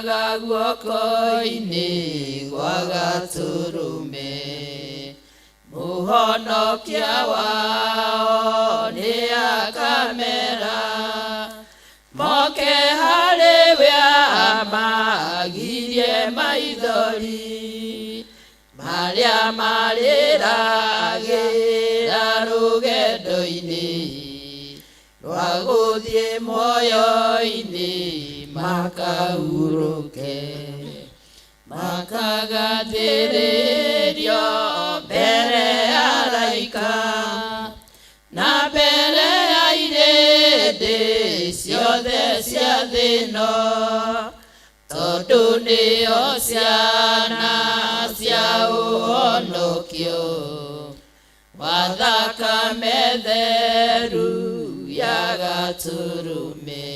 Makenaga guoko-inĩ gwa Gatũrũme. Mũhonokia wao nĩ akamera, moke harĩ we amagirie maithori marĩa marĩragĩra rũgendo-inĩ rwa gũthiĩ muoyo-inĩ makahurũke. Makagathĩrĩrio mbere ya araika na mbere ya irĩndĩ ciothe cia thĩ ĩno, tondũ nĩo ciana cia ũhonokio wa thakame theru ya Gatũrũme.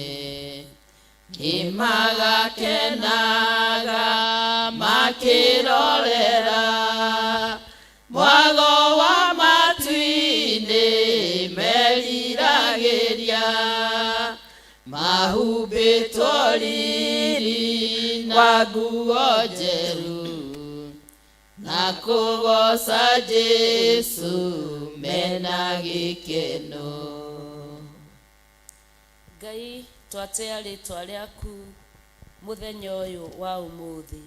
Nĩmagakenaga makĩrorera mwago wa matu-inĩ meriragĩria, mahumbĩtwo riri na nguo njerũ, na kũgoca Jesũ mena gĩkeno. Ngai twatĩa rĩtwa rĩaku mũthenya ũyũ wa ũmũthĩ.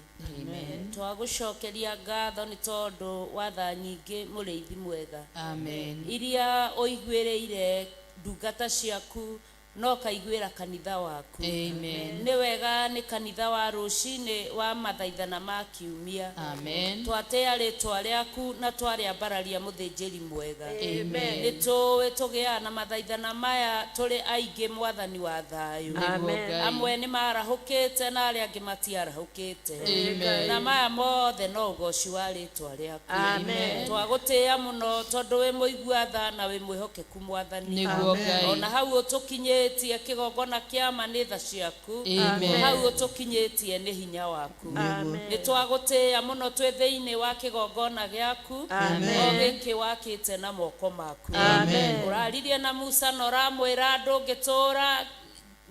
Twagũcokeria ngatho nĩ tondũ wa tha nyingĩ mũrĩithi mwega. Amen. Iria ũiguĩrĩire ndungata ciaku na ũkaiguĩra kanitha waku. Amen. Nĩ wega nĩ kanitha wa rũcinĩ wa mathaithana ma kiumia. Amen. Twatĩa rĩtwa rĩaku na twarĩambararia mũthĩnjĩri mwega. Amen. Nĩ tũĩ tũgĩaga na mathaithana maya tũrĩ aingĩ mwathani wa thayũ. Amen. Amwe nĩ marahũkĩte na arĩa angĩ matiarahũkĩte. Amen. Na maya mothe no ũgoci wa rĩtwa rĩaku. Amen. Twagũtĩĩa mũno tondũ wĩ mũigua tha na wĩ mwĩhokeku mwathani. Nĩguo Ngai. Ona hau ũtũkinyĩtie kĩgongona kĩa ma nĩ tha ciaku. Amen. Hau ũtũkinyĩtie nĩ hinya waku. Nĩ twagũtĩĩa mũno twĩ thĩinĩ wa kĩgongona gĩaku. O gĩkĩ wakĩte na moko maku. Amen. Ũraririe na Musa na ũramwĩra ndũngĩtũũra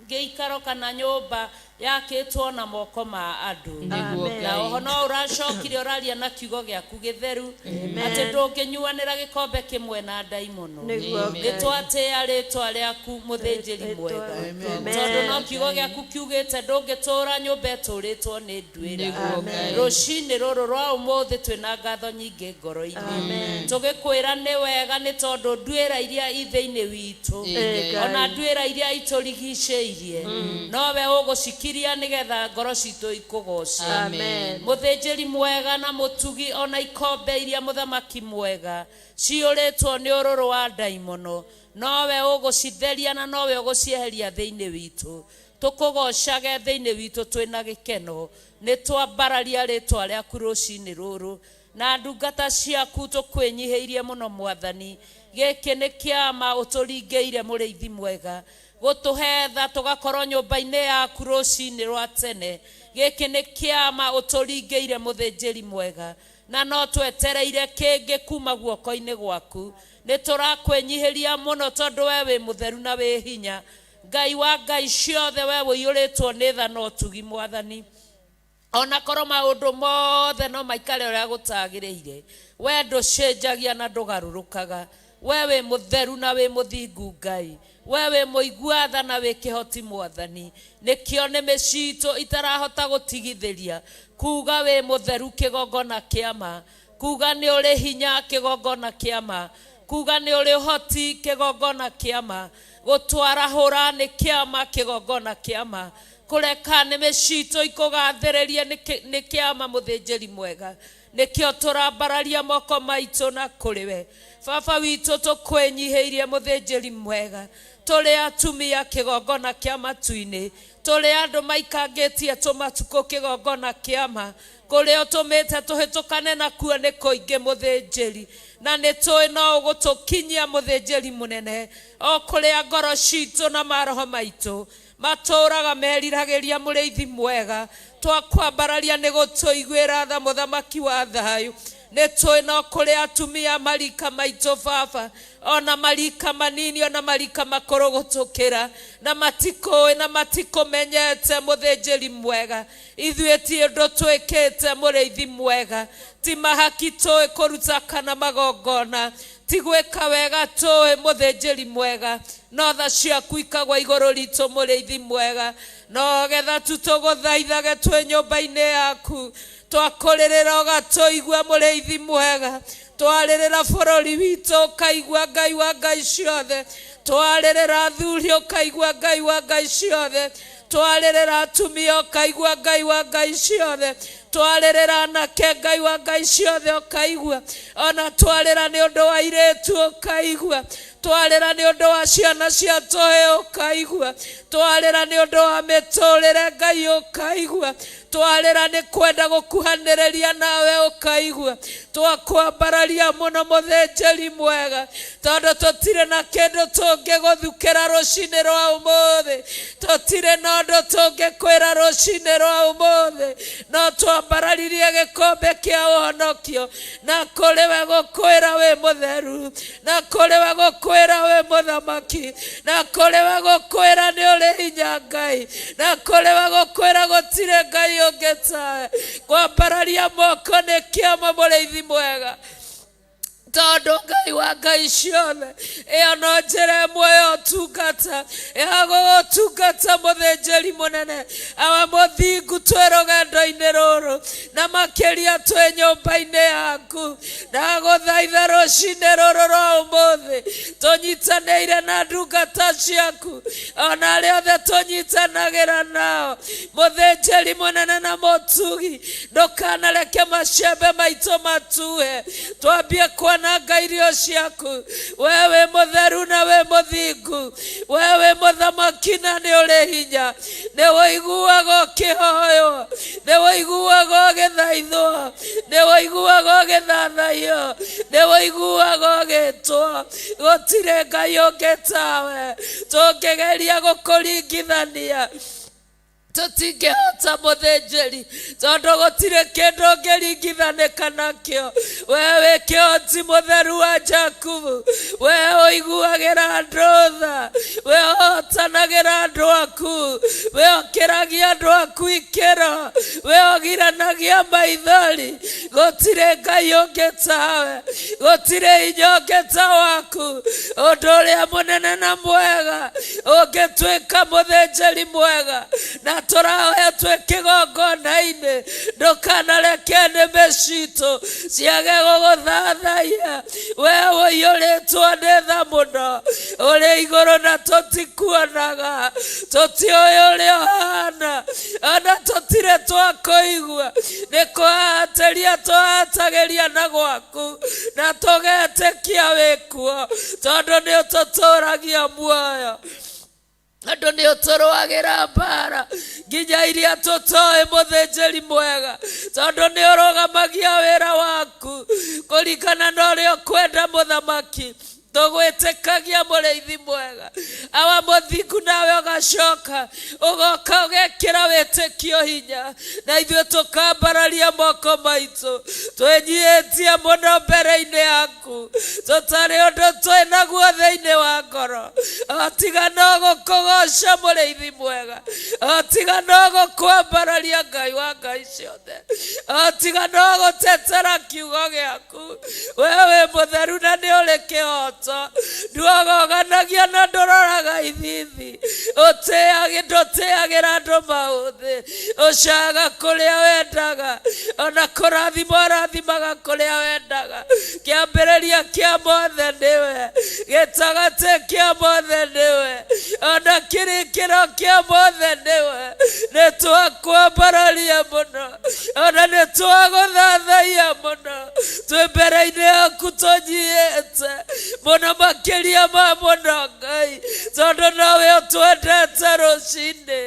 gĩikaro kana nyũmba yakĩtwo na moko ma andũ. Nĩguo Na Ngai. oho no ũracokire ũraria na kiugo gĩaku gĩtheru atĩ ndũngĩnyuanĩra gĩkombe kĩmwe na ndaimono. Nĩ twatĩĩa rĩtwa rĩaku mũthĩnjĩri mwega, tondũ no kiugo gĩaku kiugĩte ndũngĩtũũra nyũmba ĩtũrĩtwo nĩ nduĩra. Nĩguo Ngai. Rũcinĩ rũrũ rwa ũmũthĩ twĩna ngatho nyingĩ ngoro-inĩ, tũgĩkwĩra nĩ wega nĩ tondũ nduĩra iria i thĩinĩ witũ ona nduĩra iria itũrigicĩirie nowe ũgũcikiria nĩgetha ngoro citũ ikũgoce. Amen. Mũthĩnjĩri mwega na mũtugi, ona ikombe iria mũthamaki mwega ciyũrĩtwo nĩ ũrũrũ wa ndaimono nowe ũgũcitheria na nowe ũgũcieheria thĩinĩ witũ, tũkũgocage thĩinĩ witũ twĩna gĩkeno. Nĩ twambararia rĩtwa rĩaku rũcinĩ rũrũ na ndungata ciaku tũkwĩnyihĩirie mũno mwathani. Gĩkĩ nĩ kĩama ũtũringĩire mũrĩithi mwega, gũtũhe tha tũgakorwo nyũmba-inĩ yaku rũcinĩ rwa tene. Gĩkĩ nĩ kĩama ũtũringĩire mũthĩnjĩri mwega, na no twetereire kĩngĩ kuma guoko-inĩ gwaku. Nĩ tũrakwĩnyihĩria mũno tondũ we wĩ mũtheru na wĩ hinya, Ngai wa ngai ciothe, we ũiyũrĩtwo nĩ tha na ũtugi mwathani. Ona korwo maũndũ mothe no maikare ũrĩa gũtagĩrĩire, we ndũcenjagia na ndũgarũrũkaga. We wĩ mũtheru na wĩ mũthingu Ngai, we wĩ mũigua tha na wĩ kĩhoti mwathani. Nĩkĩo nĩmĩ citũ itarahota gũtigithĩria kuga wĩ mũtheru kĩgongona kĩa ma, kuga nĩ ũrĩ hinya kĩgongona kĩa ma, kuga nĩ ũrĩ ũhoti kĩgongona kĩa ma, gũtwarahũra nĩ kĩama kĩgongona kĩa ma, kũreka nĩmĩ citũ ikũgathĩrĩrie nĩ kĩama mũthĩnjĩri mwega. Nĩkĩo tũrambararia moko maitũ na kũrĩ we baba witũ, tũkwĩnyihĩirie mũthĩnjĩri mwega. Tũrĩ atumia kĩgongona kĩa matu-inĩ, tũrĩ andũ maikangĩtie tũmatukũ kĩgongona kĩa ma, kũrĩa ũtũmĩte tũhĩtũkane nakuo nĩ kũingĩ mũthĩnjĩri, na nĩ tũĩ no ũgũtũkinyia mũthĩnjĩri mũnene o kũrĩa ngoro citũ na maroho maitũ matũraga meriragĩria mũrĩithi mwega. Twakwambararia nĩ gũtũiguĩra tha mũthamaki wa thayũ. Nĩ tũĩ no kũrĩ atumia marika maitũ baba, ona marika manini, ona marika makũrũ gũtũkĩra, na matikũĩ na matikũmenyete mũthĩnjĩri mwega. Ithuĩ ti ũndũ twĩkĩte mũrĩithi mwega, ti mahaki tũĩ kũruta kana magongona, ti gwĩka wega tũĩ mũthĩnjĩri mwega, no tha ciaku ikagwa igũrũ ritũ mũrĩithi mwega. No getha tu tũgũthaithage twĩ nyũmba-inĩ yaku, twakũrĩrĩra ũgatũigua mũrĩithi mwega, twarĩrĩra bũrũri witũ ũkaigua Ngai wa ngai ciothe, twarĩrĩra athuri ũkaigua Ngai wa ngai ciothe, twarĩrĩra atumia ũkaigua Ngai wa ngai ciothe, twarĩrĩra anake Ngai wa ngai ciothe ũkaigua, ona twarĩra nĩ ũndũ wa airĩtu ũkaigua, twarĩra nĩ ũndũ wa ciana cia tũhĩ ũkaigua, twarĩra nĩ ũndũ wa mĩtũrĩre Ngai ũkaigua, twarĩra nĩ kwenda gũkuhanĩrĩria nawe ũkaigua, twakwambararia mũno mũthĩnjĩri mwega, tondũ tũtirĩ na kĩndũ tũngĩgũthukĩra rũcinĩ rwa ũmũthĩ, tũtirĩ na ũndũ tũngĩkwĩra rũcinĩ rwa ũmũthĩ, no twambararirie gĩkombe kĩa ũhonokio, na kũrĩ we gũkwĩra wĩ mũtheru, na kũrĩ we gũkwĩra wĩ mũthamaki, na kũrĩ we gũkwĩra nĩ ũrĩ hinya Ngai, na kũrĩ we gũkwĩra gũtirĩ Ngai ũngĩ tawe. Kwambararia moko nĩ kĩama mũrĩithi mwega, tondũ Ngai wa ngai ciothe, ĩyo no njĩra ĩmwe ya ũtungata ya gũgũtungata mũthĩnjĩri mũnene. Awa mũthingu, twĩ rũgendo-inĩ rũrũ na makĩria twĩ nyũmba-inĩ yaku, ndagũthaitha rũcinĩ rũrũ rwa ũmũthĩ tũnyitanĩire na ndungata ciaku, ona arĩa othe tũnyitanagĩra nao, mũthĩnjĩri mũnene na mũtugi, ndũkanareke macembe maitũ matuhe, twambie kwananga irio ciaku. We wĩ mũtheru na wĩ mũthingu, we wĩ mũthamaki na nĩ ũrĩ hinya, nĩ ũiguaga ũkĩhoywo, nĩ ũiguaga ũgĩthaithwo, nĩ ũiguaga ũgĩthathaiyo, nĩ ũiguaga ũgĩtwo. Gũtirĩ Ngai ũngĩ tawe, tũngĩgeria gũkũringithania tũtingĩhota mũthĩnjĩri, tondũ gũtirĩ kĩndũ ũngĩringithanĩka nakĩo. We wĩ kĩhoti mũtheru wa Jakubu, we ũiguagĩra andũ tha, we ũhotanagĩra andũ aku, we ũkĩragia andũ aku ikĩro, we ũgiranagia maithori. Gũtirĩ Ngai ũngĩ tawe, gũtirĩ hinya ũngĩ ta waku. Ũndũ ũrĩa mũnene na mwega ũngĩtuĩka mũthĩnjĩri mwega, na tũrahoya twĩ kĩgongona-inĩ, ndũkanareke nĩmĩ citũ ciage gũgũthathaiya. We ũiyũrĩtwo nĩ tha mũno, ũrĩ igũrũ na tũtikuonaga, tũtiũĩ ũrĩa ũhana, ona tũtirĩ twakũigua. Nĩ kũhatĩria tũhatagĩria na gwaku, na tũgetĩkia wĩkuo, tondũ nĩ ũtũtũragia muoyo, tondũ nĩ ũtũrũagĩra mbara nginya iria tũtoĩ mũthĩnjĩri mwega, tondũ nĩ ũrũgamagia wĩra waku kũringana na ũrĩa ũkwenda mũthamaki. Tũgwĩtĩkagia mũrĩithi mwega, awa mũthingu, nawe ũgacoka ũgoka ũgekĩra wĩtĩkio hinya, na ithuĩ tũkambararia moko maitũ twĩnyihĩtie mũno mbere-inĩ yaku, tũtarĩ ũndũ twĩ naguo thĩinĩ wa ngoro, o tiga no gũkũgoca mũrĩithi mwega, o tiga no gũkwambararia Ngai wa ngai ciothe, o tiga no gũtetera kiugo gĩaku. We wĩ mũtheru na nĩ ũrĩ kĩhoto, nduogoganagia na ndũroraga ithithi, ndũtĩagĩra andũ maũthĩ, ũcaga kũrĩa wendaga, ona kũrathima ũrathimaga kũrĩa wendaga. Kĩambĩrĩria kĩa mothe nĩwe, gĩtagatĩ kĩa mothe nĩwe, ona kĩrĩkĩro kĩa mothe nĩwe. Nĩ twakwambararia mũno, ona nĩ twagũthathaiya mũno, twĩ mbere-inĩ yaku tũnyiĩte mũno makĩria ma mũno Ngai, tondũ nowe ũtwendete rũcinĩ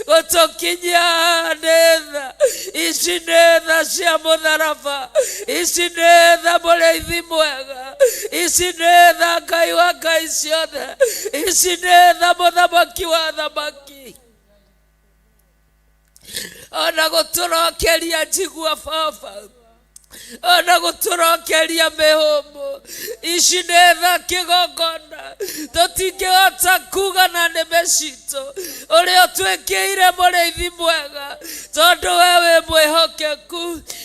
gũtũkinyia haha. Nĩ tha ici, nĩ tha cia mũtharaba ici, nĩ tha mũrĩithi mwega ici, nĩ tha Ngai wa ngai ciothe ici, nĩ tha mũthamaki wa thamaki. Ona gũtũrokeria njigua baba. Ona gũtũrokeria mĩhũmũ. Ici nĩ tha kĩgongona tũtingĩhota kuga na nĩme citũ ũrĩa ũtwĩkĩire mũrĩithi mwega, tondũ we wĩ mwĩhokeku,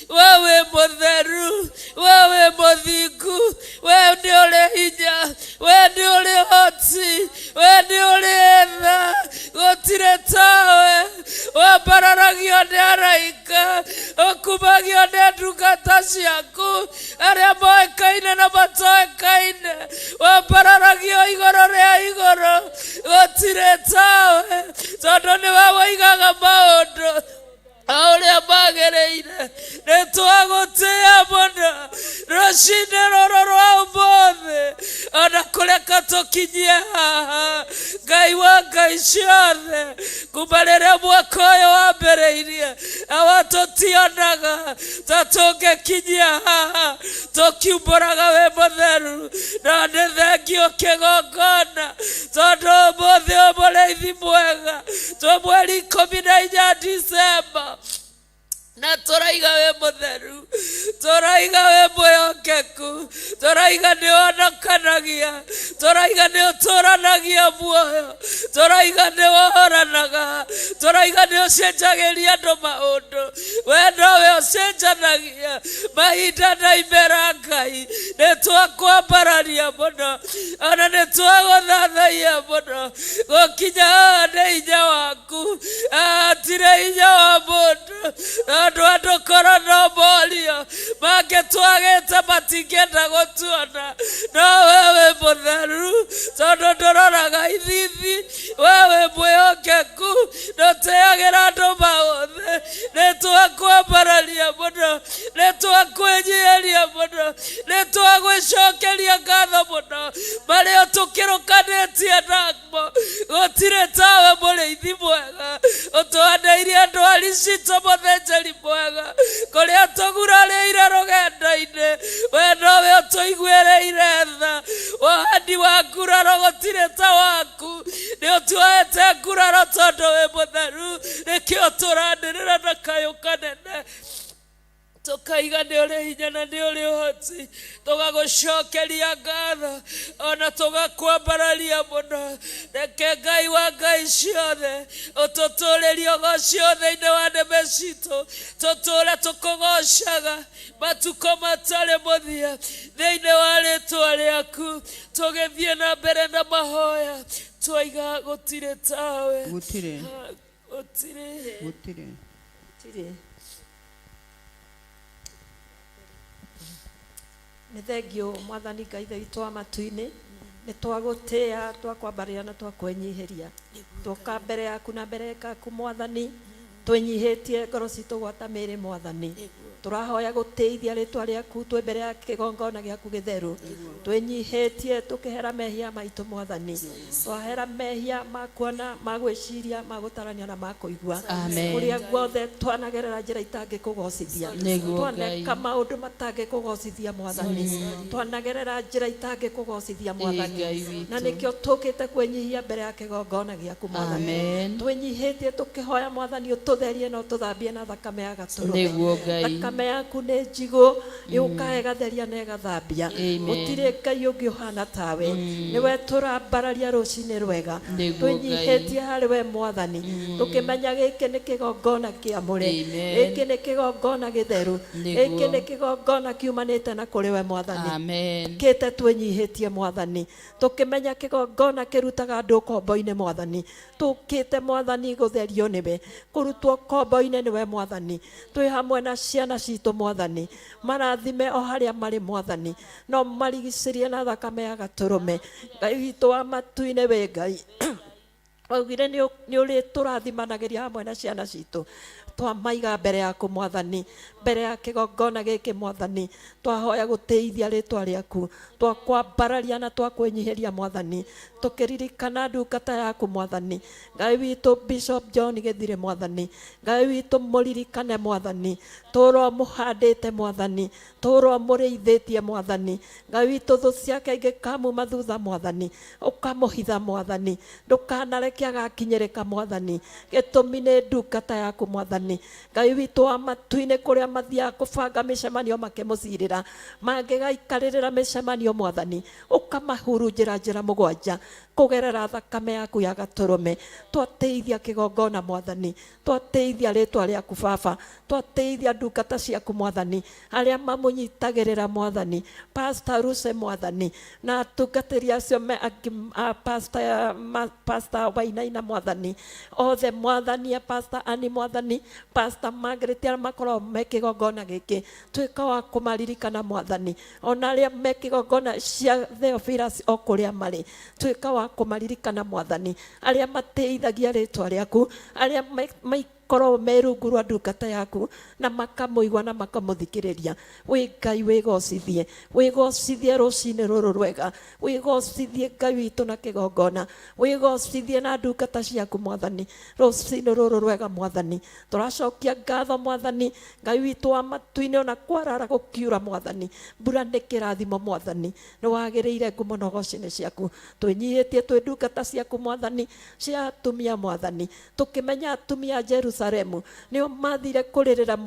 we wĩ mũtheru, we wĩ mũthingu, we nĩ ũrĩ hinya, we nĩ ũrĩ ũhoti, we nĩ ũrĩ tha, gũtirĩ tawe. Wambararagio nĩ araika, ũkumagio nĩ ndungata ciaku arĩa moĩkaine na matoĩkaine, wambararagio igũrũ rĩa igũrũ, gũtirĩ tawe, tondũ nĩwe woigaga maũndũ o ũrĩa magĩrĩire. Nĩ twagũtĩĩa mũno rũcinĩ rũrũ rwa ũmũthĩ, ona kũreka tũkinyie haha. Ngai wa ngai ciothe, kuma rĩrĩa mwaka ũyũ wambĩrĩirie, awa tũtionaga ta tũngĩkinyia haha, tũkiumbũraga wĩ mũtheru, na nĩ thengio kĩgongona, tondũ ũmũthĩ ũyũ mũrĩithi mwega, twĩ mweri 14 Disemba, na tũraiga wĩ mũtheru, tũraiga wĩ mwĩhokeku, tũraiga nĩ wonokanagia, tũraiga nĩ ũtũranagia muoyo, tũraiga nĩ wohoranaga, tũraiga nĩ ũcenjagĩria andũ maũndũ. We nowe ũcenjanagia mahinda na imera. Ngai, nĩ twakwambararia mũno, ona nĩ twagũthathaia mũno. Gũkinya haha nĩ hinya waku, hatirĩ hinya wa mũndũ, tondũ andũ korwo no morio mangĩtwagĩte matingĩenda gũtuona. No we wĩ mũtheru, tondũ ndũroraga ithithi, we wĩ mwĩhokeku, ndũteagĩra andũ maũthĩ. Nĩ twakwambararia mũno, nĩ twakwĩnyihĩria mũno, nĩ twagwĩcokeria ngatho mũno, marĩa tũkĩrũkanĩtie namo. Gũtirĩ tawe mũrĩithi mwega, ũtũhanĩirie ndwari citũ mũthĩnjĩri mwega, kũrĩa tũgurarĩire rũgendo-inĩ, we nowe ũtũiguĩrĩire tha. Wohani wa nguraro gũtirĩ ta waku, nĩ ũtuoete nguraro tondũ wĩ mũtheru. Nĩkĩo tũranĩrĩra na kayũ kanene, tũkaiga nĩ ũrĩ hinya na nĩ ũrĩ ũhoti, tũgagũcokeria ngatho ona tũgakwambararia mũno. Reke Ngai wa ngai ciothe ũtũtũrĩrie ũgoci thĩinĩ wa nĩmĩ citũ, tũtũre tũkũgocaga matukũ matarĩ mũthia thĩinĩ wa rĩtwa rĩaku. Tũgĩthiĩ na mbere na mahoya, twaiga gũtirĩ tawe. Gũtirĩ. Gũtirĩ. Gũtirĩ. Gũtirĩ. Nĩ thengio Mwathani Ngai Ithe witũ wa matu-inĩ, nĩ twagũtĩĩa, twakwambarĩra na twakwĩnyihĩria. Twoka mbere yaku na mbere yaku Mwathani, twĩnyihĩtie ngoro citũ gwata mĩĩrĩ Mwathani. Tũrahoya gũtĩithia rĩtwa rĩaku twĩ mbere ya kĩgongona gĩaku gĩtheru. Twĩnyihĩtie tũkĩhera mehia maitũ Mwathani. Twahera mehia ma kuona, ma gwĩciria, ma gũtarania na ma kũigua. Amen. Kũrĩa guothe twanagerera njĩra itangĩkũgocithia. Nĩguo Twaneka Ngai. maũndũ matangĩkũgocithia Mwathani. Twanagerera njĩra itangĩkũgocithia Mwathani. Ngai witũ. Na nĩkĩo tũkĩte kwĩnyihia mbere ya kĩgongona gĩaku Mwathani. Amen. Twĩnyihĩtie tũkĩhoya Mwathani ũtũtherie na ũtũthambie na thakame ya gatũrũme. Nĩguo Ngai. Thakame yaku nĩ njigũ, yũkaga ĩgatheria na ĩgathambia. Amen. Gũtirĩ Ngai ũngĩ ũhana tawe. Nĩwe tũrambararia rũcinĩ rwega. Nĩguo Ngai. Twĩnyihĩtie harĩ we Mwathani, tũkĩmenya gĩkĩ nĩ kĩgongona kĩamũre. Amen. Gĩkĩ nĩ kĩgongona gĩtheru. Nĩguo. Gĩkĩ nĩ kĩgongona kiumanĩte na kũrĩ we Mwathani. Amen. Kĩte twĩnyihĩtie Mwathani, tũkĩmenya kĩgongona kĩrutaga andũ ũkombo-inĩ Mwathani. Tũkĩte Mwathani gũtherio nĩwe, kũrutwo ũkombo-inĩ nĩwe Mwathani. Twĩ hamwe na ciana citũ Mwathani, marathime o harĩa marĩ Mwathani, no marigicĩrie na thakame ya gatũrũme. Ngai witũ wa matu-inĩ wĩ Ngai. Waugire nĩ ũrĩ tũrathimanagĩria hamwe na ciana citũ. Twamaiga mbere yaku Mwathani, mbere ya kĩgongona gĩkĩ Mwathani, twahoya gũtĩithia rĩtwa rĩaku, twakwambararia na twakwĩnyihĩria Mwathani, tũkĩririkana ndungata yaku Mwathani. Ngai witũ Bishop John Gĩthirĩ Mwathani, Ngai witũ mũririkane Mwathani, tũrwo mũhandĩte Mwathani, tũrwo mũrĩithĩtie Mwathani. Ngai witũ thũ ciake ingĩkamuma thutha Mwathani, ũkamũhitha Mwathani, ndũkanareke agakinyĩrĩka Mwathani. Gĩtũmi nĩ ndungata yaku Mwathani. Mwathani. Ngai witũ wa matu-inĩ, kũrĩa mathiaga kũbanga mĩcemanio makĩmũcirĩra, mangĩgaikarĩrĩra mĩcemanio Mwathani, ũkamahurunjĩra njĩra mũgwanja kũgerera thakame yaku ya gatũrũme. Twatĩithia kĩgongona Mwathani, twatĩithia rĩtwa rĩaku Baba, twatĩithia ndungata ciaku Mwathani, arĩa mamũnyitagĩrĩra Mwathani, Pastor Ruse Mwathani, na atungatĩri acio me angĩ, a Pastor, ma, Pastor Wainaina Mwathani, othe Mwathani, a Pastor Annie Mwathani, Pastor Margaret, arĩa makoragwo me kĩgongona gĩkĩ, tuĩka wa kũmaririkana Mwathani, ona arĩa me kĩgongona cia Theophilus o kũrĩa marĩ, tuĩka wa kũmaririkana Mwathani, arĩa matĩithagia rĩtwa rĩaku, arĩa maikoragwo me rungu rwa ndungata yaku na makamũigua na makamũthikĩrĩria. Wĩ Ngai wĩgocithie, wĩgocithie rũcinĩ rũrũ rwega, wĩgocithie Ngai witũ na kĩgongona, wĩgocithie na ndungata ciaku Mwathani, rũcinĩ rũrũ rwega Mwathani. Tũracokia ngatho Mwathani, Ngai witũ wa matu-inĩ, ona kwarara gũkiura Mwathani, mbura nĩ kĩrathimo Mwathani, nĩ wagĩrĩire ngumo na ũgoci-inĩ ciaku. Twĩnyihĩtie twĩ ndungata ciaku Mwathani, cia atumia Mwathani, tũkĩmenya atumia a Jerusalemu nĩo mathire kũrĩrĩra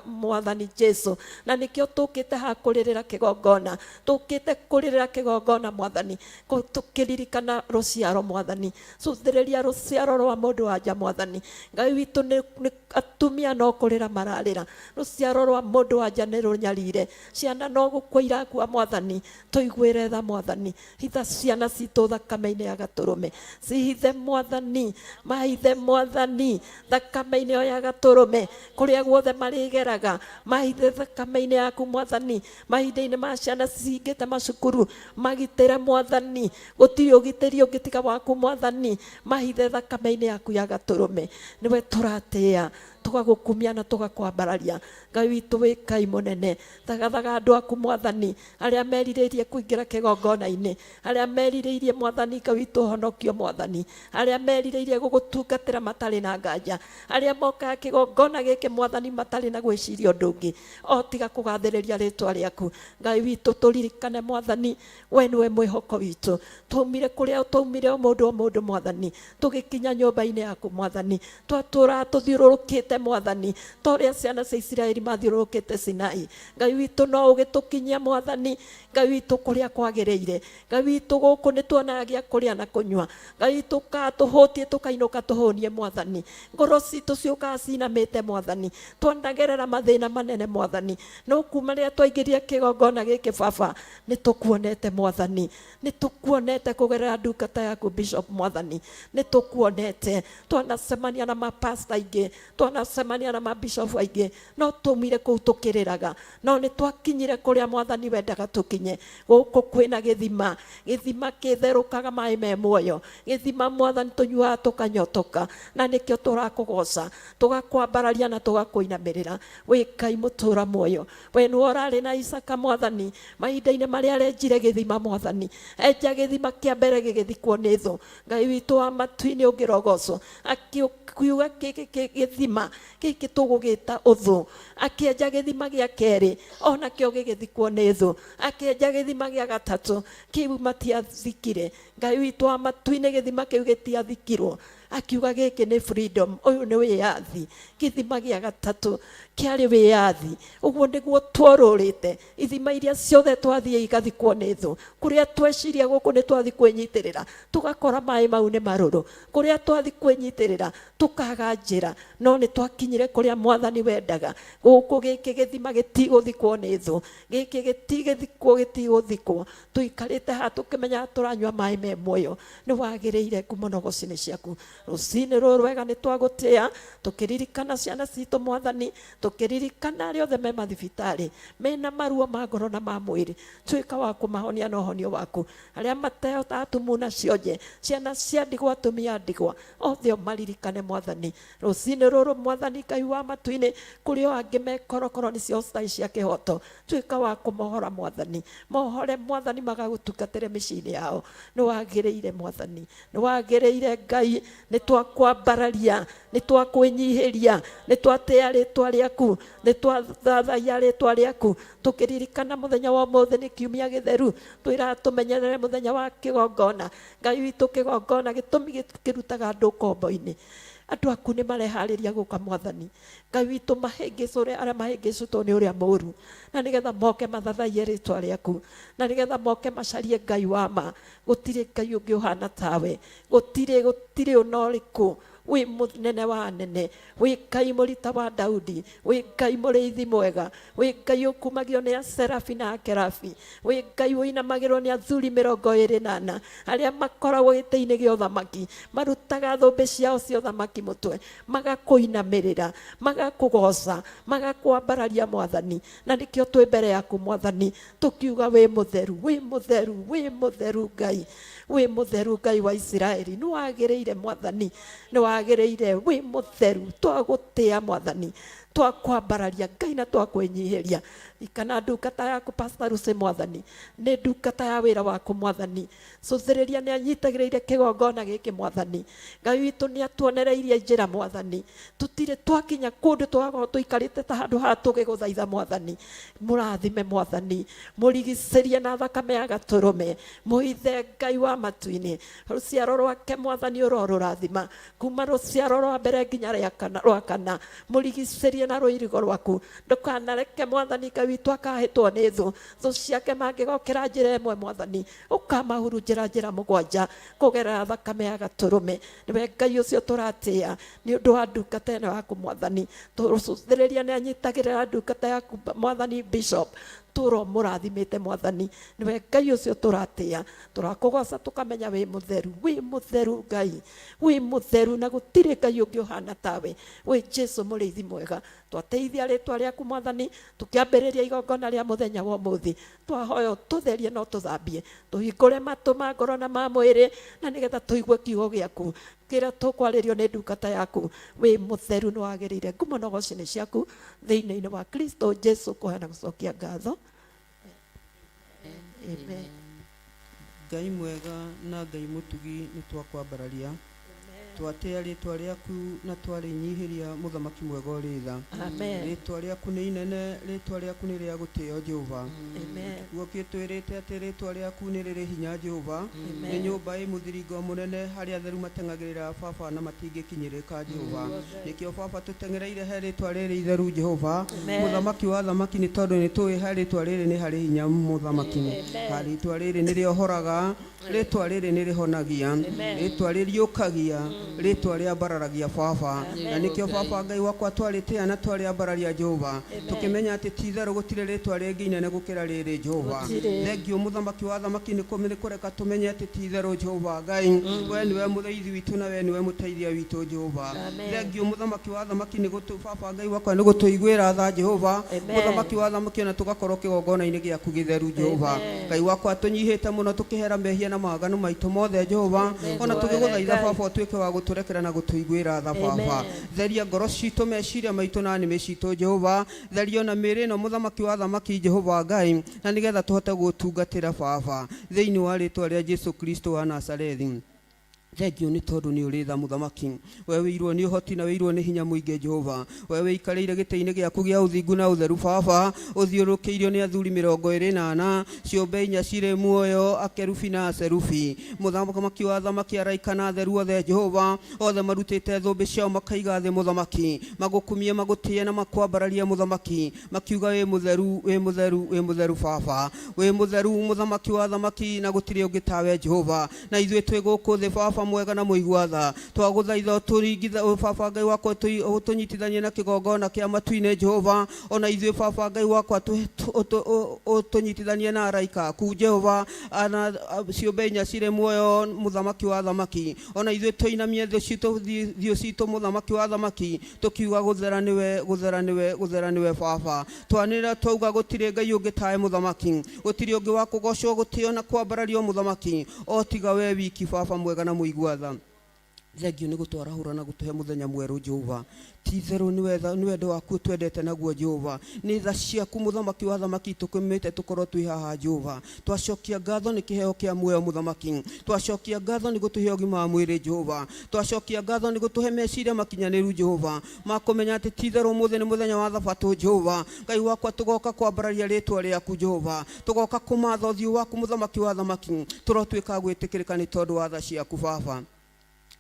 Mwathani Jesu, na nĩkĩo tũkĩte haha kũrĩrĩra kĩgongona, tũkĩte kũrĩrĩra kĩgongona Mwathani, tũkĩririkana rũciaro Mwathani, cuthĩrĩria rũciaro rwa mũndũ wa nja Mwathani. Ngai witũ nĩ atumia no kũrĩra mararĩra, rũciaro rwa mũndũ wa nja nĩ rũnyarire, ciana no gũkua irakua Mwathani, tũiguĩre tha Mwathani, hitha ciana citũ thakame-inĩ ya gatũrũme, cihithe Mwathani, mahithe Mwathani thakame-inĩ ĩyo ya gatũrũme, kũrĩa guothe marĩgeraga, mahithe thakame-inĩ yaku Mwathani, mahinda-inĩ ma ciana cihingĩte macukuru, magitĩre Mwathani, gũtirĩ ũgitĩri ũngĩ tiga waku Mwathani, mahithe thakame-inĩ yaku ya gatũrũme. Nĩwe tũratĩĩa, tũgagũkumia na tũgakwambararia. Ngai witũ wĩ Ngai mũnene, thagathaga andũ aku Mwathani, arĩa merirĩirie kũingĩra kĩgongona-inĩ, arĩa merirĩirie Mwathani Ngai witũ ũhonokio Mwathani, arĩa merirĩirie gũgũtungatĩra matarĩ na nganja, arĩa mokaga kĩgongona gĩkĩ Mwathani matarĩ na gwĩciria ũndũ ũngĩ o tiga kũgathĩrĩria rĩtwa rĩaku. Ngai witũ tũririkane Mwathani, we nĩwe mwĩhoko witũ. Twaumire kũrĩa twaumire o mũndũ o mũndũ Mwathani, tũgĩkinya nyũmba-inĩ yaku Mwathani, twatũraga tũthiũrũrũkĩte Mwathani, ta ũrĩa ciana cia Isiraeli mathiũrũrũkĩte Sinai. Ngai witũ no ũgĩtũkinyia Mwathani, Ngai witũ kũrĩa kwagĩrĩire. Ngai witũ gũkũ nĩ tuonaga gĩa kũrĩa na kũnyua. Ngai witũ ũkaga tũhũtie tũkainũka tũhũnie Mwathani. Ngoro citũ ciũkaga cinamĩte Mwathani. Twanagerera mathĩna manene Mwathani, no kuma rĩrĩa twaingĩrire kĩgongona gĩkĩ Baba, nĩ tũkuonete Mwathani, nĩ tũkuonete kũgerera ndungata yaku Bishop Mwathani, nĩ tũkuonete. Twanacemania na mapasta aingĩ, twanacemania na mabishop aingĩ, no twaumire kũu tũkĩrĩraga, no nĩ twakinyire kũrĩa Mwathani wendaga tũkinye. Gũkũ kwĩna gĩthima, gĩthima kĩtherũkaga maĩ me muoyo, gĩthima Mwathani tũnyuaga tũkanyotoka, na nĩkĩo tũrakũgoca, tũgakwambararia na tũgakũinamĩrĩra. Wĩ Ngai mũtũra muoyo, we nĩwe ũrarĩ na Isaka Mwathani, mahinda-inĩ marĩa arenjire gĩthima Mwathani, enja gĩthima kĩa mbere gĩgĩthikwo nĩ thũ. Ngai witũ wa matu-inĩ ũngĩrogocwo, akiuga gĩthima gĩkĩ tũgũgĩta ũthũ, akĩenja gĩthima gĩa kerĩ onakĩo gĩgĩthikwo nĩ thũ, akĩenja gĩthima gĩa gatatũ kĩu matiathikire. Ngai witũ wa matu-inĩ gĩthima kĩu gĩtiathikirwo, akiuga gĩkĩ nĩ freedom, ũyũ nĩ wĩyathi. Gĩthima gĩa gatatũ kĩarĩ wĩyathi. Ũguo nĩguo tworũrĩte ithima iria ciothe twathiĩ igathikwo nĩ thũ. Kũrĩa tweciria gũkũ nĩ twathiĩ kwĩnyitĩrĩra, tũgakora maĩ mau nĩ marũrũ. Kũrĩa twathiĩ kwĩnyitĩrĩra tũkaga njĩra, no nĩ twakinyire kũrĩa Mwathani wendaga. Gũkũ gĩkĩ gĩthima gĩtigũthikwo nĩ thũ, gĩkĩ gĩtigĩthikwo, gĩtigũthikwo. Tũikarĩte haha tũkĩmenyaga tũranyua maĩ me muoyo. Nĩ wagĩrĩire ngumo na ũgoci-inĩ ciaku. Rũcinĩ rũrũ rwega nĩ twagũtĩa, tũkĩririkana ciana citũ Mwathani, tũkĩririkana arĩa othe me mathibitarĩ, mena maruo ma ngoro na ma mwĩrĩ, tuĩka wa kũmahonia na ũhonio waku. Arĩa matehotaga atumuna cionje, ciana cia ndigwa, atumia a ndigwa, othe ũmaririkane Mwathani. Rũcinĩ rũrũ Mwathani Ngai wa matu-inĩ, kũrĩ o angĩ me korokoro nĩcio citarĩ cia kĩhoto, tuĩka wa kũmohora Mwathani, mohore Mwathani magagũtungatĩre mĩciĩ-inĩ yao. Nĩ wagĩrĩire Mwathani, nĩ wagĩrĩire Ngai, nĩ twakwambararia, nĩ twakwĩnyihĩria, nĩ twatĩa rĩtwa rĩaku, nĩ twathathaiya rĩtwa rĩaku, tũkĩririkana mũthenya wa ũmũthĩ nĩ kiumia gĩtheru, twĩraga tũmenyerere mũthenya wa kĩgongona. Ngai witũ kĩgongona gĩtũmi kĩrutaga andũ ngombo-inĩ. Andũ aku nĩ mareharĩria gũka Mwathani Ngai witũ, mahĩngĩcũre arĩa mahĩngĩcĩtwo nĩ ũrĩa mũũru, na nĩgetha moke mathathaiye rĩtwa rĩaku, na nĩgetha moke macarie Ngai wa ma. Gũtirĩ Ngai ũngĩ ũhana tawe, gũtirĩ, gũtirĩ ona ũrĩkũ. Wĩ mũnene wa anene, wĩ Ngai mũrita wa Daudi, wĩ Ngai mũrĩithi mwega, wĩ Ngai ũkumagio nĩ aserabi na akerabi, wĩ Ngai ũinamagĩrwo nĩ athuri 24 arĩa makoragwo gĩtĩ-inĩ gĩa ũthamaki, marutaga thũmbĩ ciao cia ũthamaki mũtwe, magakũinamĩrĩra, magakũgoca, magakwambararia Mwathani. Na nĩkĩo twĩ mbere yaku Mwathani, tũkiuga wĩ mũtheru, wĩ mũtheru, wĩ mũtheru Ngai, wĩ mũtheru Ngai wa Isiraeli. Nĩ wagĩrĩire Mwathani, nĩ wagĩrĩire, wĩ mũtheru. Twagũtĩa Mwathani, twakwambararia Ngai na twakwĩnyihĩria. Ikana ndungata yaku Pastor Lucy Mwathani, nĩ ndungata ya wĩra waku Mwathani. Cũthĩrĩria nĩ anyitagĩrĩire kĩgongona gĩkĩ Mwathani. Ngai witũ nĩ atuonereirie njĩra Mwathani. Tũtirĩ twakinya kũndũ tũgakorwo tũikarĩte ta handũ haha tũgĩgũthaitha Mwathani. Mũrathime Mwathani, mũrigicĩrie na thakame ya gatũrũme, mũhithe Ngai wa matu-inĩ. Rũciaro rwake Mwathani ũrorũrathima, kuma rũciaro rwa mbere nginya rwa kana, mũrigicĩrie na rũirigo rwaku. Ndũkanareke Mwathani Ngai witũ akahĩtwo nĩ thũ. Thũ ciake mangĩgokĩra njĩra ĩmwe Mwathani, ũkamahurunjĩra njĩra mũgwanja kũgerera thakame ya gatũrũme. Nĩwe Ngai ũcio tũratĩĩa nĩ ũndũ wa ndungata ĩno yaku Mwathani. Tũcũthĩrĩria nĩ anyitagĩrĩra ndungata yaku Mwathani Bishop, tũro mũrathimĩte Mwathani. Nĩwe Ngai ũcio tũratĩĩa, tũrakũgoca tũkamenya wĩ mũtheru, wĩ mũtheru Ngai, wĩ mũtheru, na gũtirĩ Ngai ũngĩ ũhana tawe. Wĩ Jesu mũrĩithi mwega. Twateithia rĩtwa rĩaku Mwathani, tũkĩambĩrĩria igongona rĩa mũthenya wa ũmũthĩ. Twahoya ũtũtherie na ũtũthambie, tũhingũre matũ ma ngoro na ma mwĩrĩ, na nĩgetha tũigue kiugo gĩaku kĩrĩa tũkwarĩrio nĩ ndungata yaku. Wĩ mũtheru, nĩ wagĩrĩire ngumo na ũgoci nĩ ciaku, thĩinĩ-inĩ wa Kristo Jesu kũheana gũcokia ngatho. Amen. Ngai mwega na Ngai mũtugi, nĩ twakwambararia, twatĩa rĩtwa rĩaku na twarĩnyihĩria, mũthamaki mwega ũrĩ tha. Amen. Rĩtwa rĩaku nĩ inene, rĩtwa rĩaku nĩ rĩa gũtĩo Jehova. Amen. Kiugo gĩtwĩrĩte atĩ rĩtwa rĩaku nĩ rĩrĩ hinya Jehova, nĩ Amen. nyũmba ĩ mũthiringo mũnene harĩa atheru mateng'agĩrĩra baba na matingĩkinyĩrĩka Jehova. Nĩkĩo baba tũteng'ereire he rĩtwa rĩrĩ itheru Jehova, Amen. mũthamaki wa thamaki, nĩ tondũ nĩ tũĩ he rĩtwa rĩrĩ nĩ harĩ hinya mũthamaki. Amen. Rĩtwa rĩrĩ nĩ rĩohoraga, rĩtwa rĩrĩ nĩ rĩhonagia, Amen. rĩtwa rĩriũkagia, rĩtwa rĩambararagia baba. Na nĩkĩo baba Ngai wakwa twarĩtĩa na twarĩambararia Jehova, tũkĩmenya atĩ ti itherũ gũtirĩ rĩtwa rĩngĩ inene gũkĩra rĩrĩ Jehova. Gũtirĩ. Thengiũ mũthamaki wa thamaki nĩ kũreka tũmenye atĩ ti itherũ Jehova Ngai, we nĩwe mũrĩithi witũ na we nĩwe mũteithia witũ Jehova. Amen. Thengiũ mũthamaki wa thamaki nĩ gũtũ baba Ngai wakwa nĩ gũtũiguĩra tha Jehova, Amen. mũthamaki wa thamaki, ona tũgakorwo kĩgongona-inĩ gĩaku gĩtheru Jehova. Amen. Ngai wakwa tũnyihĩte mũno tũkĩhera mehia na mawaganu maitũ mothe Jehova, ona tũgĩgũthaitha Ngai. baba ũtuĩke wa gũtũrekera na gũtũiguĩra tha baba. Amen. Theria ngoro citũ, meciria maitũ na nĩmĩ citũ Jehova. Theria ona mĩĩrĩ ĩno mũthamaki wa thamaki Jehova Ngai, na nĩgetha tũhote gũtungatĩra baba thĩinĩ wa rĩtwa rĩa Jesu Kristo wa Nazarethi. Thengiũ nĩ tondũ nĩ ũrĩ tha mũthamaki. We wĩirwo nĩ ũhoti na wĩirwo nĩ hinya mũingĩ Jehova. We wĩikarĩire gĩtĩ-inĩ gĩaku gĩa ũthingu na ũtheru baba, ũthiũrũrũkĩirio nĩ athuri 24, ciũmbe inya cirĩ muoyo, akerubi na aserubi. Mũthamaki wa athamaki, araika na atheru othe Jehova, othe marutĩte thũmbĩ ciao makaiga thĩ mũthamaki, magũkumie, magũtĩe na makwambararie mũthamaki, makiuga wĩ mũtheru, wĩ mũtheru, wĩ mũtheru baba, wĩ mũtheru mũthamaki wa athamaki, na gũtirĩ ũngĩ tawe Jehova. Na ithuĩ twĩ gũkũ thĩ baba mwega na mũigua tha, twagũthaitha ũtũringitha baba Ngai wakwa, ũtũnyitithanie na kĩgongona kĩa matu-inĩ Jehova. Ona ithuĩ baba Ngai wakwa ũtũnyitithanie na araika aku Jehova, ana ciũmbe inya cirĩ muoyo mũthamaki wa athamaki. Ona ithuĩ tũinamie thũ citũ thiũ citũ mũthamaki wa athamaki, tũkiuga gũthera nĩwe, gũthera nĩwe, gũthera nĩwe baba. Twanĩrĩra twauga gũtirĩ Ngai ũngĩ tawe mũthamaki, gũtirĩ ũngĩ wa kũgocwo, gũtĩo na kwambarario mũthamaki, o tiga we wiki baba mwega na mũigua tha. Thengiũ nĩ gũtwarahũra na gũtũhe mũthenya mwerũ Jehova. Ti itherũ nĩ wendo waku ũtwendete naguo Jehova, nĩ tha ciaku mũthamaki wa athamaki tũkĩmĩte tũkorwo twĩ haha Jehova. Twacokia ngatho nĩ kĩheo kĩa muoyo mũthamaki, twacokia ngatho nĩ gũtũhe ũgima wa mwĩrĩ Jehova, twacokia ngatho nĩ gũtũhe meciria makinyanĩru Jehova, ma kũmenya atĩ ti itherũ ũmũthĩ nĩ mũthenya wa thabatũ Jehova. Ngai wakwa tũgoka kwambararia rĩtwa rĩaku Jehova, tũgoka kũmatha ũthiũ waku mũthamaki wa athamaki, tũrotuĩka a gwĩtĩkĩrĩka nĩ tondũ wa tha ciaku baba.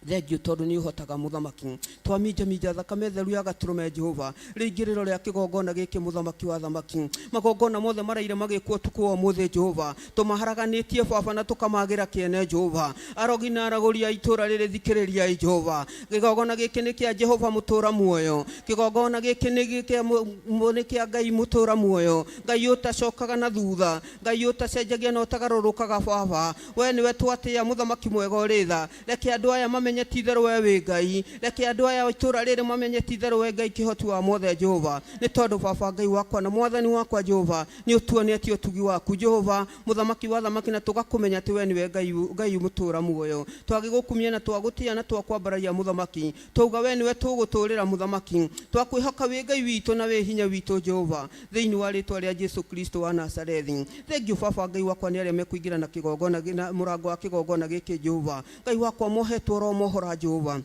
Thengiũ tondũ nĩ ũhotaga mũthamaki. Twaminjaminja thakame theru ya gatũrũme Jehova rĩingĩrĩro rĩa kĩgongona gĩkĩ mũthamaki wa thamaki. Magongona mothe maraire magĩkwo ũtukũ wa ũmũthĩ Jehova, tũmaharaganĩtie baba na tũkamagĩra kĩene Jehova. Arogi na aragũri a itũra rĩrĩ thikĩrĩriai Jehova. Kĩgongona gĩkĩ nĩ kĩa Jehova mũtũra muoyo. Kĩgongona gĩkĩ nĩ kĩa Ngai mũtũra muoyo. Ngai ũtacokaga na thutha, Ngai ũtacenjagia na ũtagarũrũkaga baba. We nĩwe twatĩa mũthamaki mwega ũrĩ tha. Reke andũ aya mamenye ti itherũ we wĩ Ngai. Reke andũ aya itũra rĩrĩ mamenye ti itherũ we Ngai kĩhoti wa mothe Jehova. Nĩ tondũ baba Ngai wakwa na mwathani wakwa Jehova nĩ ũtuonetie ũtugi waku Jehova mũthamaki wa thamaki na tũgakũmenya atĩ we nĩwe Ngai Ngai mũtũra muoyo. Twagĩgũkumia na twagũtĩa na twakwambararia mũthamaki. Twauga we nĩwe tũgũtũrĩra mũthamaki. Twakwĩhoka wĩ Ngai witũ na wĩ hinya witũ Jehova. Thĩinĩ wa rĩtwa rĩa Jesu Kristo wa Nazarethi. Thengiũ baba Ngai wakwa nĩ arĩa mekũingĩra na kĩgongona na mũrango wa kĩgongona gĩkĩ Jehova. Ngai wakwa mohetwo oromohora Jehova.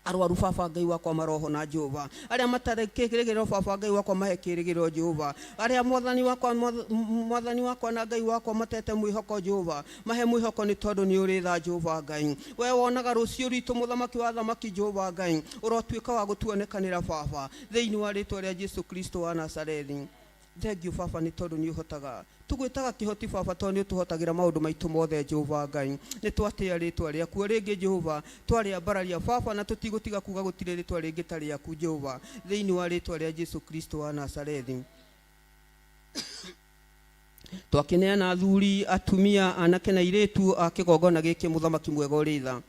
Arwaru baba Ngai wakwa marohona Jehova. Arĩa matarĩ kĩrĩgĩrĩro baba Ngai wakwa mahe kĩrĩgĩrĩro Jehova. Arĩa mwathani wakwa mwathani wakwa na Ngai wakwa matete mwĩhoko Jehova mahe mwĩhoko nĩ tondũ nĩ ũrĩ tha Jehova Ngai. We wonaga rũciũ rwitũ mũthamaki wa thamaki Jehova Ngai ũrotuĩka wa gũtuonekanĩra baba thĩinĩ wa rĩtwa rĩa Jesu Kristo wa Nazarethi. Thengiũ baba nĩ tondũ nĩ ũhotaga. Tũgwĩtaga kĩhoti baba tondũ nĩ ũtũhotagĩra maũndũ maitũ mothe Jehova Ngai. Nĩ twatĩa rĩtwa rĩaku o rĩngĩ Jehova, twarĩambararia baba na tũtigũtiga kuga gũtirĩ rĩtwa rĩngĩ ta rĩaku Jehova thĩinĩ wa rĩtwa rĩa Jesu Kristo wa Nazarethi. Twakĩneana athuri, atumia, anake na airĩtu a kĩgongona gĩkĩ mũthamaki mwega ũrĩ tha.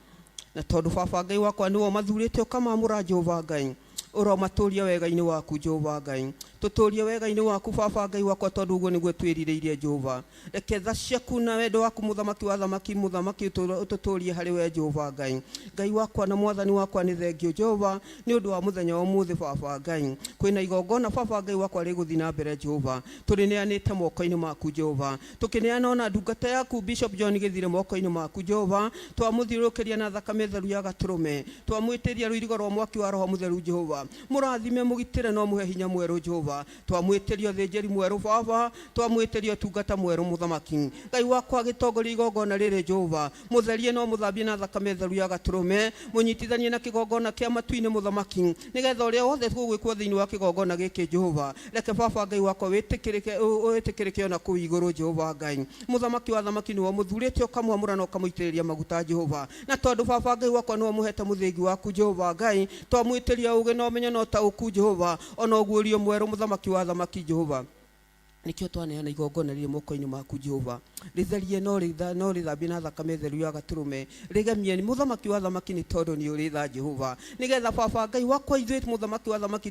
Na tondũ baba Ngai wakwa nĩwe ũmathurĩte ũkamamũra Jehova Ngai, ũromatũria wega-inĩ waku Jehova Ngai. Tũtũrie wega-inĩ waku baba Ngai wakwa tondũ ũguo nĩguo twĩrirĩirie Jehova. Reke tha ciaku na wendo waku mũthamaki wa thamaki mũthamaki ũtũtũrie harĩ we Jehova Ngai. Ngai wakwa na mwathani wakwa nĩ thengio Jehova nĩ ũndũ wa mũthenya wa ũmũthĩ baba Ngai. Kwĩna igongona baba Ngai wakwa rĩgũthiĩ na mbere Jehova. Tũrĩneanĩte moko-inĩ maku Jehova. Tũkĩneana ona ndungata yaku Bishop John Gĩthire moko-inĩ maku Jehova. Twamũthiũrũrũkĩria na thakame theru ya gatũrũme. Twamwĩtĩria rũirigo rwa mwaki wa Roho Mũtheru Jehova. Mũrathime mũgitĩre na ũmũhe hinya mwerũ Jehova. Twamwĩtĩria ũthĩnjĩri mwerũ baba. Twamwĩtĩria ũtungata mwerũ mũthamaki. Ngai wakwa gĩtongoria igongona rĩrĩ Jehova. Mũtherie na ũmũthambie na thakame theru ya gatũrũme. Mũnyitithanie na kĩgongona kĩa matu-inĩ mũthamaki. Nĩgetha ũrĩa wothe tũgwĩkwo thĩinĩ wa kĩgongona gĩkĩ Jehova. Reke baba Ngai wakwa wĩtĩkĩrĩke wĩtĩkĩrĩke ona kũu igũrũ Jehova Ngai. Mũthamaki wa thamaki nĩwe ũmũthurĩte ũkamwamũra na ũkamũitĩrĩria maguta Jehova. Na tondũ baba Ngai wakwa nĩwe ũmũhete mũthĩgi waku Jehova Ngai, twamwĩtĩria ũũgĩ na ũmenyo na ũtaũku Jehova, ona ũguũrio mwerũ mũthamaki wa thamaki Jehova. Nĩkĩo twaneana igongona rĩrĩ moko-inĩ maku Jehova. Rĩtherie no rĩthambie na thakame theru ya gatũrũme. Rĩgemie nĩ mũthamaki wa thamaki nĩ tondũ nĩ ũrĩ tha Jehova. Nĩgetha baba Ngai wakwa ithuĩ mũthamaki wa thamaki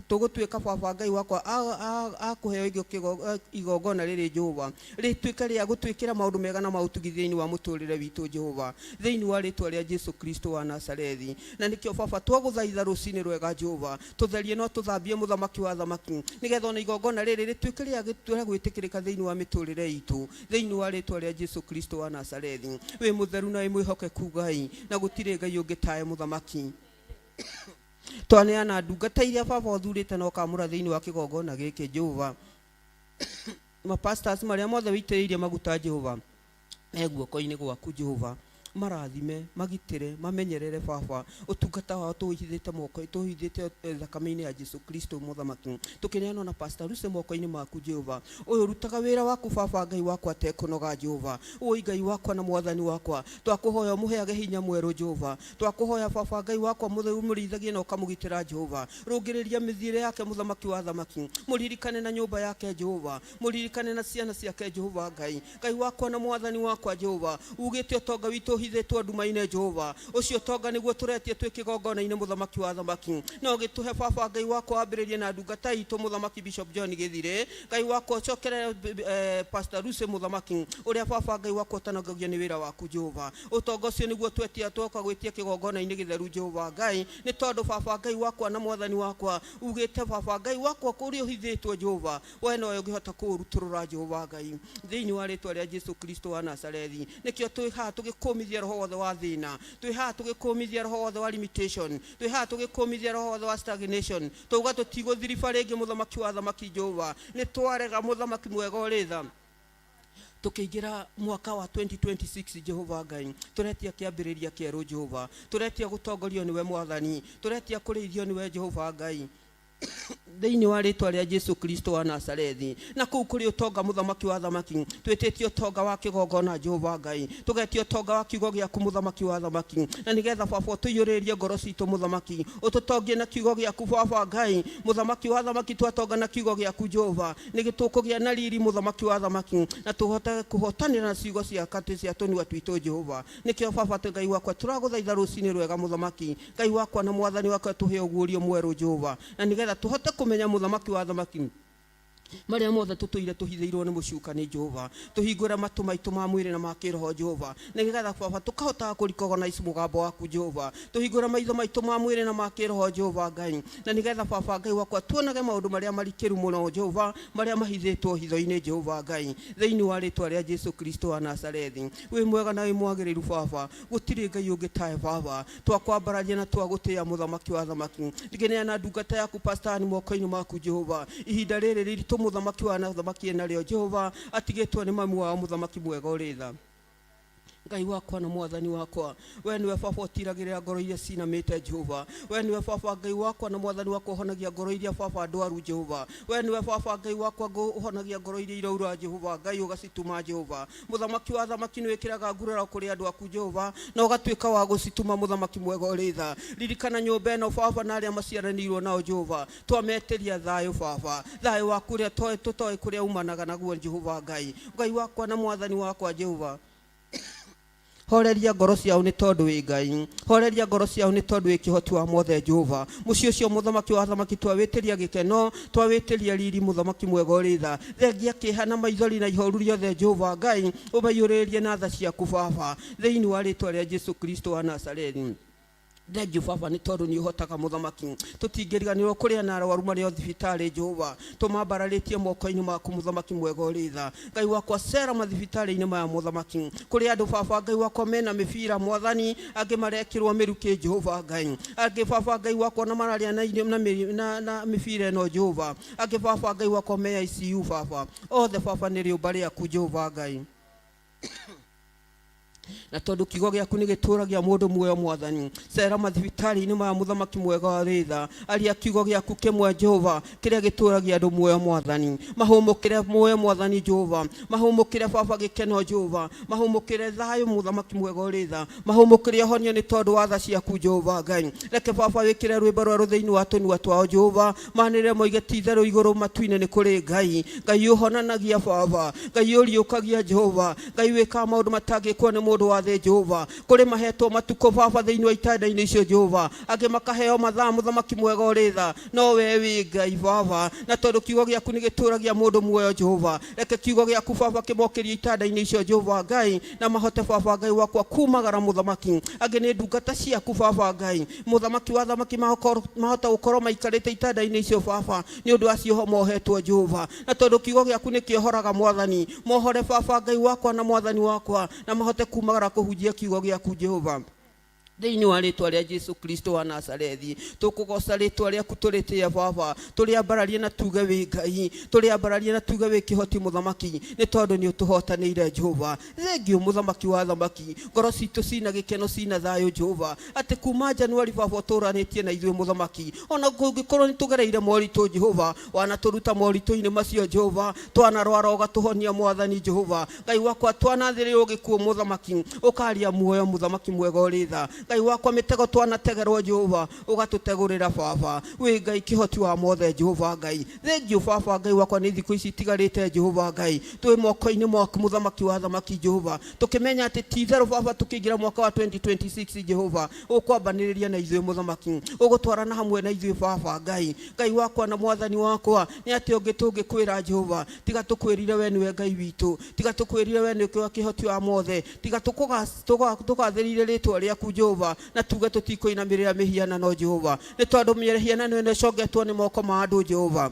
tũgũtuĩka baba Ngai wakwa a kũheo igongona rĩrĩ Jehova. Rĩtuĩke rĩa gũtwĩkĩra maũndũ mega na maũtugi thĩinĩ wa mũtũrĩre witũ Jehova. Thĩinĩ wa rĩtwa rĩa Jesu Kristo wa Nazarethi. Na nĩkĩo baba twagũthaitha rũcinĩ rwega Jehova. Tũtherie no tũthambie mũthamaki wa thamaki. Nĩgetha ona igongona rĩrĩ rĩtuĩke rĩa gwĩtĩkĩrĩka thĩinĩ wa mĩtũrĩre itũ. Thĩinĩ wa rĩtwa rĩa Jesu Kristo wa Nazarethi. Wĩ mũtheru na wĩ mwĩhokeku Ngai. Na gũtirĩ Ngai ũngĩ tawe mũthamaki. Twaneana ndungata iria baba ũthurĩte na ũkamũra thĩinĩ wa kĩgongona gĩkĩ Jehova. Mapastors marĩa mothe wĩitĩrĩirie maguta Jehova me guoko-inĩ gwaku Jehova. Marathime, magitĩre, mamenyerere baba. Ũtungata wao tũhithĩte moko, tũhithĩte thakame-inĩ ya Jesu Kristo mũthamaki. Tũkĩneana na Pastor Lucy moko-inĩ maku Jehova. Ũyũ ũrutaga wĩra waku baba Ngai wakwa atekũnoga Jehova. Ũi Ngai wakwa na mwathani wakwa. Twakũhoya ũmũheage hinya mwerũ Jehova. Twakũhoya baba Ngai wakwa mũrĩithagie na ũkamũgitĩra Jehova. Rũngĩrĩria mĩthiĩre yake mũthamaki wa thamaki. Mũririkane na nyũmba yake Jehova. Mũririkane na ciana ciake Jehova Ngai. Ngai wakwa na mwathani wakwa Jehova. Ugĩte ũtonga witũ ũhithĩtwo nduma-inĩ Jehova. Ũcio ũtonga nĩguo tũretie twĩ kĩgongona-inĩ mũthamaki wa thamaki. Na ũgĩtũhe baba Ngai wakwa wambĩrĩrie na ndungata itũ mũthamaki Bishop John Gĩthire. Ngai wakwa ũcokerere Pastor Lucy mũthamaki ũrĩa baba Ngai wakwa ũtanogagio nĩ wĩra waku Jehova. Ũtonga ũcio nĩguo twetia twoka gwĩtia kĩgongona-inĩ gĩtheru Jehova Ngai. Nĩ tondũ baba Ngai wakwa na mwathani wakwa ugĩte baba Ngai wakwa kũrĩa ũhithĩtwo Jehova we nowe ũngĩhota kũũrutũrũra Jehova Ngai thĩinĩ wa rĩtwa rĩa Jesu Kristo wa Nazarethi. Nĩkĩo twĩ haha tũgĩkũmithia roho wothe wa thĩna, twĩ haha tũgĩkũmithia roho wothe wa limitation, twĩ haha tũgĩkũmithia roho wothe wa stagnation. Twauga tũtigũthiriba rĩngĩ mũthamaki wa thamaki Jehova. Nĩ twarega mũthamaki mwega ũrĩ tha. Tũkĩingĩra mwaka wa 2026, Jehova Ngai, tũretia kĩambĩrĩria kĩerũ. Jehova, tũretia gũtongorio nĩwe. Mwathani, tũretia kũrĩithio nĩwe, Jehova Ngai, thĩinĩ wa rĩtwa rĩa Jesu Kristo wa Nazarethi. Na kũu kũrĩ ũtonga, Mũthamaki wa thamaki, twĩtĩtie ũtonga wa kĩgongona, Jehova Ngai, tũgetia ũtonga wa kiugo gĩaku, Mũthamaki wa thamaki, na nĩgetha, Baba, ũtũiyũrĩrĩrie ngoro citũ. Mũthamaki, ũtũtongie na kiugo gĩaku. Baba Ngai, Mũthamaki wa thamaki, twatonga na kiugo gĩaku, Jehova, nĩ tũkũgĩa na riri, Mũthamaki wa thamaki, na tũhote kũhotanĩra na ciugo cia katĩ cia tũnua twitũ, Jehova. Nĩkĩo, Baba Ngai wakwa, tũragũthaitha rũcinĩ rwega, Mũthamaki Ngai wakwa na Mwathani wakwa, tũhe ũguũrio mwerũ, Jehova, na nĩgetha tũhote kũmenya, Mũthamaki wa thamaki, marĩa mothe tũtũire tũhithĩirwo nĩ mũcukani. Jehova, tũhingũre matũ maitũ ma mwĩrĩ na ma kĩroho, Jehova, nĩgetha, Baba, tũkahotaga kũrecognize mũgambo waku. Jehova, tũhingũre maitho maitũ ma mwĩrĩ na ma kĩroho, Jehova Ngai, na nĩgetha, Baba Ngai wakwa, tuonage maũndũ marĩa marikĩru mũno, Jehova, marĩa mahithĩtwo hitho-inĩ, Jehova Ngai, thĩinĩ wa rĩtwa rĩa Jesu Kristo wa Nazarethi. Wĩ mwega na wĩ mwagĩrĩru, Baba, gũtirĩ Ngai ũngĩ tawe. Baba, twakwambararia na twagũtĩĩa, Mũthamaki wa thamaki. Ngĩneana ndungata yaku Pastor Ann moko-inĩ maku, Jehova. Ihinda rĩrĩ rĩritũ, Mũthamaki wa thamaki, enarĩo, Jehova, atigĩtwo nĩ mami wao, Mũthamaki mwega ũrĩ tha, Ngai wakwa na Mwathani wakwa, we nĩwe, Baba, ũtiragĩrĩra ngoro iria cinamĩte. Jehova, we nĩwe, Baba Ngai wakwa na Mwathani wakwa, ũhonagia ngoro iria, Baba, ndwaru. Jehova, we nĩwe, Baba Ngai wakwa, ũhonagia ngoro iria iraura. Jehova Ngai, ũgacituma. Jehova, Mũthamaki wa thamaki, nĩ wĩkĩraga nguraro kũrĩ andũ aku, Jehova, na ũgatuĩka wa gũcituma. Mũthamaki mwega ũrĩ tha, ririkana nyũmba ĩno, Baba, na arĩa maciaranĩirwo nao. Jehova, twametĩria thayũ, Baba, thayũ waku ũrĩa tũtoĩ kũrĩa umanaga naguo. Jehova Ngai, Ngai wakwa na Mwathani wakwa, Jehova, horeria ngoro ciao nĩ tondũ wĩ Ngai. Horeria ngoro ciao nĩ tondũ wĩ kĩhoti wa mothe. Jehova, mũciĩ ũcio, Mũthamaki wa thamaki, twawĩtĩria gĩkeno, twawĩtĩria riri. Mũthamaki mwega ũrĩ tha, thengia kĩeha na maithori na ihoru rĩothe. Jehova Ngai, ũmaiyũrĩrĩrie na tha ciaku, Baba, thĩinĩ wa rĩtwa rĩa Jesu Kristo wa Nazarethi. Thengiũ, Baba, nĩ tondũ nĩ ũhotaga. Mũthamaki, tũtingĩriganĩrwo kũrĩa na arwaru marĩ o thibitarĩ. Jehova, tũmambararĩtie moko-inĩ maku. Mũthamaki mwega ũrĩ tha, Ngai wakwa, cera mathibitarĩ-inĩ maya. Mũthamaki, kũrĩ andũ, Baba Ngai wakwa, mena mĩbira. Mwathani, angĩ marekĩrwo mĩrukĩ. Jehova Ngai, angĩ, Baba Ngai wakwa, na mararĩa na irio na mĩbira ĩno. Jehova, angĩ, Baba Ngai wakwa, me ICU. Baba, othe, Baba, nĩ rĩũmba rĩaku, Jehova Ngai, na tondũ kiugo gĩaku nĩ gĩtũragia mũndũ muoyo. Mwathani, cera mathibitarĩ-inĩ maya. Mũthamaki mwega wa rĩtha, aria kiugo gĩaku kĩmwe, Jehova, kĩrĩa gĩtũragia andũ muoyo. Mwathani, mahũmũkĩre muoyo. Mwathani Jehova, mahũmũkĩre, Baba, gĩkeno. Jehova, mahũmũkĩre thayũ. Mũthamaki mwega ũrĩ tha, mahũmũkĩre ũhonio nĩ tondũ wa tha ciaku. Jehova Ngai, reke, Baba, wĩkĩre rwĩmbo rwerũ thĩinĩ wa tũnua twao. Jehova, manĩrĩre moige, ti itherũ igũrũ matu-inĩ nĩ kũrĩ Ngai, Ngai ũhonanagia, Baba, Ngai ũriũkagia, Jehova, Ngai wĩkaga maũndũ matangĩkwo nĩ mũndũ wa thĩ. Jehova, kũrĩ mahetwo matukũ, Baba, thĩinĩ wa itanda-inĩ icio. Jehova, angĩ makaheo mathaa. Mũthamaki mwega ũrĩ tha, no we wĩ Ngai, Baba, na tondũ kiugo gĩaku nĩ gĩtũragia mũndũ muoyo, Jehova, reke kiugo gĩaku, Baba, kĩmokĩrie itanda-inĩ icio, Jehova Ngai, na mahote, Baba Ngai wakwa, kumagara. Mũthamaki, angĩ nĩ ndungata ciaku, Baba Ngai, Mũthamaki wa thamaki, mahota gũkorwo maikarĩte itanda-inĩ icio, Baba, nĩ ũndũ wa cioho mohetwo. Jehova, na tondũ kiugo gĩaku nĩ kĩohoraga, Mwathani, mohore, Baba Ngai wakwa na Mwathani wakwa, na mahote kumagara kũhunjia kiugo gĩaku. Jehova, thĩinĩ wa rĩtwa rĩa Jesu Kristo wa Nazarethi, tũkũgoca rĩtwa rĩaku, tũrĩtĩe, Baba, tũrĩambararie na tuge wĩ Ngai, tũrĩambararie na tuge wĩ kĩhoti. Mũthamaki, nĩ tondũ nĩ ũtũhotanĩire. Jehova, thengiũ. Mũthamaki wa thamaki, ngoro citũ cina gĩkeno, cina thayũ, Jehova, atĩ kuma Januari, Baba, ũtũranĩtie na ithuĩ. Mũthamaki, ona kũngĩkorwo nĩ tũgereire moritũ, Jehova, wanatũruta moritũ-inĩ macio. Jehova, twanarwara ũgatũhonia. Mwathani Jehova Ngai wakwa, twanathĩrĩrwo gĩkuũ, Mũthamaki, ũkaria muoyo. Mũthamaki mwega ũrĩ tha, Ngai wakwa, mĩtego twanategerwo, Jehova, ũgatũtegũrĩra. Baba, wĩ Ngai kĩhoti wa mothe. Jehova Ngai, thengiũ, Baba Ngai wakwa, nĩ thikũ ici itigarĩte. Jehova Ngai, twĩ moko-inĩ maku. Mũthamaki wa thamaki, Jehova, tũkĩmenya atĩ ti itherũ, Baba, tũkĩingĩra mwaka wa 2026, Jehova, ũkwambanĩrĩria na ithuĩ. Mũthamaki, ũgũtwarana hamwe na ithuĩ. Baba Ngai, Ngai wakwa na Mwathani wakwa, nĩ atĩ ũngĩ tũngĩkwĩra, Jehova, tiga tũkwĩrire we nĩwe Ngai witũ, tiga tũkwĩrire we nĩwe kĩhoti wa mothe, tiga tũgathĩrĩire rĩtwa rĩaku, Jehova, na tuge tũtikũinamĩrĩra mĩhianano, Jehova, nĩ tondũ mĩhianano ĩno ĩcongetwo nĩ moko ma andũ. Jehova,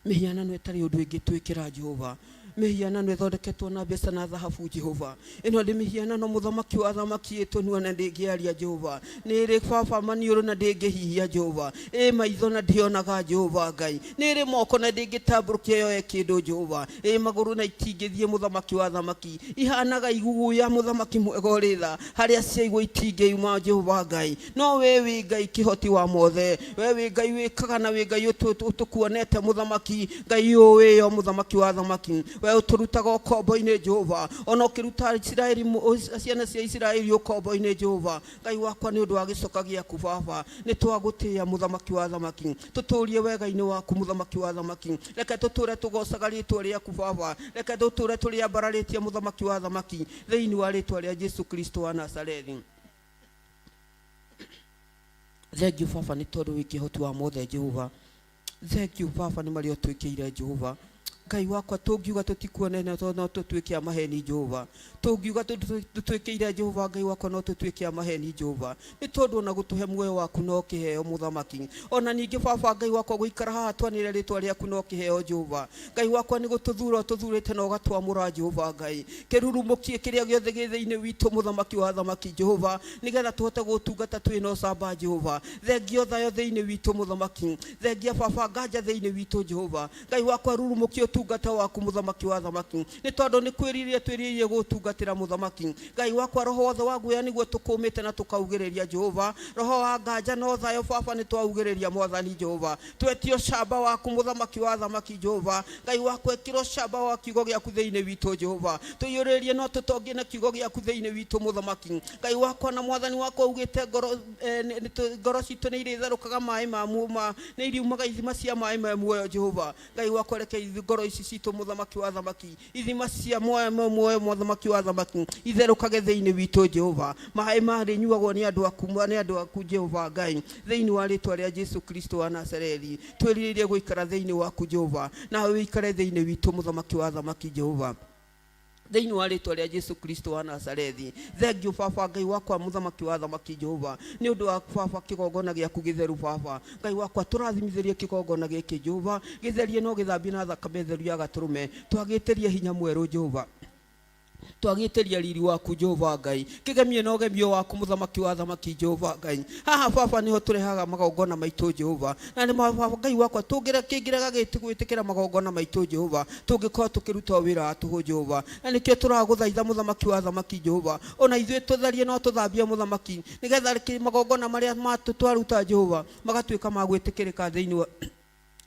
mĩhianano ĩtarĩ ũndũ ĩngĩtwĩkĩra. Jehova, Mĩhianano ĩthondeketwo na mbeca na thahabu Jehova. Ĩno nĩ mĩhianano mũthamaki wa thamaki ĩtũnua na ndĩngĩaria Jehova. Nĩ ĩrĩ baba maniũrũ na ndĩngĩhihia Jehova. Ĩ maitho na ndĩonaga Jehova Ngai. Nĩ ĩrĩ moko na ndĩngĩtambũrũkia yoe kĩndũ Jehova. Ĩ magũrũ na itingĩthiĩ mũthamaki wa thamaki. Ihanaga iguguya mũthamaki mwega ũrĩ tha. Harĩa ciaigwo itingĩuma Jehova Ngai. No we wĩ Ngai kĩhoti wa mothe. We wĩ Ngai wĩkaga na wĩ Ngai ũtũkuonete mũthamaki. Ngai ũwĩyo mũthamaki wa thamaki. We ũtũrutaga ũkombo-inĩ Jehova. Ona ũkĩruta Isiraeli ciana cia Isiraeli ũkombo-inĩ Jehova. Ngai wakwa nĩ ũndũ wa gĩcoka gĩaku baba. Nĩ twagũtĩĩa mũthamaki wa thamaki. Tũtũrie wega-inĩ waku mũthamaki wa thamaki. Reke tũtũre tũgocaga rĩtwa rĩaku baba. Reke tũtũre tũrĩambararĩtie mũthamaki wa thamaki. Thĩinĩ wa rĩtwa rĩa Jesu Kristo wa Nazarethi. Thank you baba nĩ tondũ wĩ kĩhoti wa mothe Jehova. Thank you baba nĩ marĩa ũtwĩkĩire Jehova. Ngai wakwa tũngiuga tũtikuonete no tũtuĩke a maheni Jehova. Tũngiuga tũtwĩkĩire Jehova Ngai wakwa no tũtuĩke a maheni Jehova. Nĩ tondũ ona gũtũhe muoyo waku no kĩheo mũthamaki. Ona ningĩ baba Ngai wakwa gũikara haha twanĩrĩre rĩtwa rĩaku no kĩheo Jehova. Ngai wakwa nĩ gũtũthura ũtũthurĩte na ũgatwamũra Jehova Ngai. Kĩrurumũkie kĩrĩa gĩothe gĩ thĩinĩ witũ mũthamaki wa athamaki Jehova, nĩgetha tũhote gũgũtungata twĩ na ũcamba Jehova. Thengia ũthayo thĩinĩ witũ mũthamaki. Thengia baba nganja thĩinĩ witũ Jehova. Ngai wakwa rurumũkia ũtungata waku mũthamaki wa athamaki. Nĩ tondũ nĩ kwĩrirĩria twĩrirĩirie gũgũtungatĩra mũthamaki. Ngai wakwa roho wothe wa guoya nĩguo tũkũmĩte na tũkaugĩrĩria Jehova. Roho wa nganja na ũthayo baba nĩ twaugĩrĩria mwathani Jehova. Twetia ũcamba waku mũthamaki wa athamaki Jehova. Ngai wakwa ĩkĩra ũcamba wa kiugo gĩaku thĩinĩ witũ Jehova. Tũiyũrĩrĩrie no tũtongie na kiugo gĩaku thĩinĩ witũ mũthamaki. Ngai wakwa na mwathani wakwa ugĩte ngoro, ngoro citũ nĩ irĩtherũkaga maĩ ma ma nĩ iriumaga ithima cia maĩ ma muoyo Jehova. Ngai wakwa reke ngoro ici citũ mũthamaki wa athamaki ithima cia muoyo muoyo mũthamaki wa athamaki itherũkage thĩinĩ witũ Jehova. Maĩ marĩnyuagwo nĩ andũ aku nĩ andũ aku Jehova Ngai. Thĩinĩ wa rĩtwa rĩa Jesu Kristo wa Nazarethi twĩrirĩirie gũikara thĩinĩ waku Jehova, nawe ũikare thĩinĩ witũ mũthamaki wa athamaki Jehova. Thĩinĩ wa rĩtwa rĩa Jesu Kristo wa Nazarethi. Thank you baba Ngai wakwa mũthamaki wa athamaki Jehova, nĩ ũndũ wa baba kĩgongona gĩaku gĩtheru baba. Ngai wakwa tũrathimithĩrie kĩgongona gĩkĩ Jehova, gĩtherie no gĩthambie na thakame theru ya gatũrũme. Twagĩtĩrie hinya mwerũ Jehova. Twagĩtĩria riri waku Jehova Ngai. Kĩgemie na ũgemio waku mũthamaki wa athamaki Jehova Ngai. Haha baba nĩho tũrehaga magongona maitũ Jehova. Na nĩ baba Ngai wakwa tũngĩrega gwĩtĩkĩra magongona maitũ Jehova, tũngĩkorwo tũkĩruta wĩra wa tũhũ Jehova. Na nĩkĩo tũragũthaitha mũthamaki wa athamaki Jehova, ona ithuĩ tũtharie no tũthambie mũthamaki, nĩgetha magongona marĩa twaruta Jehova magatuĩka ma gwĩtĩkĩrĩka thĩinĩ wa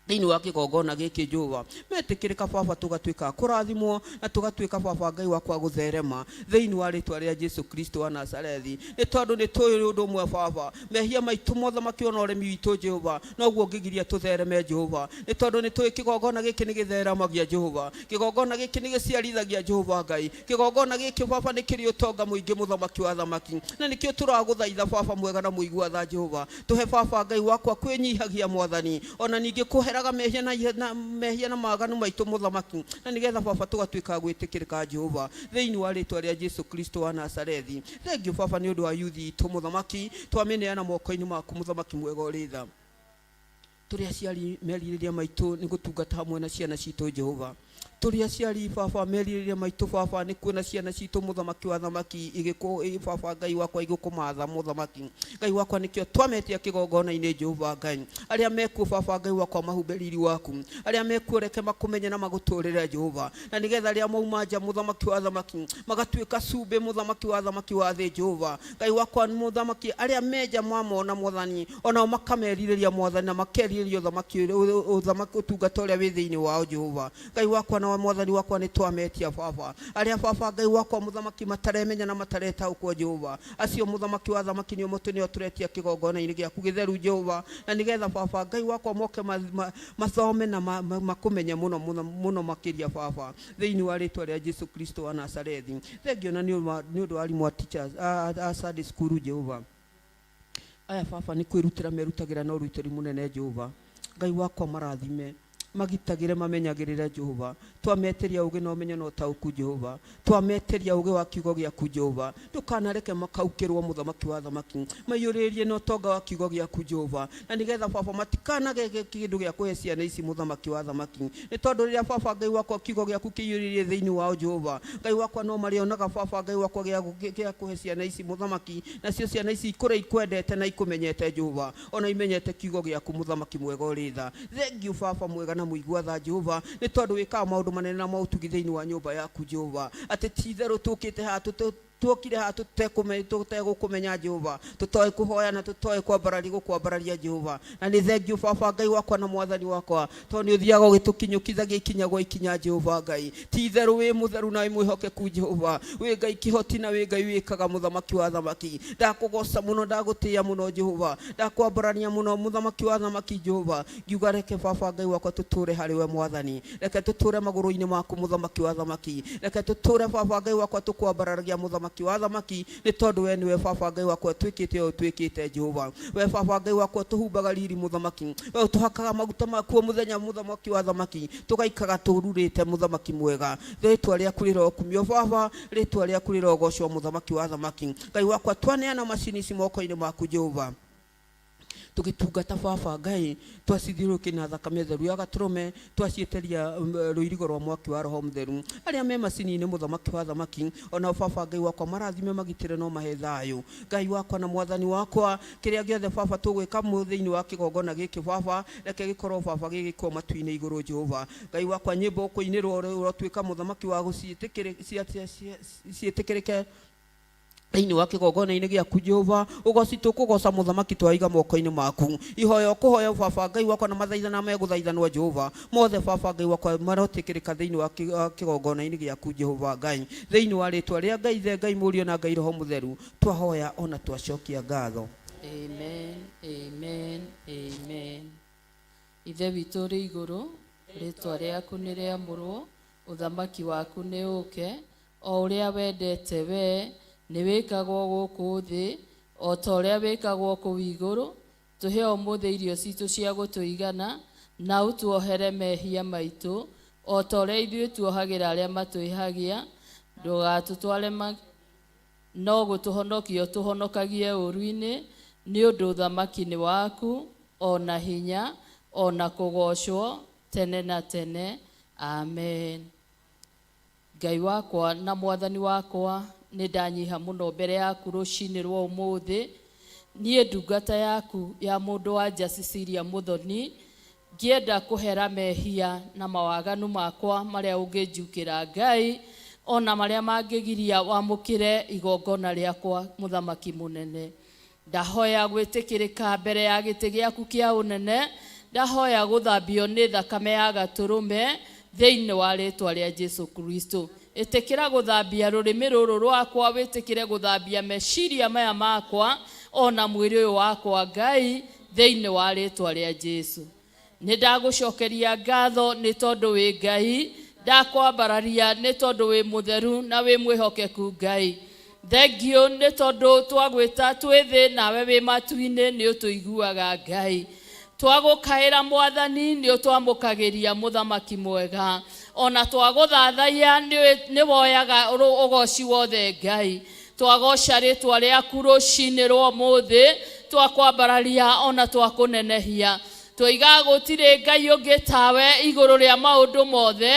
thĩinĩ wa kĩgongona gĩkĩ Jehova. Metĩkĩrĩka baba tũgatuĩka kũrathimwo na tũgatuĩka baba Ngai wakwa gũtherema thĩinĩ wa rĩtwa rĩa Jesu Kristo wa Nazarethi. Nĩ tondũ nĩ tũĩ ũndũ ũmwe baba, mehia maitũ mothamaki ona ũremi witũ Jehova noguo ũngĩgiria tũthereme Jehova. Nĩ tondũ nĩ tũĩ kĩgongona gĩkĩ nĩ gĩtheremagia Jehova, kĩgongona gĩkĩ nĩ gĩciarithagia Jehova Ngai, kĩgongona gĩkĩ baba nĩ kĩrĩ ũtonga mũingĩ mũthamaki wa athamaki. Na nĩkĩo tũragũthaitha baba mwega na mũigua tha Jehova, tũhe baba Ngai wakwa kwĩnyihagia mwathani, ona ningĩ kũheraga mehia na mehia na maganu maitũ mũthamaki, na nĩgetha baba tũgatuĩka gwĩtĩkĩrĩka Jehova thĩinĩ wa rĩtwa rĩa Jesu Kristo wa Nazarethi. Thank you baba nĩ ũndũ wa yuthi itũ mũthamaki, twamĩneana moko-inĩ maku mũthamaki mwega ũrĩ tha. Tũrĩ aciari merirĩria maitũ nĩ gũtungata hamwe na ciana citũ Jehova. Tũrĩ aciari baba merirĩria maitũ baba nĩ kuona ciana citũ mũthamaki wa thamaki igĩkũ baba Ngai wakwa igĩkũmatha mũthamaki Ngai wakwa, nĩkĩo twametia kĩgongona-inĩ Jehova Ngai. Arĩa mekuo baba Ngai wakwa mahumbe riri waku, arĩa mekuo reke makũmenye na magũtũrĩre Jehova, na nĩgetha arĩa mauma nja mũthamaki wa thamaki magatuĩka cumbĩ mũthamaki wa thamaki wa thĩ Jehova Ngai wakwa mũthamaki. Arĩa menja mamona mwathani onao makamerirĩria mwathani na makerirĩria ũthamaki ũthamaki ũtungata ũrĩa wĩ thĩinĩ wao Jehova Ngai wakwa na mwathani wakwa. Nĩ twametia baba arĩa baba Ngai wakwa mũthamaki mataremenya na mataretaũkwo Jehova, acio mũthamaki wa thamaki nĩo mũtũ nĩo tũretia kĩgongona-inĩ gĩaku gĩtheru Jehova, na nĩgetha baba Ngai wakwa moke mathome na makũmenye mũno mũno mũno makĩria baba thĩinĩ wa rĩtwa rĩa Jesu Kristo wa Nazarethi. Thengiũ na nĩ ũndũ wa arimũ a teachers a Sunday school Jehova. Aya baba nĩ kwĩrutĩra merutagĩra na ũrutĩri mũnene Jehova Ngai wakwa, marathime. Magitagĩre, mamenyagĩrĩre Jehova. Twametĩria ũgĩ na ũmenyo na ũtaũku Jehova. Twametĩria ũgĩ wa kiugo gĩaku Jehova. Ndũkanareke makaukĩrwo mũthamaki wa thamaki. Maiyũrĩrĩrie na ũtonga wa kiugo gĩaku Jehova. Na nĩgetha baba matikanage kĩndũ gĩa kũhe ciana ici mũthamaki wa thamaki. Nĩ tondũ rĩrĩa baba Ngai wakwa kiugo gĩaku kĩiyũrĩrĩrie thĩinĩ wao Jehova, Ngai wakwa no marĩonaga baba Ngai wakwa gĩa kũhe ciana ici mũthamaki, nacio ciana ici ikũre ikwendete na ikũmenyete Jehova, ona imenyete kiugo gĩaku mũthamaki mwega ũrĩ tha. Thank you baba mwega na mũigua tha Jehova, nĩ tondũ wĩkaga maũndũ manene na maũtugi thĩinĩ wa nyũmba yaku Jehova. Atĩ ti itherũ tũkĩte haha tuokire haha tũtegũkũmenya Jehova, tũtoĩ kũhoya na tũtoĩ kwambararia gũkwambararia Jehova. Na nĩ thank you baba Ngai wakwa na mwathani wakwa, tondũ nĩ ũthiaga ũgĩtũkinyũkithagia ikinya gwa ikinya Jehova Ngai. Ti itherũ wĩ mũtheru na wĩ mwĩhokeku Jehova, wĩ Ngai kĩhoti na wĩ Ngai wĩkaga mũthamaki wa thamaki. Ndakũgoca mũno, ndagũtĩĩa mũno Jehova, ndakwambarania mũno mũthamaki wa thamaki Jehova. Ngiuga reke baba Ngai wakwa tũtũre harĩ we mwathani, reke tũtũre magũrũ-inĩ maku mũthamaki wa thamaki, reke tũtũre baba Ngai wakwa tũkwambararagia mũthamaki wa thamaki, nĩ tondũ we nĩwe baba Ngai wakwa twĩkĩte ũũ twĩkĩte Jehova. We baba Ngai wakwa tũhumbaga riri mũthamaki, we ũtũhakaga maguta maku o mũthenya mũthamaki wa thamaki, tũgaikara tũrurĩte mũthamaki mwega. Rĩtwa rĩaku rĩrokumio baba, rĩtwa rĩaku rĩrogocwo mũthamaki wa thamaki. Ngai wakwa twaneana macini ici moko-inĩ maku Jehova, tũgĩtungata baba Ngai, twacithiũrũrũkĩria na thakame theru ya gatũrũme, twaciĩtĩria rũirigo rwa mwaki wa roho mũtheru. Arĩa me macini-inĩ mũthamaki wa thamaki, onao baba Ngai wakwa marathime, magitĩre no mahe thayũ. Ngai wakwa na mwathani wakwa, kĩrĩa gĩothe baba tũgwĩka thĩinĩ wa kĩgongona gĩkĩ baba, reke gĩkorwo baba gĩgĩkwo matu-inĩ igũrũ Jehova. Ngai wakwa nyĩmbo ũkũinĩrwo ũrotuĩka mũthamaki wa gũciĩtĩkĩrĩke thĩinĩ wa kĩgongona-inĩ gĩaku Jehova. Ũgoci tũkũgoca mũthamaki twaiga moko-inĩ maku. Ihoya ũkũhoya baba Ngai wakwa na mathaithana megũthaithanwo Jehova, mothe baba Ngai wakwa marotĩkĩrĩka thĩinĩ wa kĩgongona-inĩ gĩaku Jehova Ngai. Thĩinĩ wa rĩtwa rĩa Ngai Ithe, Ngai Mũriũ na Ngai Roho Mũtheru, twahoya ona twacokia ngatho. Amen, amen, amen. Ithe witũ ũrĩ igũrũ, rĩtwa rĩaku nĩ rĩamũrwo, ũthamaki waku nĩ ũũke, o ũrĩa wendete we nĩ wĩkagwo gũkũ thĩ o ta ũrĩa wĩkagwo kũu igũrũ. Tũhe ũmũthĩ irio citũ cia gũtũigana, na ũtuohere mehia maitũ o ta ũrĩa ithuĩ tuohagĩra arĩa matwĩhagia. Ndũgatũtware no gũtũhonokia ũtũhonokagie ũũru-inĩ, nĩ ũndũ ũthamaki nĩ waku, o na hinya, o na kũgoocwo tene na tene. Amen. Ngai wakwa na mwathani wakwa, nĩ ndanyiha mũno mbere yaku rũcinĩ rwa ũmũthĩ. Niĩ ndungata yaku ya mũndũ wa nja Cecilia Muthoni, ngĩenda kũhera mehia na mawaganu makwa marĩa ũngĩnjukĩra Ngai, ona marĩa mangĩgiria wamũkĩre igongona rĩakwa mũthamaki mũnene. Ndahoya gwĩtĩkĩrĩka mbere ya gĩtĩ gĩaku kĩa ũnene, ndahoya gũthambio nĩ thakame ya gatũrũme thĩinĩ wa rĩtwa rĩa Jesu Kristo. Ĩtĩkĩra gũthambia rũrĩmĩ rũrũ rwakwa, wĩtĩkĩre gũthambia meciria maya makwa ona mwĩrĩ ũyũ wakwa Ngai thĩinĩ wa rĩtwa rĩa Jesu. Nĩ ndagũcokeria ngatho nĩ tondũ wĩ Ngai, ndakwambararia nĩ tondũ wĩ mũtheru na wĩ mwĩhokeku Ngai. Thengiũ nĩ tondũ twagwĩta twĩ thĩ nawe wĩ matu-inĩ nĩ ũtũiguaga Ngai. Twagũkaĩra mwathani nĩ ũtwamũkagĩria mũthamaki mwega, ona twagũthathaiya nĩ woyaga ũgoci wothe Ngai. Twagoca rĩtwa rĩaku rũcinĩ rwa ũmũthĩ, twakwambararia ona twakũnenehia. Twoiga gũtirĩ Ngai ũngĩ tawe igũrũ rĩa maũndũ mothe,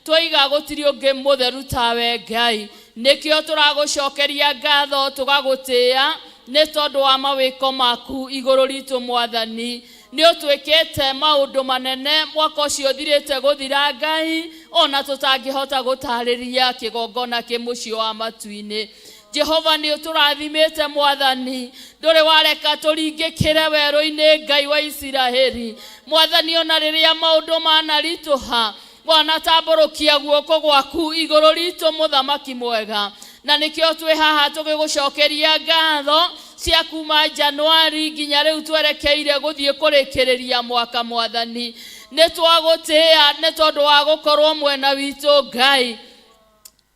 twoiga gũtirĩ ũngĩ mũtheru tawe Ngai. Nĩkĩo tũragũcokeria ngatho tũgagũtĩĩa nĩ tondũ wa mawĩko maku igũrũ ritũ mwathani. Nĩ ũtwĩkĩte maũndũ manene mwaka ũcio ũthirĩte gũthira Ngai, ona tũtangĩhota gũtarĩria kĩgongona kĩ mũciĩ wa matu-inĩ. Jehova nĩ ũtũrathimĩte mwathani, ndũrĩ wareka tũringĩkĩre werũ-inĩ Ngai wa Isiraeli. Mwathani ona rĩrĩa maũndũ manaritũha, wanatambũrũkia guoko gwaku igũrũ ritũ mũthamaki mwega. Na nĩkĩo twĩ haha tũgĩgũcokeria ngatho cia kuma Januari nginya rĩu twerekeire gũthiĩ kũrĩkĩrĩria mwaka mwathani. Nĩ twagũtĩĩa nĩ tondũ wa gũkorwo mwena witũ Ngai.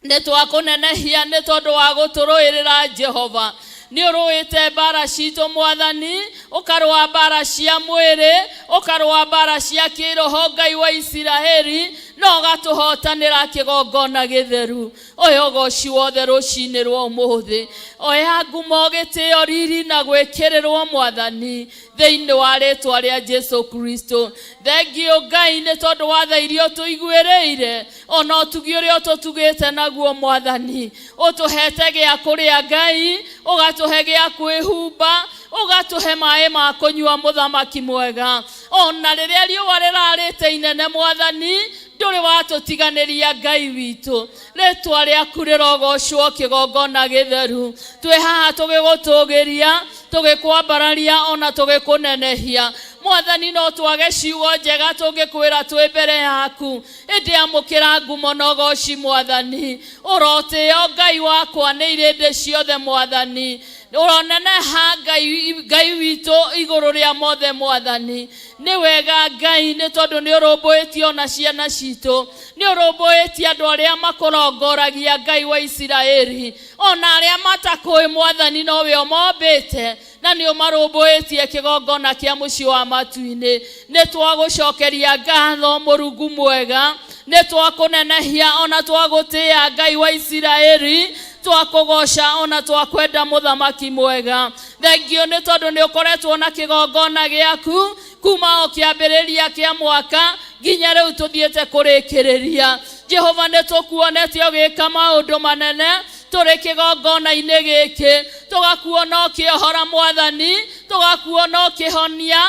Nĩ twakũnenehia nĩ tondũ wa gũtũrũĩrĩra Jehova. Nĩ ũrũĩte mbara citũ Mwathani, ũkarũa mbara cia mwĩrĩ, ũkarũa mbara cia kĩroho Ngai wa Isiraeli, na ũgatũhotanĩra kĩgongona gĩtheru. Oya ũgoci wothe rũcinĩ rwa ũmũthĩ, oya ngumo, gĩtĩo, riri na gwĩkĩrĩrwo Mwathani, thĩinĩ wa rĩtwa rĩa Jesu Kristo. Thengio Ngai nĩ tondũ wa tha iria ũtũiguĩrĩire, ona ũtugi ũrĩa ũtũtugĩte naguo Mwathani. Ũtũhete gĩa kũrĩa Ngai, ũgatũhe gĩa kwĩhumba, ũgatũhe maĩ ma kũnyua Mũthamaki mwega. Ona rĩrĩa riũa rĩrarĩte inene Mwathani, ndũrĩ watũtiganĩria Ngai witũ. Rĩtwa rĩaku rĩrogocwo kĩgongona gĩtheru. Twĩ haha tũgĩgũtũgĩria, tũgĩkwambararia ona tũgĩkũnenehia. Mwathani, no twage ciugo njega tũngĩkwĩra twĩ mbere yaku, ĩndĩ amũkĩra ngumo na ũgoci Mwathani. Ũrotĩo Ngai wakwa nĩ irĩndĩ ciothe Mwathani. Ũroneneha Ngai, Ngai witũ igũrũ rĩa mothe Mwathani. Nĩ wega Ngai nĩ tondũ nĩ ũrũmbũĩtie ona ciana citũ, nĩ ũrũmbũĩtie andũ arĩa makũrongoragia Ngai wa Isiraeli, ona arĩa matakũĩ Mwathani nowe ũmombĩte na nĩ ũmarũmbũĩtie kĩgongona kĩa mũciĩ wa matu-inĩ. Nĩ twagũcokeria ngatho Mũrungu mwega, nĩ twakũnenehia ona twagũtĩĩa Ngai wa Isiraeli, twakũgoca ona twakwenda Mũthamaki mwega. Thengio nĩ tondũ nĩ ũkoretwo na kĩgongona gĩaku kuma o kĩambĩrĩria kĩa mwaka nginya rĩu tũthiĩte kũrĩkĩrĩria. Jehova, nĩ tũkuonete ũgĩka maũndũ manene tũrĩ kĩgongona-inĩ gĩkĩ, tũgakuona ũkĩohora Mwathani, tũgakuona ũkĩhonia,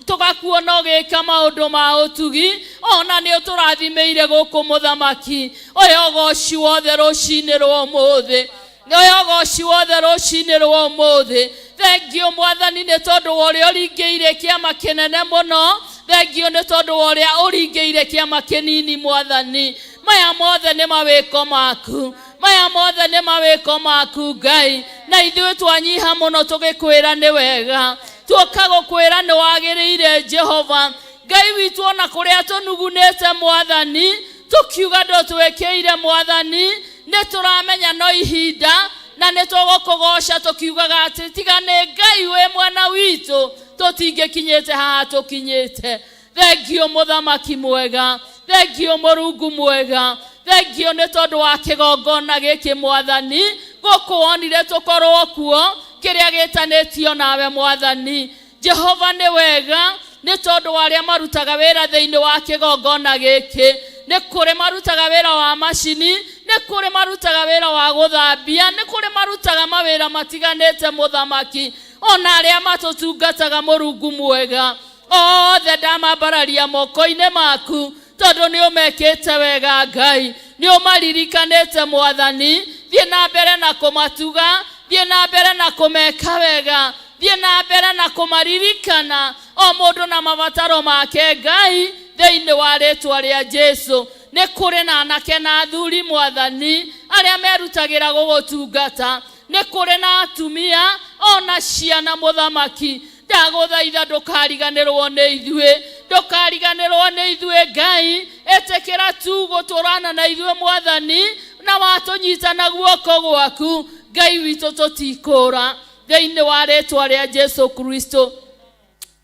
tũgakuona ũgĩka maũndũ ma ũtugi, ona nĩ ũtũrathimĩire gũkũ Mũthamaki. Oya ũgoci wothe rũcinĩ rwa ũmũthĩ, oya ũgoci wothe rũcinĩ rwa ũmũthĩ. Thengio Mwathani nĩ tondũ wa ũrĩa ũringĩire kĩama kĩnene mũno, thengio nĩ tondũ wa ũrĩa ũringĩire kĩama kĩnini Mwathani. Maya mothe nĩ mawĩko maku, maya mothe nĩ mawĩko maku Ngai, na ithuĩ twanyiha mũno tũgĩkwĩra nĩ wega, tuoka gũkwĩra nĩ wagĩrĩire Jehova Ngai witũ, ona kũrĩa tũnugunĩte Mwathani, tũkiuga ndũtwĩkĩire Mwathani, nĩ tũramenya no ihinda na nĩ tũgũkũgoca tũkiugaga atĩ tiga nĩ Ngai wĩ mwena witũ tũtingĩkinyĩte haha tũkinyĩte. Thengio Mũthamaki mwega, thengio Mũrungu mwega, thengio nĩ tondũ wa kĩgongona gĩkĩ Mwathani, gũkũ wonire tũkorwo kuo, kĩrĩa gĩtanĩtio nawe Mwathani. Jehova nĩ wega nĩ tondũ wa arĩa marutaga wĩra thĩinĩ wa kĩgongona gĩkĩ. Nĩ kũrĩ marutaga wĩra wa macini, nĩ kũrĩ marutaga wĩra wa gũthambia, nĩ kũrĩ marutaga mawĩra matiganĩte Mũthamaki, ona arĩa matũtungataga Mũrungu mwega. Othe ndamambararia moko-inĩ maku, tondũ nĩ ũmekĩte wega Ngai, nĩ ũmaririkanĩte Mwathani. Thiĩ na mbere na kũmatuga, thiĩ na mbere na kũmeka wega, thiĩ na mbere na kũmaririkana o mũndũ na mabataro make Ngai, thĩinĩ wa rĩtwa rĩa Jesu. Nĩ kũrĩ na anake na athuri Mwathani arĩa merutagĩra gũgũtungata, nĩ kũrĩ na atumia ona ciana Mũthamaki. Ndagũthaitha ndũkariganĩrwo nĩ ithuĩ, ndũkariganĩrwo nĩ ithuĩ Ngai. Ĩtĩkĩra tu gũtũrana na ithuĩ Mwathani, na watũnyita na guoko gwaku Ngai witũ, tũtikũra, thĩinĩ wa rĩtwa rĩa Jesu Kristo.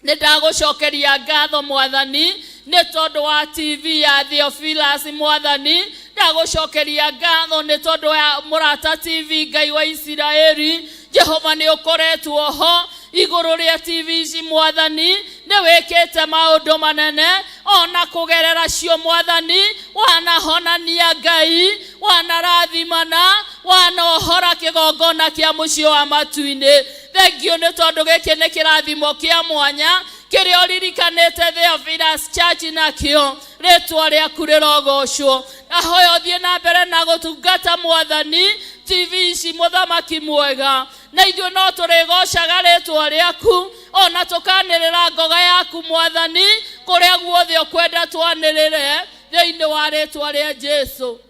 Nĩ ndagũcokeria ngatho Mwathani nĩ tondũ wa TV ya Theophilus Mwathani, ndagũcokeria ngatho nĩ tondũ wa Mũrata TV Ngai wa Isiraeli. Jehova nĩ ũkoretwo ho igũrũ rĩa TV ici Mwathani, nĩ wĩkĩte maũndũ manene ona kũgerera cio Mwathani, wanahonania Ngai, wanarathimana, wanohora kĩgongona kĩa mũciĩ wa matu-inĩ. Thengio nĩ tondũ gĩkĩ nĩ kĩrathimo kĩa mwanya kĩrĩa ũririkanĩte Theophilus Church nakĩo, rĩtwa rĩaku rĩrogocwo. Ahoya ũthiĩ na mbere na gũtungata Mwathani TV ici Mũthamaki mwega, na ithuĩ no tũrĩgocaga rĩtwa rĩaku ona tũkanĩrĩra ngoga yaku Mwathani, kũrĩa guothe ũkwenda twanĩrĩre, thĩinĩ wa rĩtwa rĩa Jesu.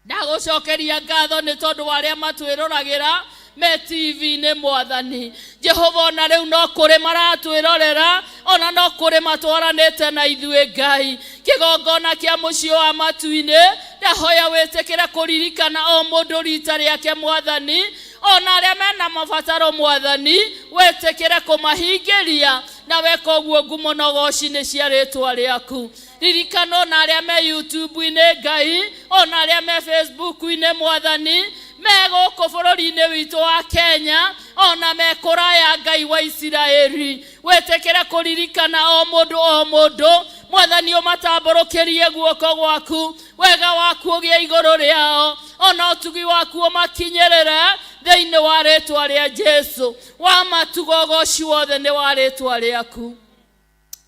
Ndagũcokeria ngatho nĩ tondũ wa arĩa matwĩroragĩra me TV-inĩ Mwathani Jehova, ona rĩu no kũrĩ maratwĩrorera, ona no kũrĩ matwaranĩte na ithuĩ Ngai. Kĩgongona kĩa mũciĩ wa matu-inĩ, ndahoya wĩtĩkĩre kũririkana o mũndũ rita rĩake Mwathani. Ona arĩa mena mabataro Mwathani, wĩtĩkĩre kũmahingĩria, na weka ũguo ngumo na ũgoci nĩ cia rĩtwa rĩaku. Ririkana ona arĩa me YouTube-inĩ Ngai, ona arĩa me Facebook-inĩ Mwathani, me gũkũ bũrũri-inĩ witũ wa Kenya, ona me kũraya Ngai wa Isiraeli. Wĩtĩkĩre kũririkana o mũndũ o mũndũ Mwathani, ũmatambũrũkĩrie guoko gwaku, wega waku ũgĩe igũrũ rĩao, ona ũtugi waku ũmakinyĩrĩre thĩinĩ wa rĩtwa rĩa Jesu. Wa matugo ũgoci wothe nĩ wa rĩtwa rĩaku.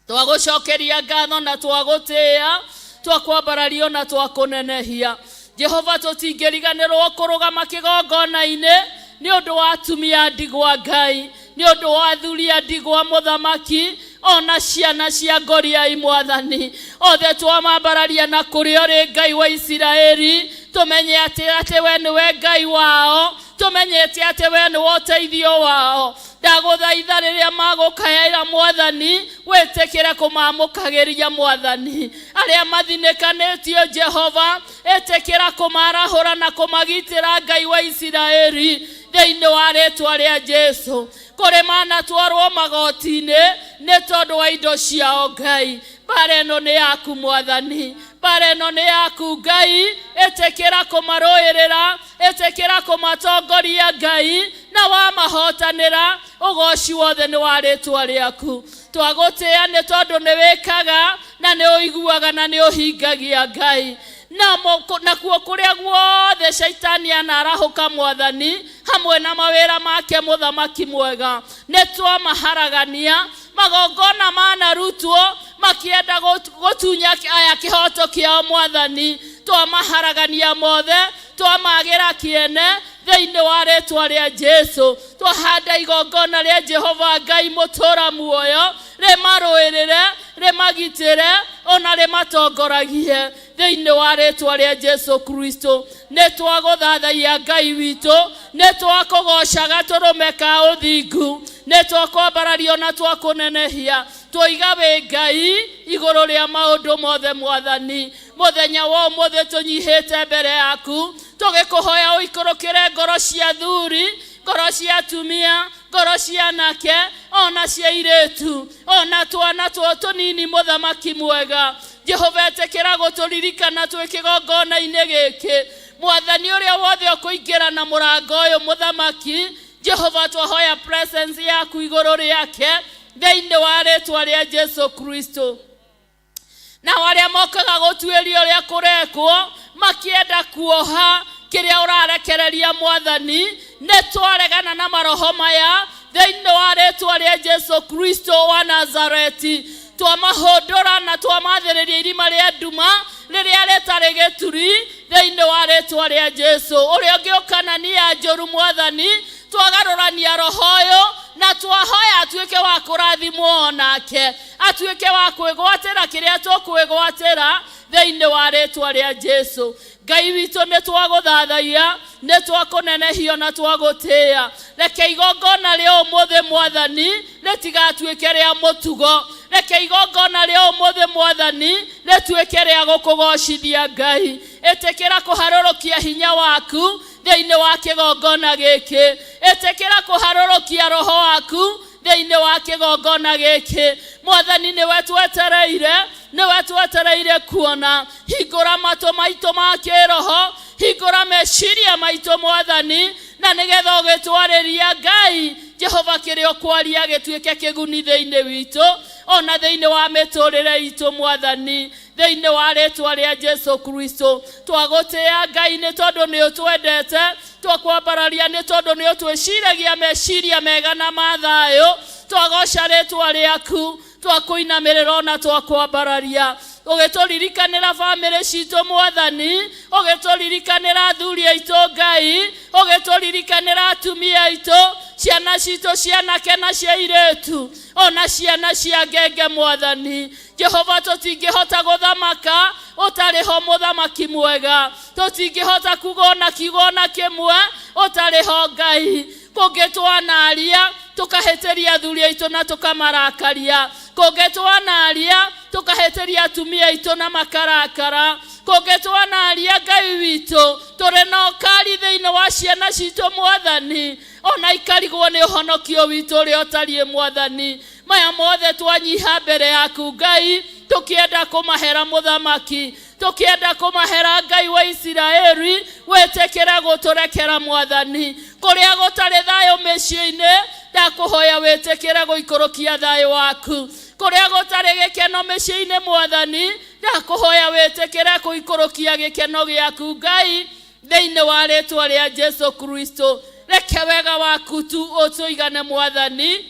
Twagũcokeria ngatho na twagũtĩĩa, twakwambararia na twakũnenehia. Jehova, tũtingĩriganĩrwo kũrũgama kĩgongona-inĩ nĩ ũndũ wa atumia ndigwa Ngai, nĩ ũndũ wa athuri a ndigwa mũthamaki, ona ciana cia ngoriai Mwathani. Othe twamambararia na kũrĩa ũrĩ Ngai wa Isiraeli, tũmenye atĩ we nĩwe Ngai wao, tũmenyete atĩ we nĩwe ũteithio wao. Ndagũthaitha rĩrĩa magũkaĩra Mwathani, wĩtĩkĩre kũmamũkagĩria Mwathani. Arĩa mathinĩkanĩtio Jehova, ĩtĩkĩra kũmarahũra na kũmagitĩra Ngai wa Isiraeli thĩinĩ wa rĩtwa rĩa Jesu. Kũrĩ manatwarwo magoti-inĩ nĩ tondũ wa indo ciao Ngai, mbara ĩno nĩ yaku Mwathani, mbara ĩno nĩ yaku Ngai. Ĩtĩkĩra kũmarũĩrĩra, ĩtĩkĩra kũmatongoria Ngai, na wamahotanĩra ũgoci wothe nĩ wa rĩtwa rĩaku. Twagũtĩĩa nĩ tondũ nĩ wĩkaga na nĩ ũiguaga na nĩ ũhingagia Ngai. Nakuo kũrĩa guothe caitani anarahũka Mwathani hamwe na mawĩra make mũthamaki mwega, nĩ twamaharagania. Magongona manarutwo makĩenda gũtunya aya kĩhoto kĩao Mwathani, twamaharagania mothe, twamagĩra kĩene thĩinĩ wa rĩtwa rĩa Jesu. Twahanda igongona rĩa Jehova Ngai mũtũra muoyo, rĩmarũĩrĩre, rĩmagitĩre, ona rĩmatongoragie thĩinĩ wa rĩtwa rĩa Jesu Kristo. Nĩ twagũthathaia Ngai witũ, nĩ twakũgoca gatũrũme ka ũthingu, nĩ twakwambararia na twakũnenehia, twoiga wĩ Ngai igũrũ rĩa maũndũ mothe Mwathani. Mũthenya wa ũmũthĩ tũnyihĩte mbere yaku, tũgĩkũhoya ũikũrũkĩre ngoro cia thuri, ngoro cia atumia, ngoro cia anake, ona cia airĩtu, ona twana two tũnini mũthamaki mwega. Jehova, ĩtĩkĩra gũtũririkana twĩ kĩgongona-inĩ gĩkĩ. Mwathani, ũrĩa wothe ũkũingĩra na mũrango ũyũ mũthamaki Jehova, twahoya presence yaku igũrũ rĩake thĩinĩ wa rĩtwa rĩa Jesu Kristo. Nao arĩa mokaga gũtuĩria ũrĩa kũrekwo makĩenda kuoha kĩrĩa ũrarekereria Mwathani, nĩ twaregana na maroho maya thĩinĩ wa rĩtwa rĩa Jesu Kristo wa Nazareti. Twamahũndũra na twamathĩrĩria irima rĩa nduma rĩrĩa rĩtarĩ gĩturi thĩinĩ wa rĩtwa rĩa Jesu. Ũrĩa ũngĩũka na nia njũru Mwathani, twagarũrania roho ũyũ na twahoya atuĩke wa kũrathimwo, onake atuĩke wa kwĩgwatĩra kĩrĩa tũkwĩgwatĩra thĩinĩ wa rĩtwa rĩa Jesu. Ngai witũ, nĩ twagũthathaia, nĩ twakũnenehio na twagũtĩĩa. Reke igongona rĩa ũmũthĩ Mwathani rĩtigatuĩke rĩa mũtugo, reke igongona rĩa ũmũthĩ Mwathani rĩtuĩke rĩa gũkũgocithia Ngai. Ĩtĩkĩra kũharũrũkia hinya waku thĩinĩ wa kĩgongona gĩkĩ, ĩtĩkĩra kũharũrũkia roho waku thĩinĩ wa kĩgongona gĩkĩ Mwathani. Nĩwe twetereire, nĩwe twetereire kuona. Hingũra matũ maitũ ma kĩroho, hingũra meciria maitũ Mwathani, na nĩgetha ũgĩtwarĩria Ngai Jehova kĩrĩa ũkwaria gĩtuĩke kĩguni thĩinĩ witũ ona thĩinĩ wa mĩtũrĩre itũ Mwathani, thĩinĩ wa rĩtwa rĩa Jesu Kristo. Twagũtĩĩa Ngai nĩ tondũ nĩ ũtwendete, twakwambararia nĩ tondũ nĩ ũtwĩciragia meciria mega na ma thayũ. Twagoca rĩtwa rĩaku, twakũinamĩrĩra ona twakwambararia, ũgĩtũririkanĩra bamĩrĩ citũ Mwathani, ũgĩtũririkanĩra athuri aitũ Ngai, ũgĩtũririkanĩra atumia aitũ, ciana citũ cianake na cia airĩtu, ona ciana cia ngenge Mwathani Jehova. Tũtingĩhota gũthamaka ũtarĩ ho mũthamaki mwega, tũtingĩhota kuga ona kiugo ona kĩmwe ũtarĩ ho Ngai. Kũngĩtwanaria tũkahĩtĩria athuri aitũ na tũkamarakaria, kũngĩtwanaria tũkahĩtĩria atumia aitũ na makarakara, kũngĩtwanaria Ngai witũ. Tũrĩ na ũkari thĩinĩ wa ciana citũ Mwathani, ona ikarigwo nĩ ũhonokio witũ ũrĩa ũtariĩ Mwathani. Maya mothe twanyiha mbere yaku Ngai, tũkĩenda kũmahera mũthamaki, tũkĩenda kũmahera Ngai wa Isiraeli, wĩtĩkĩre gũtũrekera Mwathani. Kũrĩa gũtarĩ thayũ mĩciĩ-inĩ, ndakũhoya wĩtĩkĩre gũikũrũkia thayũ waku. Kũrĩa gũtarĩ gĩkeno mĩciĩ-inĩ Mwathani, ndakũhoya wĩtĩkĩre gũikũrũkia gĩkeno gĩaku Ngai, thĩinĩ wa rĩtwa rĩa Jesu Kristo. Reke wega waku tu ũtũigane Mwathani,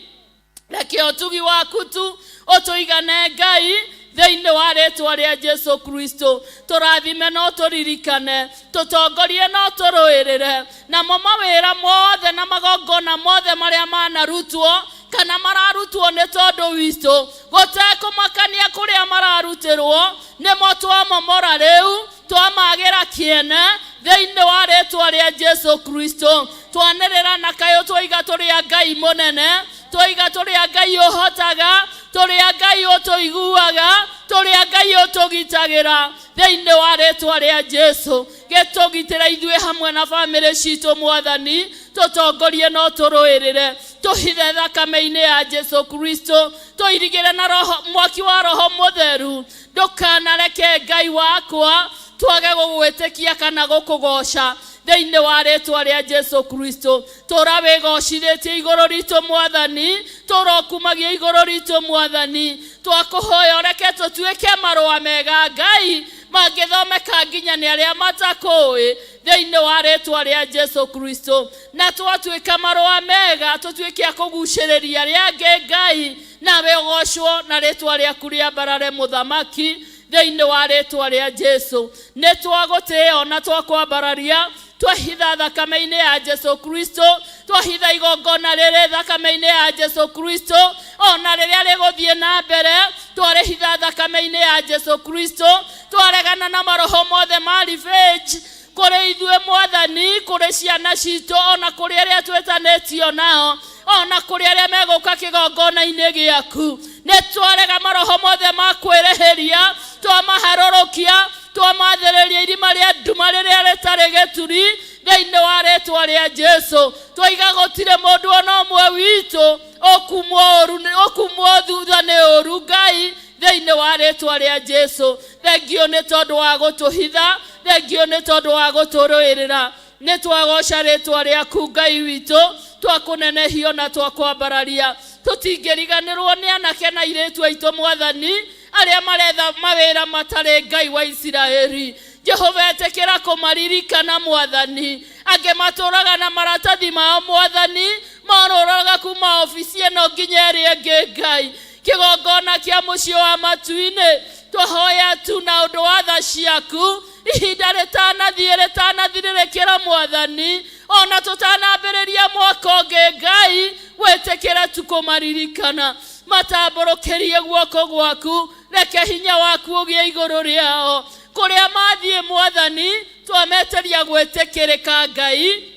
reke ũtugi waku tu ũtũigane Ngai, thĩinĩ wa rĩtwa rĩa Jesu Kristo. Tũrathime no tũririkane, tũtongorie no tũrũĩrĩre, namo mawĩra mothe na magongona mothe marĩa manarutwo kana mararutwo nĩ tondũ witũ, gũtekũmakania kũrĩa mararutĩrwo, nĩmo twamomora rĩu, twamagĩra kĩene thĩinĩ wa rĩtwa rĩa Jesu Kristo. Twanĩrĩra na kayũ, twaiga tũrĩ a Ngai mũnene, twaiga tũrĩ a Ngai ũhotaga, tũrĩ a Ngai ũtũiguaga, tũrĩ a Ngai ũtũgitagĩra thĩinĩ wa rĩtwa rĩa Jesu. Gĩtũgitĩra ithuĩ hamwe na bamĩrĩ citũ Mwathani, tũtongorie no tũrũĩrĩre, tũhithe thakame-inĩ ya Jesu Kristo, tũirigĩre na roho, mwaki wa Roho Mũtheru. Ndũkanareke Ngai wakwa twage gũgwĩtĩkia kana gũkũgoca thĩinĩ wa rĩtwa rĩa Jesu Kristo. Tũra wĩgocithĩtie igũrũ ritũ Mwathani, tũra ũkumagia igũrũ ritũ Mwathani. Twakũhoya ũreke tũtuĩke marũa mega Ngai, mangĩthomeka nginya nĩ arĩa matakũĩ thĩinĩ wa rĩtwa rĩa Jesu Kristo. Na twatuĩka marũa mega, tũtuĩke a kũgucĩrĩria arĩa angĩ Ngai, nawe ũgocwo na rĩtwa rĩaku rĩambarare mũthamaki thĩinĩ wa rĩtwa rĩa Jesu. Nĩ twagũtĩĩa na twakwambararia, twahitha thakame-inĩ ya Jesu Kristo, twahitha igongona rĩrĩ thakame-inĩ ya Jesu Kristo, ona rĩrĩa rĩgũthiĩ na mbere twarĩhitha thakame-inĩ ya Jesu Kristo. Twaregana na maroho mothe ma revenge kũrĩ ithuĩ Mwathani, kũrĩ ciana citũ, ona kũrĩ arĩa twĩtanĩtio nao, ona kũrĩ arĩa megũka kĩgongona-inĩ gĩaku. Nĩ twarega maroho mothe ma kwĩrĩhĩria, twamaharũrũkia, twamathĩrĩria irima rĩa nduma rĩrĩa rĩtarĩ gĩturi thĩinĩ wa rĩtwa rĩa Jesu. Twaiga gũtirĩ mũndũ ona ũmwe witũ ũkumwo thutha nĩ ũru Ngai thĩinĩ wa rĩtwa rĩa Jesu. Thengio nĩ tondũ wa gũtũhitha, thengio nĩ tondũ wa gũtũrũĩrĩra. Nĩ twagoca rĩtwa rĩaku Ngai witũ, twakũnenehio na twakwambararia. Tũtingĩriganĩrwo nĩ anake na airĩtu aitũ Mwathani, arĩa maretha mawĩra matarĩ Ngai wa Isiraeli. Jehova etĩkĩra kũmaririkana Mwathani. Angĩ matũraga na maratathi mao Mwathani, morũraga kuma obici ĩno nginya ĩrĩa ĩngĩ Ngai. Kĩgongona kĩa mũciĩ wa matu-inĩ, twahoya tu na ũndũ wa tha ciaku, ihinda rĩtanathiĩ rĩtanathirĩrĩkĩra Mwathani, ona tũtanambĩrĩria mwaka ũngĩ Ngai, wĩtĩkĩre tu kũmaririkana. Matambũrũkĩrie guoko gwaku, reke hinya waku ũgĩe igũrũ rĩao. Kũrĩa mathiĩ Mwathani, twameteria gwĩtĩkĩrĩka Ngai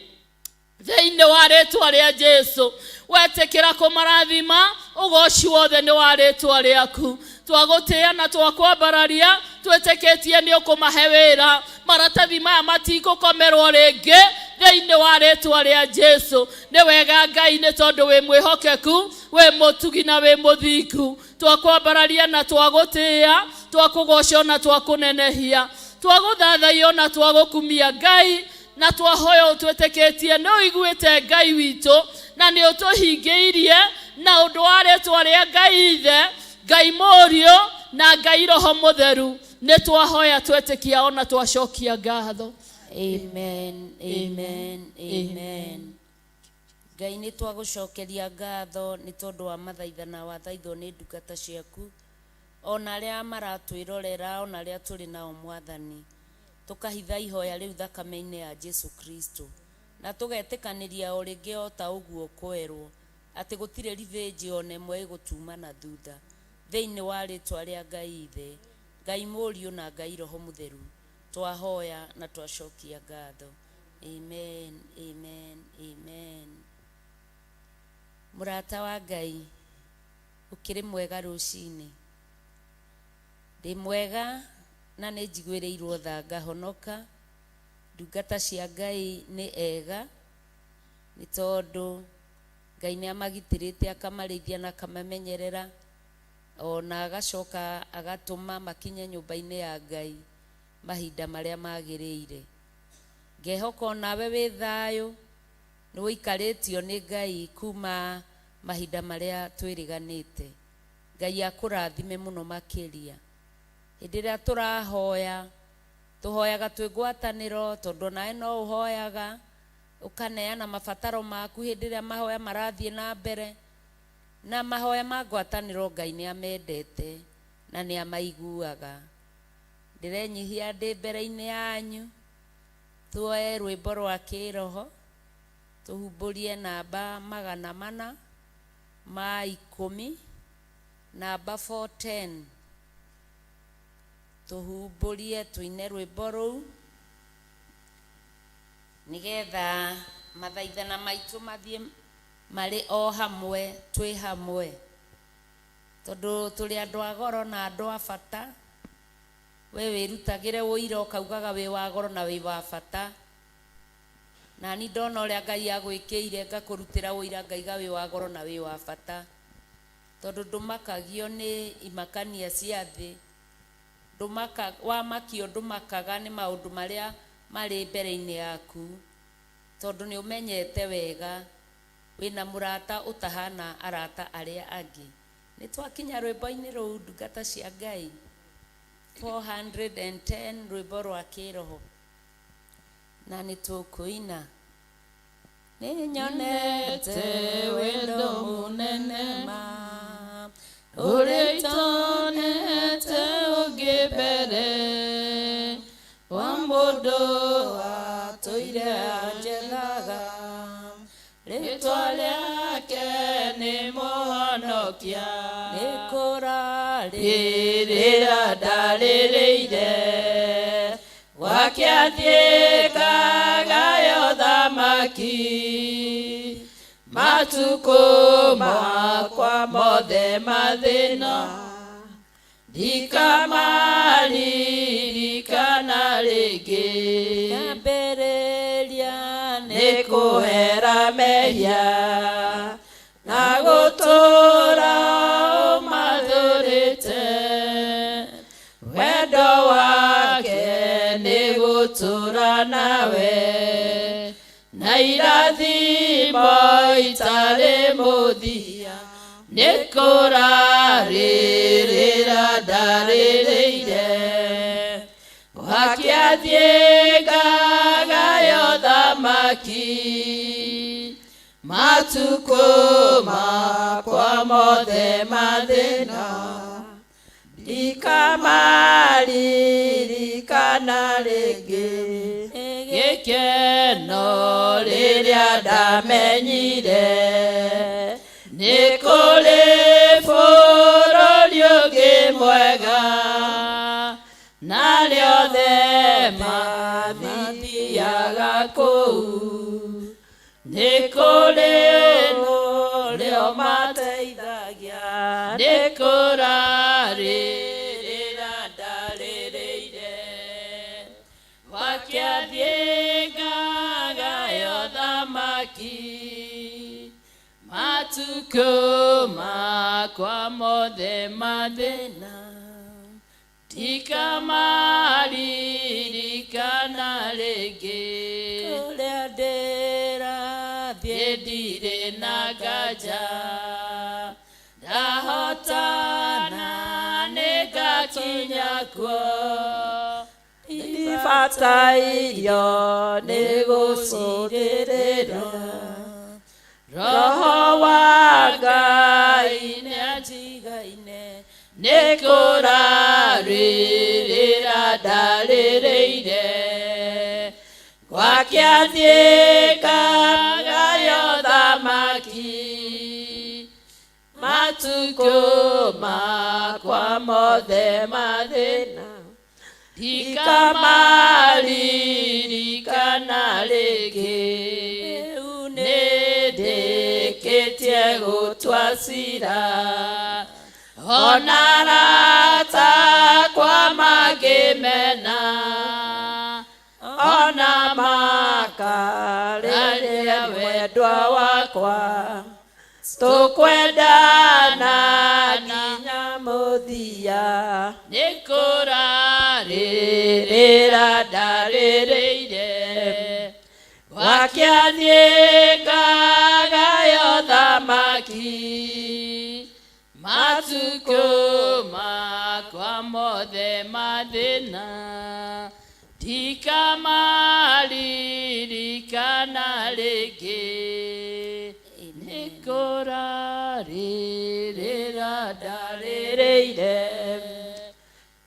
thĩinĩ wa rĩtwa rĩa Jesu. Wetĩkĩra kũmarathima, ũgoci wothe nĩ wa rĩtwa rĩaku. Twagũtĩĩa na twakwambararia, twĩtĩkĩtie nĩ ũkũmahe wĩra. Maratathi maya matigũkomerwo rĩngĩ thĩinĩ wa rĩtwa rĩa Jesu. Nĩ wega Ngai, nĩ tondũ wĩ mwĩhokeku, wĩ mũtugi na wĩ mũthingu. Twakwambararia na twagũtĩĩa, twakũgoca na twakũnenehia, twagũthathaiya na twagũkumia Ngai, na twahoya ũtwĩtĩkĩtie nĩ ũiguĩte Ngai witũ, na nĩ ũtũhingĩirie na ũndũ wa rĩtwa rĩa Ngai Ithe, Ngai Mũriũ na Ngai Roho Mũtheru. Nĩ twahoya twetĩkia ona twacokia ngatho. Amen, amen, amen. Ngai nĩ twagũcokeria ngatho nĩ tondũ wa mathaithana wathaithwo nĩ ndungata ciaku, ona arĩa maratwĩrorera, ona arĩa tũrĩ nao Mwathani. Tũkahitha ihoya rĩu thakame-inĩ ya Jesu Kristo, na tũgetĩkanĩria o rĩngĩ o ta ũguo kwerwo atĩ gũtirĩ ribĩnji ona ĩmwe ĩgũtuma na thutha thĩinĩ wa rĩtwa rĩa Ngai Ithe, Ngai Mũriũ na Ngai Roho Mũtheru. Twahoya na twacokia ngatho. Amen, amen, amen. Mũrata wa Ngai, ũkĩrĩ mwega rũcinĩ? Ndĩ mwega na nĩ njiguĩrĩirwo tha ngahonoka. Ndungata cia Ngai nĩ ega nĩ tondũ Ngai nĩ amagitĩrĩte akamarĩithia na akamamenyerera ona agacoka agatũma makinye nyũmba-inĩ ya Ngai mahinda marĩa magĩrĩire. Ngehoka onawe wĩ thayũ nĩ ũikarĩtio nĩ Ngai kuma mahinda marĩa twĩrĩganĩte. Ngai akũrathime mũno makĩria. Hĩndĩ ĩrĩa tũrahoya tũhoyaga twĩ ngwatanĩro tondũ onawe no ũhoyaga ũkaneana mabataro maku hĩndĩ ĩrĩa mahoya marathiĩ na mbere na mahoya ma ngwatanĩro Ngai nĩ amendete na nĩ amaiguaga. Ndĩrenyihia ndĩ mbere-inĩ yanyu tuoe rwĩmbo rwa kĩroho tũhumbũrie namba 410, namba 410, tũhumbũrie tũine rwĩmbo rũu nĩgetha mathaithana maitũ mathiĩ marĩ o hamwe twĩ hamwe tondũ tũrĩ andũ a goro na andũ a bata. We wĩrutagĩre ũira ũkaugaga wĩ wa goro na wĩ wa bata na ni ndona ũrĩa Ngai agwĩkĩire ngakũrutĩra ũira ngaiga wĩ wa goro na wĩ wa bata tondũ ndũmakagio nĩ imakania cia thĩ, wamakio ndũmakaga nĩ maũndũ marĩa marĩ mbere-inĩ yaku tondũ nĩ ũmenyete wega wĩna mũrata ũtahana arata arĩa angĩ. Nĩ twakinya rwĩmbo-inĩ rũu ndungata cia Ngai 410 rwĩmbo rwa kĩroho na nĩ tũkũina. Nĩ nyonete wendo mũnene ma ũrĩa itonete ũngĩ mbere wa mũndũ atũire anjethaga rĩtwa rĩake nĩ Mũhonokia nĩ kũrarĩrĩra ndarĩrĩire gwake athiĩ ngagayo thamaki matukũ makwa mothe mathĩna ndikamaririkana rĩngĩ kĩambĩrĩria nĩ kũhera mehia na gũtũũra ũmathũrĩte wendo wake nĩ gũtũũra nawe na irathimo itarĩ mũthia nĩ kũrarĩrĩra ndarĩrĩire gwake athiĩ ngagayo thamaki matukũ makwa mothe mathĩna ndikamaririkana rĩngĩ gĩkeno rĩrĩa ndamenyire nĩ kũrĩ bũrũri ũngĩ mwega na rĩothe mathiaga kũu nĩ kũrĩ rĩo mateithagia nĩ kũrarĩrĩra ndarĩrĩire gwake athiĩ ngagayo thamaki matukũ makwa mothe mathĩna ndikamaririkana rĩngĩ kũrĩa ndĩrathiĩ ndirĩ na nganja ndahotana nĩngakinya kuo ndibatairio nĩ gũcũthĩrĩra Roho wa Ngai nĩanjigaine nĩ kũrarĩrĩra ndarĩrĩire gwake athiĩ ngagayo thamaki matukũ makwa mothe mathĩna ndikamaririkana rĩngĩ rĩu nĩ ndĩkĩtie gũtua cira ona arata akwa mangĩmena Ona makarĩrĩria mwendwa wakwa, tũkwendana nginya mũthia. Nĩ kũrarĩrĩra ndarĩrĩire. Gwake niĩ ngagayo thamaki. Matukũ makwa mothe mathĩna, ndikamaririkana rĩngĩ. Nĩ kũrarĩrĩra ndarĩrĩire.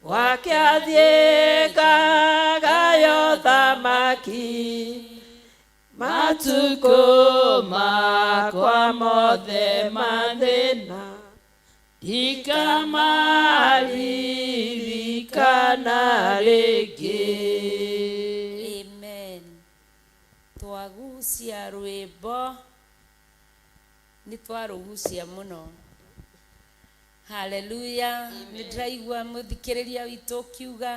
Gwake athiĩ ngagayo thamaki. Matukũ makwa mothe mathĩna, ndikamaririkana rĩngĩ. Amen. Twagucia rwĩmbo, nĩ twarũgucia mũno. Haleluya. Nĩ ndĩraigua mũthikĩrĩria witũ ũkiuga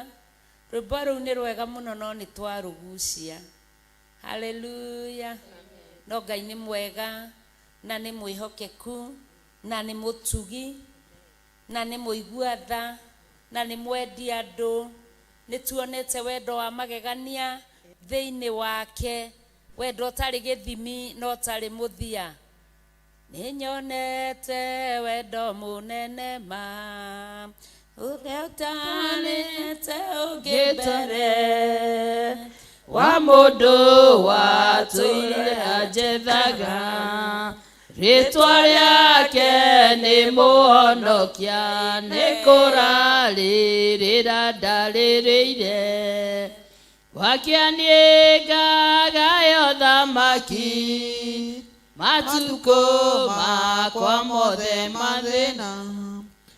rwĩmbo rũu nĩ rwega mũno, no nĩ twarũgucia. Haleluya. No Ngai nĩ mwega na nĩ mwĩhokeku na nĩ mũtugi na nĩ mũigua tha na nĩ mwendi andũ. Nĩ tuonete wendo wa magegania thĩinĩ wake, wendo ũtarĩ gĩthimi na ũtarĩ mũthia. Nĩ nyonete wendo mũnene ma ũrĩa ũtarĩte ũngĩ mbere, wa mũndũ watũire anjethaga, rĩtwa rĩake nĩ mũhonokia. Nĩ kũrarĩrĩra ndarĩrĩire. Gwake niĩ ngagayo thamaki. Matukũ makwa mothe mathĩna,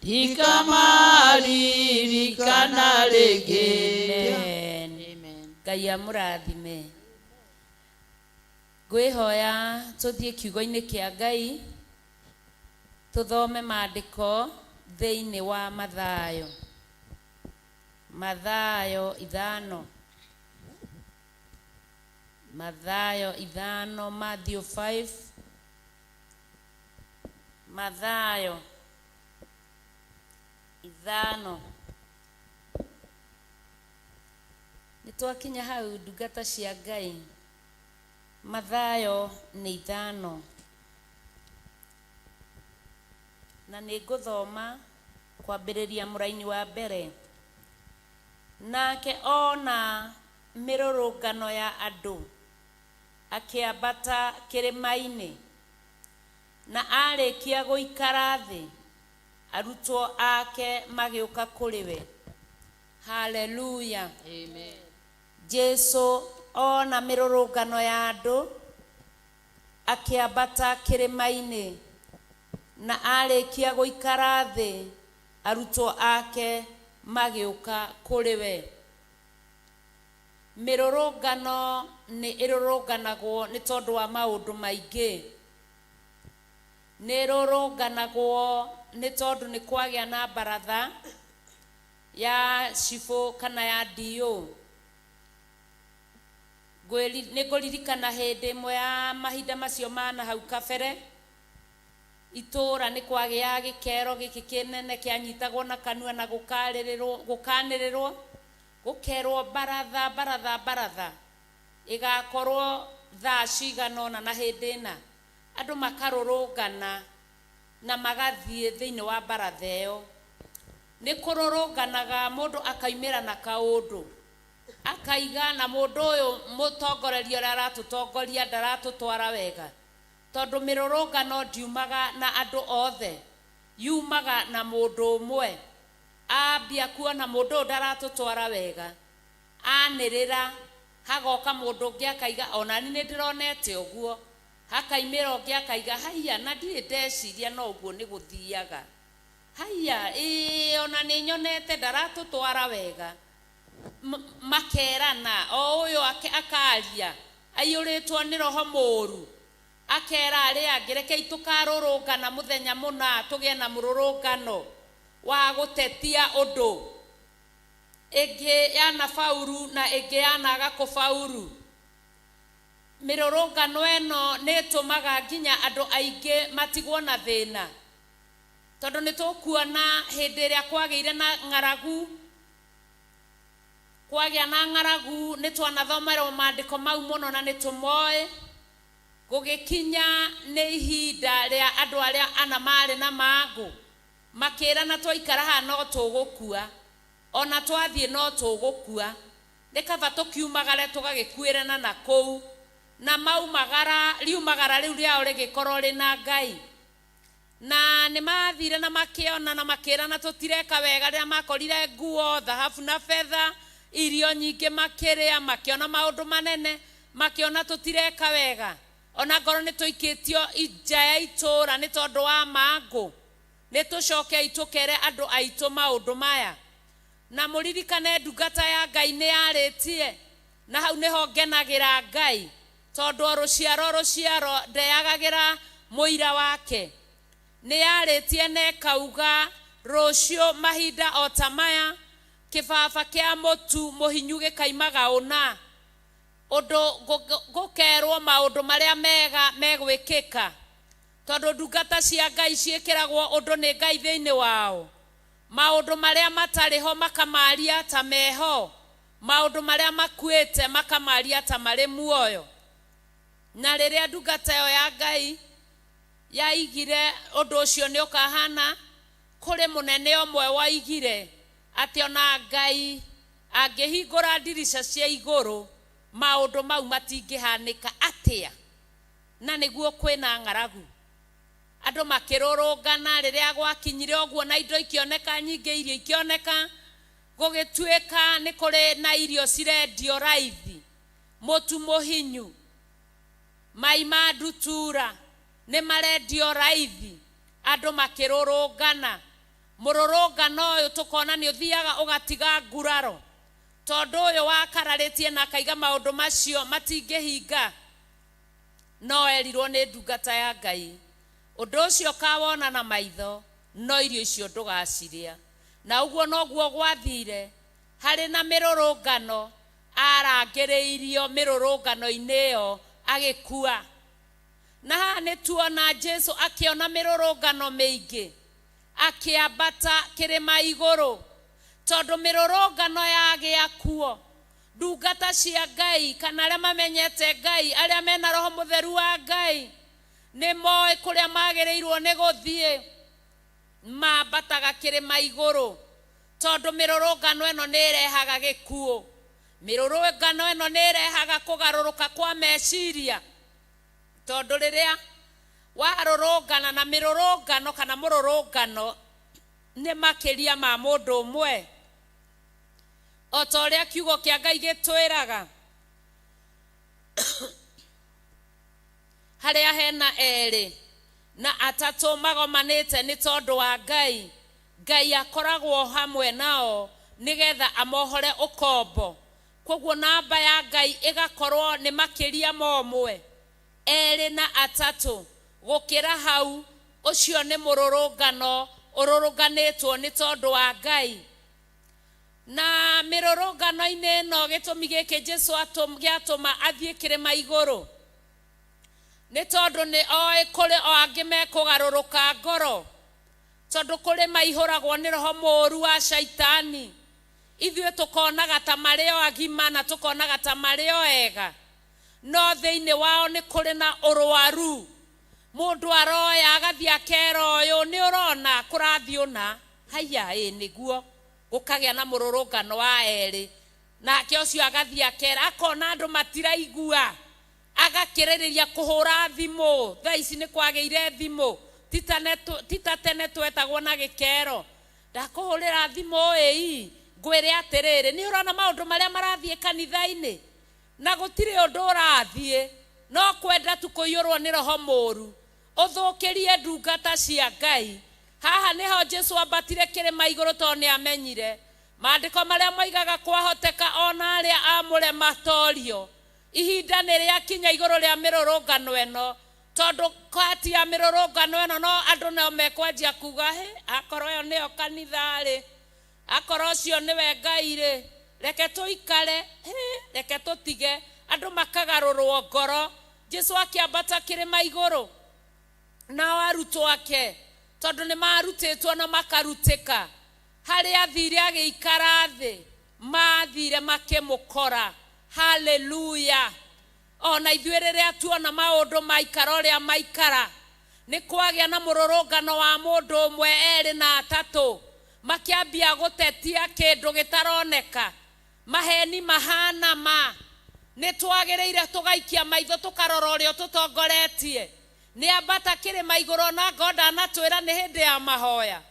ndikamaririkana rĩngĩ. Amen. Ngai amũrathime. Ngwĩhoya tũthiĩ kiugo-inĩ kĩa Ngai, tũthome maandĩko thĩinĩ wa Mathayo. Mathayo 5. Mathayo 5, Matthew 5. Mathayo 5. Nĩ twakinya hau, ndungata cia Ngai. Mathayo nĩ 5. Na nĩ ngũthoma kwambĩrĩria mũraini wa mbere. Nake ona mĩrũrũngano ya andũ, akĩambata kĩrĩma-inĩ, na arĩkia gũikara thĩ, arutwo ake magĩũka kũrĩ we. Haleluya. Amen. Jesu ona mĩrũrũngano ya andũ, akĩambata kĩrĩma-inĩ, na arĩkia gũikara thĩ, arutwo ake magĩũka kũrĩ we. Mĩrũrũngano nĩ ĩrũrũnganagwo nĩ tondũ wa maũndũ maingĩ. Nĩ ĩrũrũnganagwo nĩ tondũ nĩ kwagĩa na baratha ya cibũ kana ya DO. Nĩ ngũririkana hĩndĩ ĩmwe ya mahinda macio ma na hau kabere, itũra nĩ kwagĩaga gĩkero gĩkĩ kĩnene kĩanyitagwo na kanua na gũkanĩrĩrwo, gũkerwo baratha, baratha, baratha ĩgakorwo thaa cigana ũna na hĩndĩ ĩna. Andũ makarũrũngana na magathiĩ thĩinĩ wa baratha ĩyo. Nĩ kũrũrũnganaga mũndũ akaumĩra na kaũndũ, akaiga na mũndũ ũyũ mũtongoreria ũrĩa aratũtongoria ndaratũtwara wega, tondũ mĩrũrũngano ndiumaga na andũ othe, yumaga na mũndũ ũmwe. Ambia kuona mũndũ ũyũ ndaratũtwara wega, anĩrĩra, hagoka mũndũ ũngĩ akaiga onani nĩ ndĩronete ũguo, hakaimĩra ũngĩ akaiga haiya na ndirĩ ndeciria no ũguo nĩ gũthiaga, haiya ĩĩ ona nĩ nyonete ndaratũtwara wega. Makerana o ũyũ akaria aiyũrĩtwo nĩ roho mũũru, akera arĩa angĩ rekei tũkarũrũngana mũthenya mũna, tũgĩe na mũrũrũngano wa gũtetia ũndũ. Ĩngĩ yanabauru na ĩngĩ yanaga kũbauru. Mĩrũrũngano ĩno nĩ ĩtũmaga nginya andũ aingĩ matigwo na thĩna. Tondũ nĩ tũkuona hĩndĩ ĩrĩa kwagĩire na ng'aragu, kwagĩa na ng'aragu nĩ twanathomerwo maandĩko mau mũno na nĩ tũmoĩ. Gũgĩkinya nĩ ihinda rĩa andũ arĩa ana marĩ na mangũ, makĩrana twaikara haha no tũgũkua, ona twathiĩ no tũgũkua, nĩ kaba tũkiumagare tũgagĩkuĩrana na kũu. Na maumagara, riumagara rĩu rĩao rĩgĩkorwo rĩna Ngai. Na nĩ mathire na makĩona na makĩrana tũtireka wega rĩrĩa makorire nguo, thahabu na betha, irio nyingĩ makĩrĩa, makĩona maũndũ manene, makĩona tũtireka wega. Ona ngorwo nĩ tũikĩtio nja ya itũũra nĩ tondũ wa mangũ, nĩ tũcokei tũkere andũ aitũ maũndũ maya. Na mũririkane ndungata ya Ngai nĩ yarĩtie, na hau nĩho ngenagĩra Ngai, tondũ o rũciaro rũciaro ndeyagagĩra mũira wake. Nĩ yarĩtie na ĩkauga rũciũ mahinda o ta maya, kĩbaba kĩa mũtu mũhinyu gĩkaimaga ũna, ũndũ gũkerwo maũndũ marĩa mega megwĩkĩka. Tondũ ndungata cia Ngai ciĩkĩragwo ũndũ nĩ Ngai thĩinĩ wao. Maũndũ marĩa matarĩ ho makamaria ta meho, maũndũ marĩa makuĩte makamaria ta marĩ muoyo. Na rĩrĩa ndungata ĩyo ya Ngai yaigire ũndũ ũcio nĩ ũkahana, kũrĩ mũnene ũmwe waigire atĩ ona Ngai angĩhingũra ndirica cia igũrũ, maũndũ mau matingĩhanĩka atĩa. Na nĩguo kwĩna ng'aragu. Andũ makĩrũrũngana rĩrĩa gwakinyire ũguo na indo ikĩoneka nyingĩ, irio ikĩoneka, gũgĩtuĩka nĩ kũrĩ na irio cirendio raithi, mũtu mũhinyu, mai ma ndutura nĩ marendio raithi, andũ makĩrũrũngana. Mũrũrũngano ũyũ tũkona nĩ ũthiaga ũgatiga nguraro, tondũ ũyũ wakararĩtie na akaiga maũndũ macio matingĩhinga, no erirwo nĩ ndungata ya Ngai, ũndũ ũcio ũkawona na maitho, no irio icio ndũgacirĩa. Na ũguo noguo gwathire, harĩ na mĩrũrũngano, arangĩrĩirio mĩrũrũngano-inĩ ĩyo agĩkua. Na haha nĩ tuona Jesu akĩona mĩrũrũngano mĩingĩ, akĩambata kĩrĩma igũrũ, tondũ mĩrũrũngano yagĩa kuo, ndungata cia Ngai kana arĩa mamenyete Ngai, arĩa mena Roho Mũtheru wa Ngai, nĩ moĩ kũrĩa magĩrĩirwo nĩ gũthiĩ, mambataga kĩrĩma igũrũ, tondũ mĩrũrũngano ĩno nĩ ĩrehaga gĩkuũ. Mĩrũrũngano ĩno nĩ ĩrehaga kũgarũrũka kwa meciria, tondũ rĩrĩa warũrũngana na mĩrũrũngano kana mũrũrũngano nĩ makĩria ma mũndũ ũmwe, o ta ũrĩa kiugo kĩa Ngai gĩtwĩraga, harĩa hena erĩ na atatũ magomanĩte nĩ tondũ wa Ngai, Ngai akoragwo hamwe nao nĩgetha amohore ũkombo. Koguo namba ya Ngai ĩgakorwo nĩ makĩria ma ũmwe, erĩ na atatũ, gũkĩra hau, ũcio nĩ mũrũrũngano ũrũrũnganĩtwo nĩ tondũ wa Ngai. Na mĩrũrũngano-inĩ ĩno gĩtũmi gĩkĩ Jesu gĩatũma athiĩ kĩrĩma igũrũ, nĩ tondũ nĩ oĩ kũrĩ o angĩ mekũgarũrũka ngoro, tondũ kũrĩ maihũragwo nĩ roho mũũru wa shaitani. Ithuĩ tũkonaga ta marĩ o agima na tũkonaga ta marĩ o ega, no thĩinĩ wao nĩ kũrĩ na ũrwaru. Mũndũ aroya agathiĩ akera ũyũ, nĩ ũrona kũrathiĩ ũna, haiya ĩ nĩguo, gũkagĩa na mũrũrũngano wa erĩ, nake ũcio agathiĩ akera, akona andũ matiraigua, agakĩrĩrĩria kũhũra thimũ. Thaa ici nĩ kwagĩire thimũ, ti ta tene twetagwo na gĩkero, ndakũhũrĩra thimũ ĩi, ngwĩre atĩrĩrĩ, nĩ ũrona maũndũ marĩa marathiĩ kanitha-inĩ, na gũtirĩ ũndũ ũrathiĩ, no kwenda tu kũiyũrwo nĩ roho mũũru, ũthũkĩrie ndungata cia Ngai. Haha nĩho Jesu ambatire kĩrĩma igũrũ tondũ nĩ amenyire maandĩko marĩa moigaga kwahoteka ona arĩa amũre matorio. Ihinda nĩ rĩakinya igũrũ rĩa mĩrũrũngano ĩno, tondũ kati ya mĩrũrũngano ĩno no andũ no mekwanjia kuga, hĩ, akorwo ĩyo nĩyo kanitha-rĩ, Akorwo ũcio nĩwe Ngai rĩ, reke tũikare, hĩ, reke tũtige. Andũ makagarũrwo ngoro. Jesu akĩambata kĩrĩma igũrũ nao arutwo ake, tondũ nĩ marutĩtwo na makarutĩka, harĩa athire agĩikara thĩ, mathire makĩmũkora. Haleluya. Ona ithuĩ rĩrĩa tuona maũndũ maikara ũrĩa maikara, nĩ kwagĩa na mũrũrũngano wa mũndũ ũmwe, erĩ na atatũ, makĩambia gũtetia kĩndũ gĩtaroneka, maheni mahana ma. Nĩ twagĩrĩire tũgaikia maitho tũkarora ũrĩa ũtũtongoretie. Nĩ ambata kĩrĩma igũrũ na ngo ndanatwĩra nĩ hĩndĩ ya mahoya,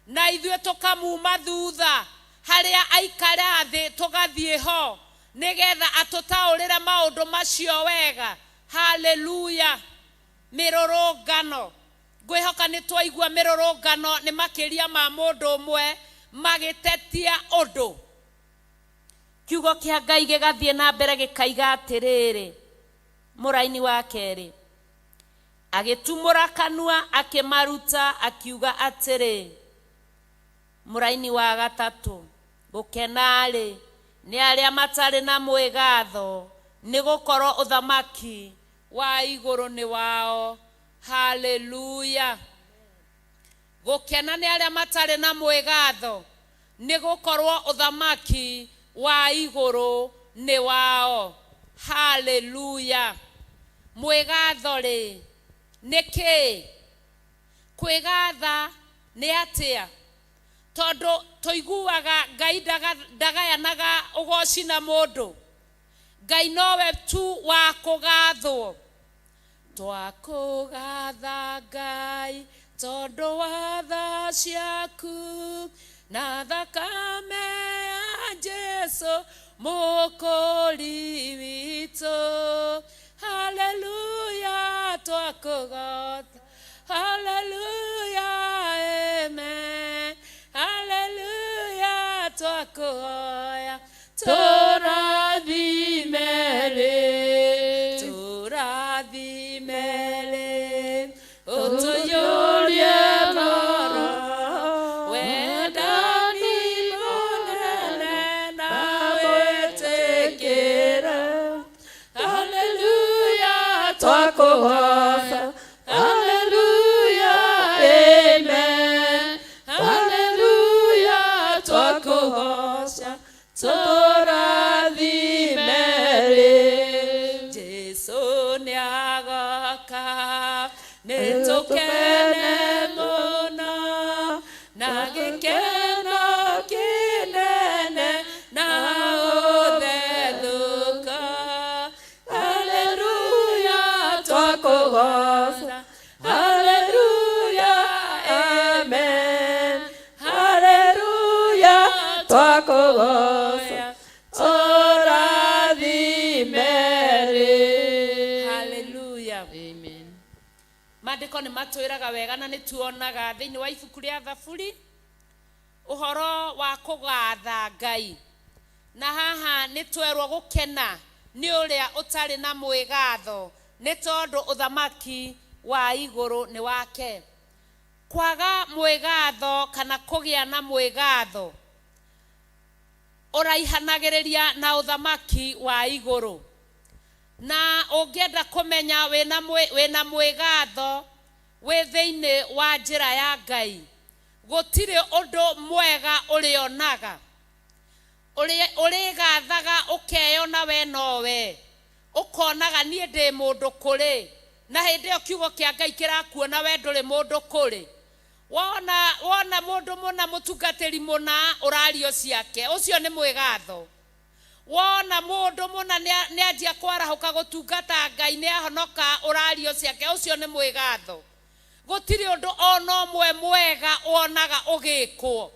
na ithuĩ tũkamuma thutha harĩa aikara thĩ, tũgathiĩ ho nĩgetha atũtaũrĩre maũndũ macio wega. Haleluya. Mĩrũrũngano, ngwĩhoka nĩ twaigua mĩrũrũngano nĩ makĩria ma mũndũ ũmwe magĩtetia ũndũ. Kiugo kĩa Ngai gĩgathiĩ na mbere gĩkaiga atĩrĩrĩ, mũraini wa kerĩ, agĩtumũra kanua akĩmaruta akiuga atĩrĩ, mũraini wa gatatũ, gũkena-rĩ nĩ arĩa matarĩ na mwĩgatho, nĩ gũkorwo ũthamaki wa igũrũ nĩ wao. Haleluya. Gũkena nĩ arĩa matarĩ na mwĩgatho, nĩ gũkorwo ũthamaki wa igũrũ nĩ wao. Haleluya. Mwĩgatho rĩ nĩ kĩĩ? Kwĩgatha nĩ atĩa? Tondũ tũiguaga Ngai ndagayanaga ũgoci na mũndũ. Ngai nowe tu wa kũgathwo. Twakũgatha Ngai tondũ wa tha ciaku na thakame ya Jesu mũkũri witũ. Haleluya, twakũgatha. Haleluya, amen. Haleluya, twakũhoya. Tũrathime rĩ, tũrathime rĩ, ũtũiyũrie ngoro, wendani mũnene na wĩtĩkĩre. Haleluya, twakũhoya. Haleluya, amen. Haleluya, twakũhoya. Tũrathime rĩ. Jesu nĩagoka, nĩtũkene mũno, na gĩkeno kĩnene na ũthethũko. Haleluya, twakũgoca. Haleluya, amen. Haleluya, twakũgoca. Tũrathime rĩ. Haleluya. Amen. Maandĩko nĩ matwĩraga wega na nĩ tuonaga thĩinĩ wa ibuku rĩa Thaburi ũhoro wa kũgatha Ngai, na haha nĩ twerwo gũkena nĩ ũrĩa ũtarĩ na mwĩgatho, nĩ tondũ ũthamaki wa igũrũ nĩ wake. Kwaga mwĩgatho kana kũgĩa na mwĩgatho ũraihanagĩrĩria na ũthamaki wa igũrũ. Na ũngĩenda kũmenya wĩna mwĩgatho wĩ thĩinĩ wa njĩra ya Ngai, gũtirĩ ũndũ mwega ũrĩonaga. Ũrĩgathaga ũkeyona we nowe, ũkonaga niĩ ndĩ mũndũ kũrĩ, na hĩndĩ ĩyo kiugo kĩa Ngai kĩrakuona we ndũrĩ mũndũ kũrĩ. Wona mũndũ mũna, mũtungatĩri mũna ũrario ciake, ũcio nĩ mwĩgatho. Wona mũndũ mũna nĩ anjia kwarahũka gũtungata Ngai, nĩ ahonoka, ũrario ciake, ũcio nĩ mwĩgatho. Gũtirĩ ũndũ ona ũmwe mwega wonaga ũgĩkwo,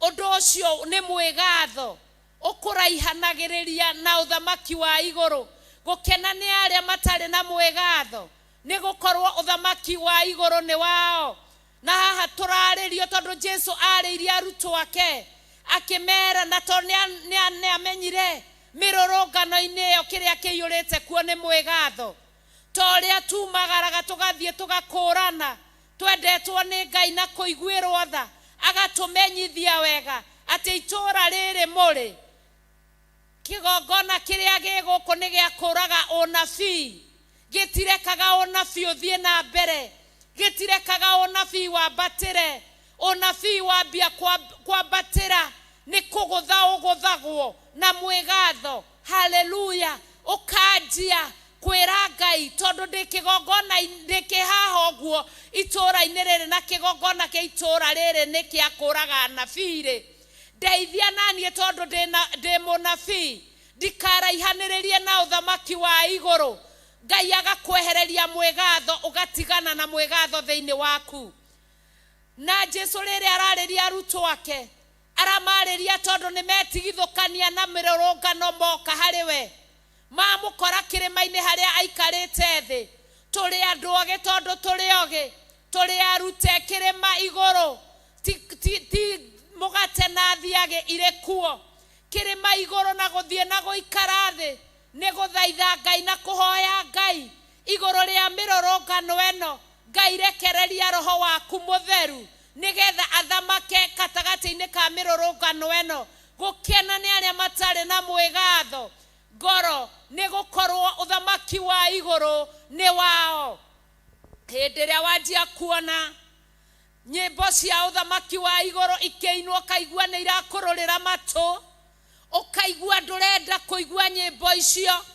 ũndũ ũcio nĩ mwĩgatho ũkũraihanagĩrĩria na ũthamaki wa igũrũ. Gũkena nĩ arĩa matarĩ na mwĩgatho, nĩ gũkorwo ũthamaki wa igũrũ nĩ wao. Na haha tũrarĩrio tondũ Jesu arĩirie arutwo ake akĩmera, na tondũ nĩ amenyire mĩrũrũngano-inĩ ĩyo kĩrĩa kĩiyũrĩte kuo nĩ mwĩgatho. To ũrĩa tumagaraga tũgathiĩ tũgakũrana, twendetwo nĩ Ngai na kũiguĩrwo tha, agatũmenyithia wega. Atĩ itũũra rĩrĩ mũrĩ kĩgongona kĩrĩa gĩ gũkũ nĩ gĩa kũraga ũnabii, gĩtirekaga ũnabii ũthiĩ na mbere, gĩtirekaga ũnabii wambatĩre. Ũnabii wambia kwambatĩra nĩ kũgũtha ũgũthagwo na mwĩgatho. Haleluya! Ũkanjia kwĩra Ngai, tondũ ndĩ kĩgongona, ndĩ kĩhaha ũguo itũũra-inĩ rĩrĩ, na kĩgongona kĩa itũũra rĩrĩ nĩ kĩa kũraga anabii rĩ, ndeithia naniĩ tondũ ndĩ mũnabii, ndikaraihanĩrĩrie na ũthamaki wa igũrũ. Ngai agakwehereria mwĩgatho, ũgatigana na mwĩgatho thĩinĩ waku. Na Jesu rĩrĩa ararĩria arutwo ake, aramarĩria tondũ nĩ metigithũkania na mĩrũrũngano moka harĩ we, mamũkora kĩrĩma-inĩ harĩa aikarĩte thĩ. Tũrĩ andũ ogĩ tondũ tũrĩ ogĩ, tũrĩ arute kĩrĩma igũrũ, ti, ti, ti mũgate na thiagĩ irĩ kuo. Kĩrĩma igũrũ na gũthiĩ na gũikara thĩ nĩ gũthaitha Ngai na kũhoya Ngai igũrũ rĩa mĩrũrũngano ĩno. Ngai, rekereria roho waku mũtheru nĩgetha athamake gatagatĩ-inĩ ka mĩrũrũngano ĩno. Gũkena nĩ arĩa matarĩ na mwĩgatho ngoro, nĩ gũkorwo ũthamaki wa igũrũ nĩ wao. Hĩndĩ ĩrĩa wanjia kuona nyĩmbo cia ũthamaki wa igũrũ ikĩinwo, ũkaigua nĩ irakũrũrĩra matũ, ũkaigua ndũrenda kũigua nyĩmbo icio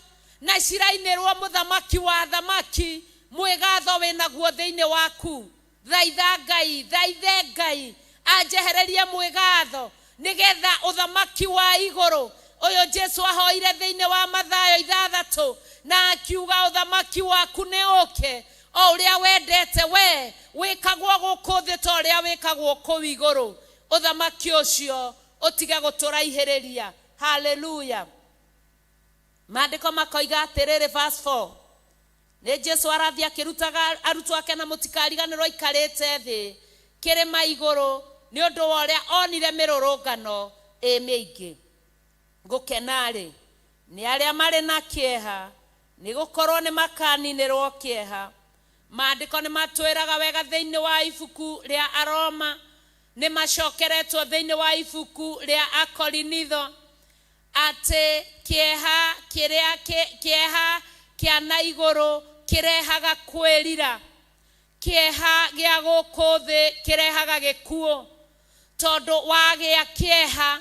na cirainĩrwo mũthamaki wa thamaki, mwĩgatho wĩnaguo thĩinĩ waku. Thaitha Ngai, thaithe Ngai anjehererie mwĩgatho nĩgetha ũthamaki wa igũrũ ũyũ Jesu ahoire thĩinĩ wa Mathayo 6 na akiuga, ũthamaki waku nĩ ũke, o ũrĩa wendete we wĩkagwo gũkũ thĩ ta ũrĩa wĩkagwo kũu igũrũ. Ũthamaki ũcio ũtige gũtũraihĩrĩria. Haleluya! Maandĩko makoiga atĩrĩrĩ, verse 4, nĩ Jesu arathiĩ akĩrutaga arutwo ake, na mũtikariganĩrwo aikarĩte thĩ kĩrĩma igũrũ nĩ ũndũ wa ũrĩa onire mĩrũrũngano ĩ mĩingĩ. Gũkena-rĩ nĩ arĩa marĩ na kĩeha, nĩ gũkorwo nĩ makaninĩrwo kĩeha. Maandĩko nĩ matwĩraga wega thĩinĩ wa ibuku rĩa Aroma, nĩ macokeretwo thĩinĩ wa ibuku rĩa Akorinitho, atĩ kĩeha kĩrĩa kĩeha kĩa na igũrũ kĩrehaga kwĩrira, kĩeha gĩa gũkũ thĩ kĩrehaga gĩkuũ. Tondũ wagĩa kĩeha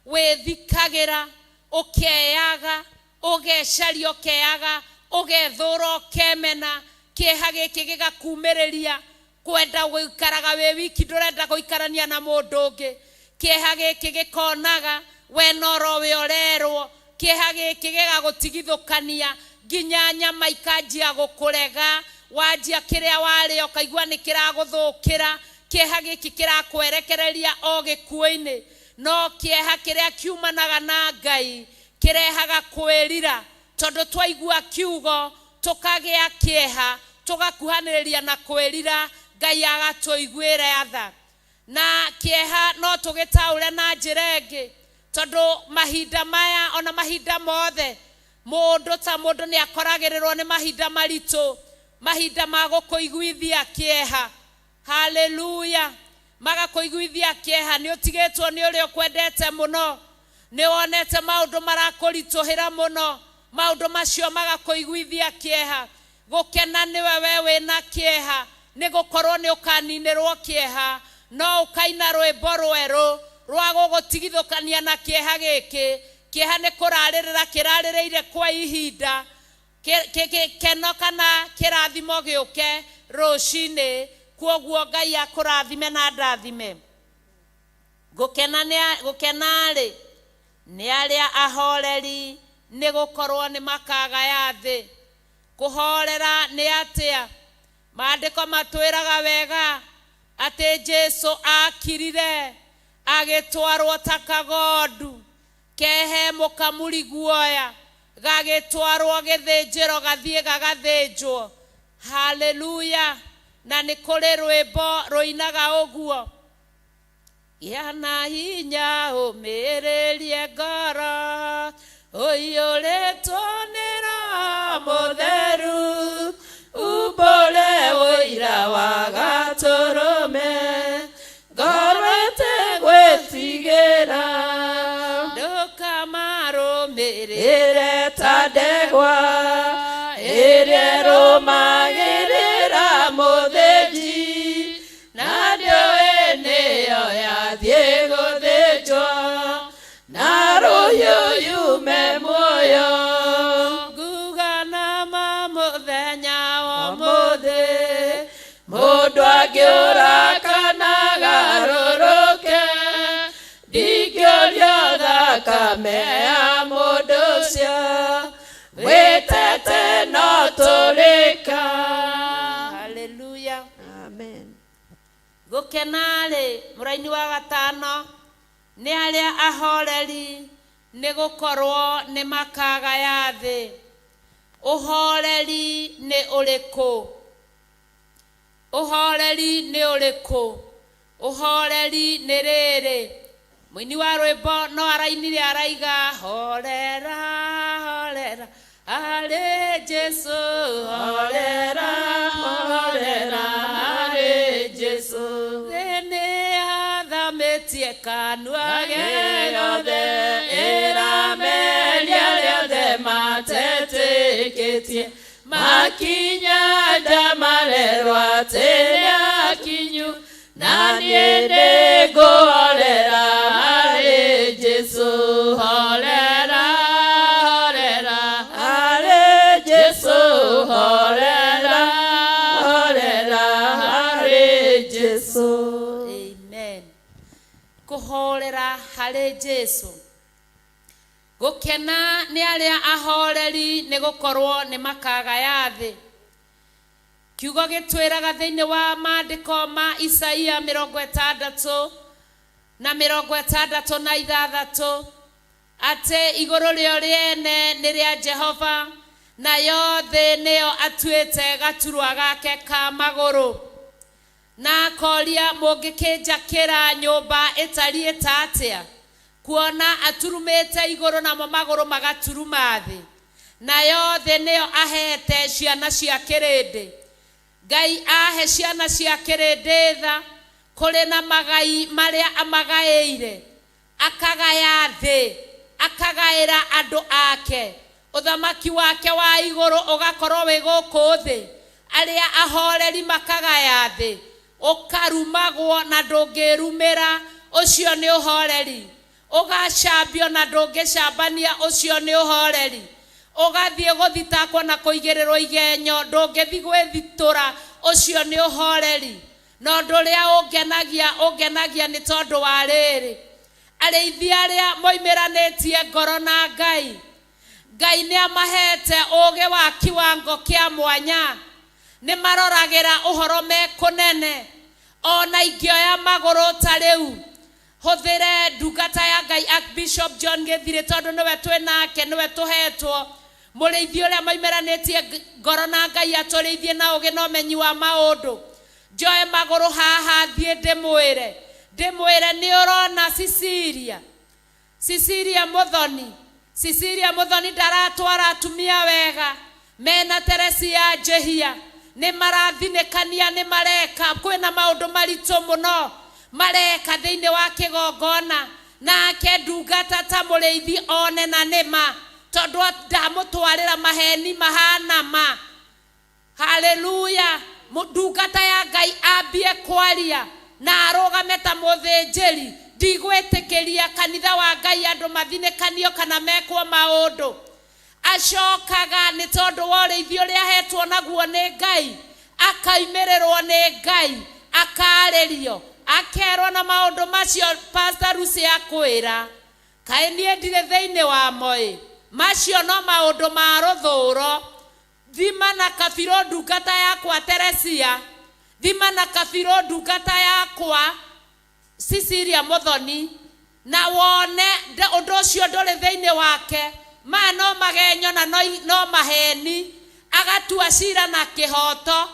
wĩthikagĩra, ũkeyaga, ũgecaria, ũkeyaga, ũgethũra, ũkemena. Kĩeha gĩkĩ gĩgakumĩrĩria kwenda gũikaraga wĩ wiki, ndũrenda gũikarania na mũndũ ũngĩ. Kĩeha gĩkĩ gĩkonaga we norowe ũrerwo. Kĩeha gĩkĩ gĩgagũtigithũkania nginya nyama ikanjia gũkũrega, wanjia kĩrĩa warĩa ũkaigua nĩ kĩragũthũkĩra. Kĩeha gĩkĩ kĩrakwerekereria o gĩkuũ-inĩ. No kĩeha kĩrĩa kiumanaga na Ngai kĩrehaga kwĩrira, tondũ twaigua kiugo tũkagĩa kĩeha, tũgakuhanĩrĩria na kwĩrira, Ngai agatũiguĩra tha. Na kĩeha no tũgĩtaũre na njĩra ĩngĩ, tondũ mahinda maya ona mahinda mothe mũndũ ta mũndũ nĩ akoragĩrĩrwo nĩ mahinda maritũ, mahinda ma gũkũiguithia kĩeha. Haleluya! Magakũiguithia kĩeha nĩ ũtigĩtwo nĩ ũrĩa ũkwendete mũno, nĩ wonete maũndũ marakũritũhĩra mũno, maũndũ macio magakũiguithia kĩeha. Gũkena nĩwe we wĩna kĩeha, nĩ gũkorwo nĩ ũkaninĩrwo kĩeha. No ũkaina rwĩmbo rwerũ rwa gũgũtigithũkania na kĩeha gĩkĩ. Kĩeha nĩ kũrarĩrĩra kĩrarĩrĩire kwa ihinda, gĩkeno kana kĩrathimo gĩũke rũcinĩ. Kuoguo Ngai akũrathime na ndathime. Gũkena gũkena-rĩ nĩ arĩa ahoreri, nĩ gũkorwo nĩ makagaya thĩ. Kũhorera nĩ atĩa? Maandĩko matwĩraga wega atĩ Jesu akirire agĩtwarwo ta kagondu kehe mũkamuri guoya, gagĩtwarwo gĩthĩnjĩro, gathiĩ gagathĩnjwo. Haleluya! Na nĩ kũrĩ rwĩmbo rũinaga ũguo: gĩa na hinya, ũmĩrĩrie ngoro, ũiyũrĩtwo nĩ Roho Mũtheru, umbũre ũira wa Gatũrũme, ngoro ĩtegwĩtigĩra. ndegwa ĩrĩa ĩrũmagĩrĩra mũthĩnji na ndĩũĩ nĩyo yathiĩ gũthĩnjwo na rũhiũ yume muoyo. Nguga na ma mũthenya wa ũmũthĩ mũndũ angĩũra kana garũrũke ndingĩũrio thakame ya mũndũ ũcio wĩtete no tũrĩka. Haleluya. Amen. Gũkena-rĩ, mũraini wa gatano, nĩ arĩa ahoreri, nĩ gũkorwo nĩ makagaya thĩ. Ũhoreri nĩ ũrĩkũ? Ũhoreri nĩ ũrĩkũ? Ũhoreri nĩ rĩrĩ, mũini wa rwĩmbo no arainire araiga, horera, horera harĩ Jesu, horera, horera harĩ Jesu. Thĩ nĩ athamĩtie kanua gĩothe ĩrameria rĩothe matetĩkĩtie makinya ndamarerwo atĩ nĩ akinyu na niĩ nĩngũhorera harĩ Jesu, horera, horera harĩ Jesu, horera, horera harĩ Jesu. Amen. Kũhorera harĩ Jesu. Gũkena nĩ arĩa ahoreri, nĩ gũkorwo nĩ makagaya thĩ. Kiugo gĩtwĩraga thĩinĩ wa maandĩko ma Isaia 66:66 atĩ igũrũ rĩo rĩene nĩ rĩa Jehova, nayo thĩ nĩyo atuĩte gaturwa gake ka magũrũ. Na akoria, mũngĩkĩnjakĩra nyũmba ĩtariĩ ta atĩa, kuona aturumĩte igũrũ namo magũrũ magaturuma thĩ, nayo thĩ nĩyo ahete ciana cia kĩrĩndĩ. Ngai ahe ciana cia kĩrĩndĩ tha, kũrĩ na magai marĩa amagaĩire, akagaya thĩ, akagaĩra andũ ake, ũthamaki wake wa igũrũ ũgakorwo wĩ gũkũ thĩ. Arĩa ahoreri makagaya thĩ, ũkarumagwo na ndũngĩrumĩra, ũcio nĩ ũhoreri. Ũgacambio na ndũngĩcambania, ũcio nĩ ũhoreri. Ũgathiĩ gũthitakwo na kũigĩrĩrwo igenyo, ndũngĩthiĩ gwĩthitũra, ũcio nĩ ũhoreri. Na ũndũ ũrĩa ũngenagia, ũngenagia nĩ tondũ wa rĩrĩ, arĩithi arĩa moimĩranĩtie ngoro na Ngai, Ngai nĩ amahete ũgĩ wa kiwango kĩa mwanya, nĩ maroragĩra ũhoro me kũnene. Ona ingĩoya magũrũ ta rĩu hũthĩre ndungata ya Ngai Archbishop John Gĩthirĩ, tondũ nĩwe twĩ nake, nĩwe tũhetwo mũrĩithi ũrĩa moimĩranĩtie ngoro na Ngai, atũrĩithie na ũgĩ na ũmenyi wa maũndũ. Njoe magũrũ haha thiĩ ndĩmwĩre, ndĩmwĩre nĩ ũrona Cecilia, Cecilia Muthoni, Cecilia Muthoni ndaratwara atumia wega, mena Teresia Njehia nĩ marathinĩkania, nĩ mareka, kwĩna maũndũ maritũ mũno mareka thĩinĩ wa kĩgongona. Nake ndungata ta mũrĩithi one na nĩma, tondũ ndamũtwarĩra maheni mahana ma. Haleluya. Ndungata ya Ngai ambie kwaria na arũgame ta mũthĩnjĩri, ndigwĩtĩkĩria kanitha wa Ngai andũ mathinĩkanio kana mekwo maũndũ. Acokaga nĩ tondũ wa ũrĩithi ũrĩa ahetwo naguo nĩ Ngai, akaimĩrĩrwo nĩ Ngai, akarĩrio, akerwo na maũndũ macio Pastor Lucy akwĩra, kaĩ niĩ ndirĩ thĩinĩ wa moĩ, macio no maũndũ ma rũthũro. Thima na kabirũ ndungata yakwa Teresia, thima na kabirũ ndungata yakwa Cecilia Muthoni, na wone ũndũ ũcio ndũrĩ thĩinĩ wake. Maya no magenyo na no maheni, agatua cira na kĩhoto.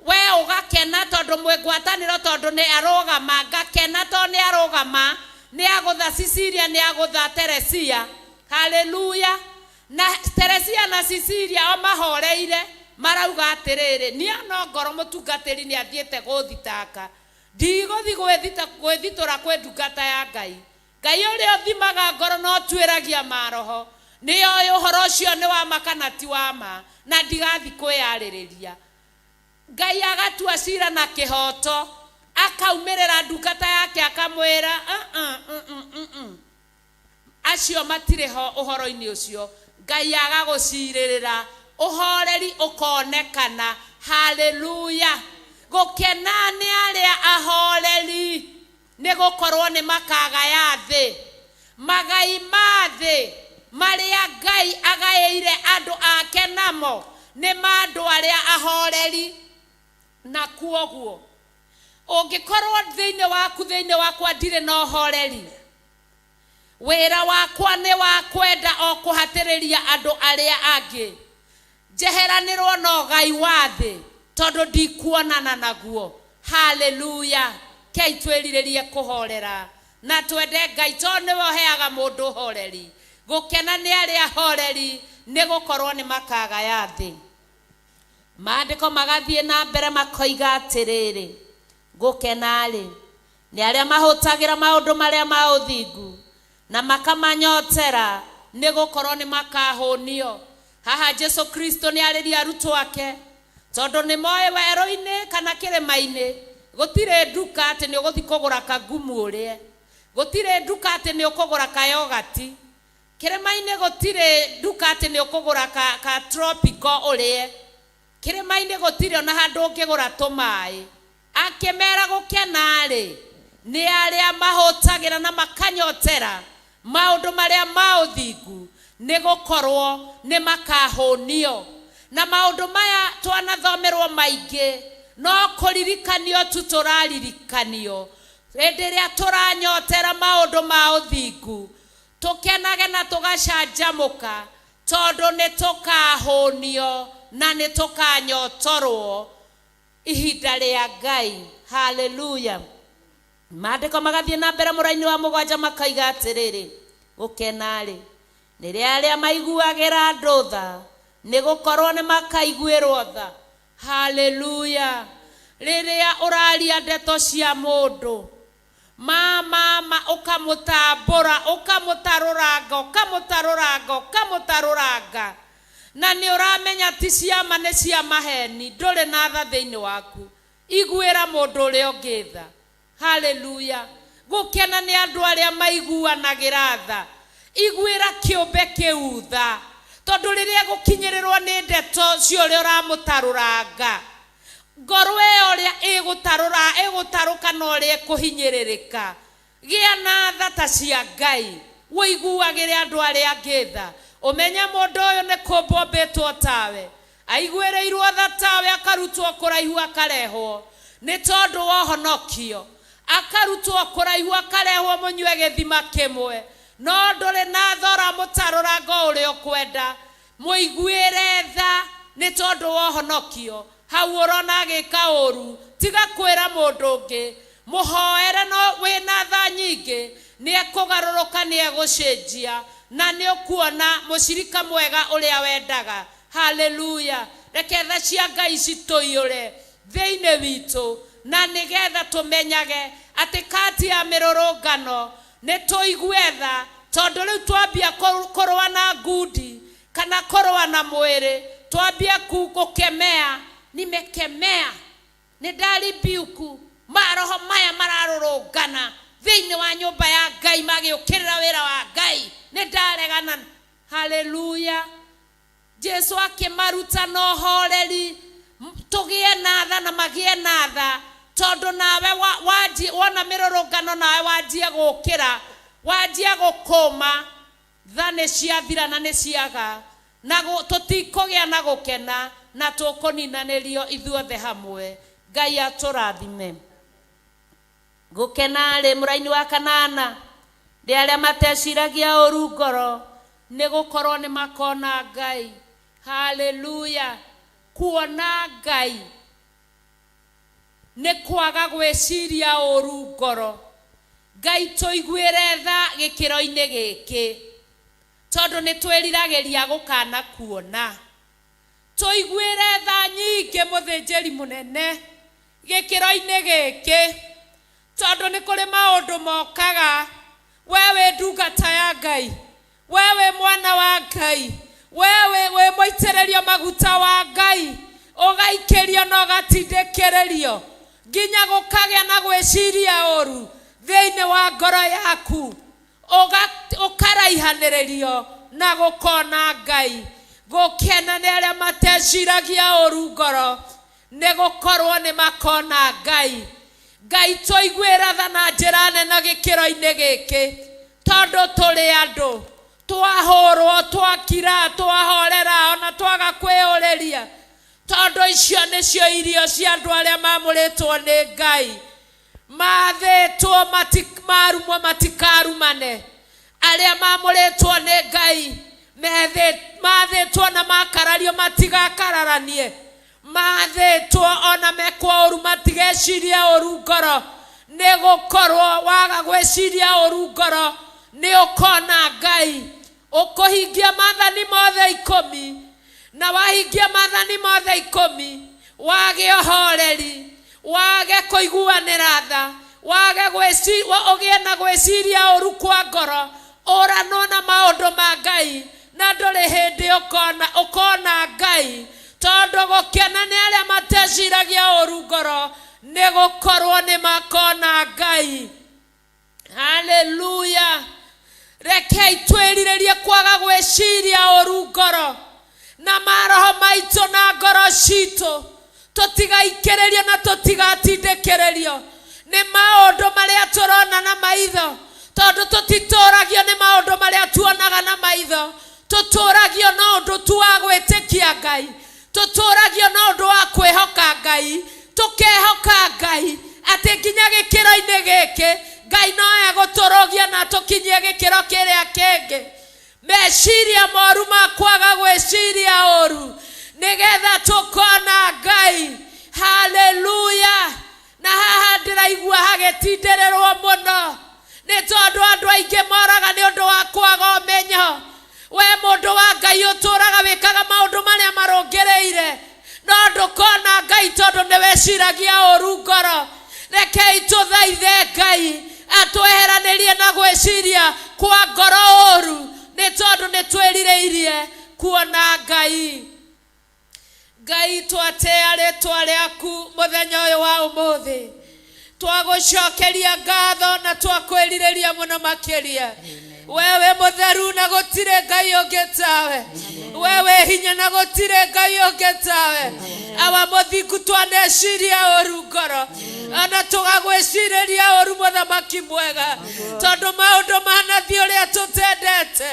We ũgakena tondũ mwĩ ngwatanĩro, tondũ nĩ arũgama, ngakena tondũ nĩ arũgama, nĩ agũtha Cecilia, nĩ agũtha Teresia. Haleluya. Na Teresia na Cecilia o mahoreire, marauga atĩrĩrĩ, niĩ no ngoro mũtungatĩri nĩ athiĩte gũthitanga, ndigũthi gwĩthitũra kwĩ ndungata ya Ngai. Ngai ũrĩa ũthimaga ngoro no ũtuĩragia maroho. Nĩoĩ ũhoro ũcio nĩ wa ma kana ti wa ma, na ndigathiĩ kwĩyarĩrĩria. Ngai agatua cira na kĩhooto, akaumĩrĩra ndungata yake akamwĩra, "Uh-uh, mm-mm, mm-mm. Acio matirĩ ho ũhoro-inĩ ũcio." Ngai agagũcirĩrĩra, ũhoreri ũkonekana. Haleluya! Gũkena nĩ arĩa ahoreri, nĩ gũkorwo nĩ makagaya thĩ. Magai ma thĩ marĩa Ngai agaĩire andũ ake namo nĩ ma andũ arĩa ahoreri. Na kwoguo ũngĩkorwo thĩinĩ waku, thĩinĩ wakwa ndirĩ na ũhoreri, wĩra wakwa nĩ wa kwenda o kũhatĩrĩria andũ arĩa angĩ, njeheranĩrwo na ũgai wa thĩ tondũ ndikuonana naguo. Haleluya! Kei twĩrirĩrie kũhorera na twende Ngai, tondũ nĩwe ũheaga mũndũ ũhoreri. Gũkena nĩ arĩa ahoreri, nĩ gũkorwo nĩ makagaya thĩ. Maandĩko magathiĩ na mbere makoiga atĩrĩrĩ, gũkena-rĩ nĩ arĩa mahũtagĩra maũndũ marĩa ma ũthingu na makamanyotera, nĩ gũkorwo nĩ makahũnio. Haha Jesu Kristo nĩ arĩria arutwo ake, tondũ nĩ moĩ werũ-inĩ kana kĩrĩma-inĩ gũtirĩ nduka atĩ nĩ ũgũthiĩ kũgũra kagumu ũrĩe, gũtirĩ nduka atĩ nĩ ũkũgũra kayogati, kĩrĩma-inĩ gũtirĩ nduka atĩ nĩ ũkũgũra ka tropico ũrĩe, kĩrĩma-inĩ gũtirĩ ona handũ ũngĩgũra tũmaĩ. Akĩmera gũkena-rĩ nĩ arĩa mahũtagĩra na makanyotera maũndũ marĩa ma ũthingu, nĩ gũkorwo nĩ makahũnio. Na maũndũ maya twanathomerwo maingĩ, no kũririkanio tu tũraririkanio. Hĩndĩ ĩrĩa tũranyotera maũndũ ma ũthingu, tũkenage na tũgacanjamũka, tondũ nĩ tũkahũnio na nĩ tũkanyotorwo ihinda rĩa Ngai. Haleluya! Maandĩko magathiĩ na mbere mũraini wa 7 makoiga atĩrĩrĩ, gũkena-rĩ nĩ rĩa arĩa maiguagĩra andũ tha, nĩ gũkorwo nĩ makaiguĩrwo tha. Haleluya! Rĩrĩa ũraria ndeto cia mũndũ ma ũkamũtambũra, ũkamũtarũranga, ũkamũtarũranga, ũkamũtarũranga, na nĩ ũramenya ti ciama, nĩ cia maheni, ndũrĩ na tha thĩinĩ waku. Iguĩra mũndũ ũrĩa ũngĩ tha. Haleluya! Gũkena nĩ andũ arĩa maiguanagĩra tha. Iguĩra kĩũmbe kĩu tha, tondũ rĩrĩa gũkinyĩrĩrwo nĩ ndeto cia ũrĩa ũramũtarũranga, ngoro ĩyo ũrĩa ĩgũtarũra, ĩgũtarũka na ũrĩa ĩkũhinyĩrĩrĩka. Gĩa na tha ta cia Ngai, ũiguagĩre andũ arĩa angĩ tha. Ũmenye mũndũ ũyũ nĩ kũmbwo ombĩtwo tawe, aiguĩrĩirwo tha tawe, akarutwo kũraihu akarehwo nĩ tondũ wa ũhonokio, akarutwo kũraihu akarehwo mũnyue gĩthima kĩmwe, no ndũrĩ na tha, ũramũtarũranga o ũrĩa ũkwenda. Mũiguĩre tha nĩ tondũ wa ũhonokio. Hau ũrona agĩka ũru, tiga kwĩra mũndũ ũngĩ, mũhoere no wĩna tha nyingĩ, nĩ ekũgarũrũka, nĩ egũcenjia, na nĩ ũkuona mũcirika mwega ũrĩa wendaga. Haleluya! Reke tha cia Ngai citũiyũre thĩinĩ witũ, na nĩgetha tũmenyage atĩ kati ya mĩrũrũngano nĩ tũigue tha, tondũ rĩu twambia kũrũa na ngundi kana kũrũa na mwĩrĩ, twambia gũkemea, nimekemea, nĩ ndaribiuku maroho maya mararũrũngana thĩinĩ wa nyũmba ya Ngai magĩũkĩrĩra wĩra wa Ngai, nĩ ndaregana. Haleluya! Jesu akĩmaruta na ũhoreri, tũgĩe na tha na magĩe na tha, tondũ nawe wona mĩrũrũngano nawe wanjie gũkĩra, wanjie gũkũma, tha nĩ ciathira na nĩ ciaga, na tũtikũgĩa na gũkena, na tũkũninanĩrio ithuothe hamwe. Ngai atũrathime. Gũkena-rĩ mũraini wa 8 nĩ arĩa mateciragia ũru ngoro, nĩ gũkorwo nĩ makona Ngai. Haleluya! Kuona Ngai nĩ kwaga gwĩciria ũru ngoro. Ngai tũiguĩre tha gĩkĩro-inĩ gĩkĩ, tondũ nĩ twĩriragĩria gũkana kuona. Tũiguĩre tha nyingĩ mũthĩnjĩri mũnene gĩkĩro-inĩ gĩkĩ, tondũ nĩ kũrĩ maũndũ mokaga. We wĩ ndungata ya Ngai, We wĩ mwana wa Ngai, we wĩ mũitĩrĩrio maguta wa Ngai, ũgaikĩrio na ũgatindĩkĩrĩrio nginya gũkagĩa na gwĩciria ũru thĩinĩ wa ngoro yaku, ũkaraihanĩrĩrio na gũkona Ngai. Gũkena nĩ arĩa mateciragia ũru ngoro, nĩ gũkorwo nĩ makona Ngai. Ngai tũiguĩra tha na njĩra nene gĩkĩro-inĩ gĩkĩ, tondũ tũrĩ andũ twahũrwo, twakira, twahorera, ona twaga kwĩyũrĩria, tondũ icio nĩcio irio cia andũ arĩa mamũrĩtwo nĩ Ngai. Mathĩtwo marumwo matikarumane. Arĩa mamũrĩtwo nĩ Ngai mathĩtwo na makarario matigakararanie. Mathĩtwo ona mekwo ũru matigecirie ũru ngoro, nĩ gũkorwo waga gwĩciria ũru ngoro nĩ ũkona Ngai. Ũkũhingia maathani mothe 10, na wahingia maathani mothe 10, wage ũhoreri, wage kũiguanĩra tha, wage ũgĩe na gwĩciria ũru kwa ngoro, ũranwo na maũndũ ma Ngai, na ndũrĩ hĩndĩ ũkona Ngai. Tondũ gũkena nĩ arĩa mateciragia ũru ngoro, nĩ gũkorwo nĩ makona Ngai. Haleluya. Rekei twĩrirĩrie kwaga gwĩciria ũru ngoro na maroho maitũ na ngoro citũ, tũtigaikĩrĩrio na tũtigatindĩkĩrĩrio nĩ maũndũ marĩa tũrona na maitho, tondũ tũtitũragio nĩ maũndũ marĩa tuonaga na maitho. Tũtũragio na ũndũ tu wa gwĩtĩkia Ngai, tũtũragio na ũndũ wa kwĩhoka Ngai, tũkehoka Ngai atĩ nginya gĩkĩro-inĩ gĩkĩ Ngai no egũtũrũgia na tũkinyie gĩkĩro kĩrĩa kĩngĩ. Meciria moru ma kwaga gwĩciria ũru, nĩgetha tũkona Ngai. Haleluya. Na haha ndĩraigua hagĩtindĩrĩrwo mũno, nĩ tondũ andũ aingĩ moraga nĩ ũndũ wa kwaga ũmenyo. We mũndũ wa Ngai ũtũraga wĩkaga maũndũ marĩa marũngĩrĩire, no ndũkona Ngai tondũ nĩ weciragia ũru ngoro. Rekei tũthaithe Ngai atweheranĩrie na gwĩciria kwa ngoro ũru, nĩ tondũ nĩ twĩrirĩirie kuona Ngai. Ngai, twatĩa rĩtwa rĩaku mũthenya ũyũ wa ũmũthĩ, twagũcokeria ngatho na twakwĩrirĩria mũno makĩria. Wewe mũtheru na gũtirĩ Ngai ũngĩ tawe, wewe hinya na gũtirĩ Ngai ũngĩ tawe. Awa mũthingu, twaneciria ũru ngoro, ona tũgagwĩcirĩria ũru mũthamaki mwega, tondũ maũndũ manathiĩ ũrĩa tũtendete,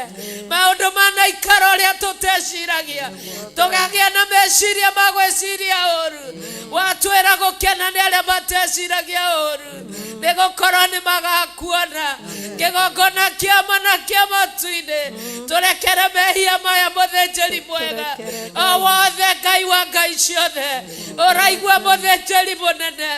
maũndũ manaikara ũrĩa tũteciragia, tũkagĩa na meciria ma gwĩciria ũru. Watwĩra gũkena nĩ arĩa mateciragia ũru, nĩ gũkorwo nĩ magakuona. Kĩgongona kĩama na kĩa matu-inĩ, tũrekere mehia maya mũthĩnjĩri mwega o wothe. Ngai wa Ngai ciothe, ũraigua mũthĩnjĩri mũnene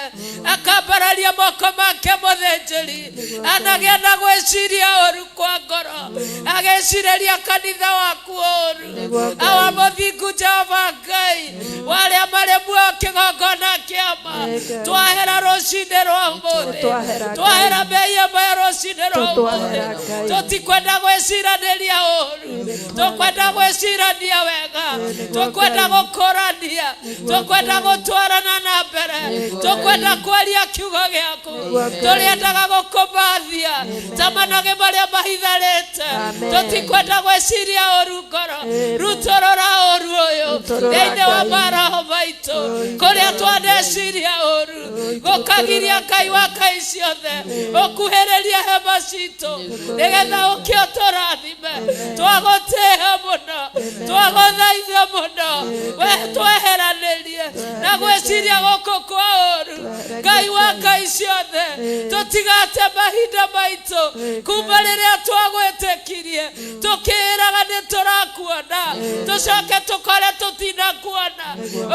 akambararia moko make, mũthĩnjĩri anagĩa na gwĩciria ũru kwa ngoro, agĩcirĩria kanitha waku ũru. Awa mũthingu Jehova Ngai warĩa marĩ muoyo, kĩgongona kĩama twahera rũcinĩ rwa ũmũthĩ, twahera mehia maya rũcinĩ rwa ũmũthĩ. Tũtikwenda gwĩciranĩria ũru, tũkwenda gwĩcirania wega, tũkwenda gũkũrania, tũkwenda gũtwarana na mbere, tũkwenda kwaria kiugo gĩaku, tũrĩendaga gũkũmathia ta managĩ marĩa mahitharĩte. Tũtikwenda gwĩciria ũru ngoro, rutũrũra ũru ũyũ thĩinĩ wa maroho maitũ, kũrĩa twaneciria ũru gũkagiria Ngai wa Ngai ciothe ũkuhĩrĩrie hema citũ, nĩgetha ũke ũtũrathime. Twagũtĩĩa mũno, twagũthaitha mũno, we tweheranĩrie na gwĩciria gũkũ kwa ũru. Ngai wa Ngai ciothe, tũtigate mahinda maitũ kuma rĩrĩa twagwĩtĩkirie, tũkĩĩraga nĩ tũrakuona, tũcoke tũkore tũtinakuona,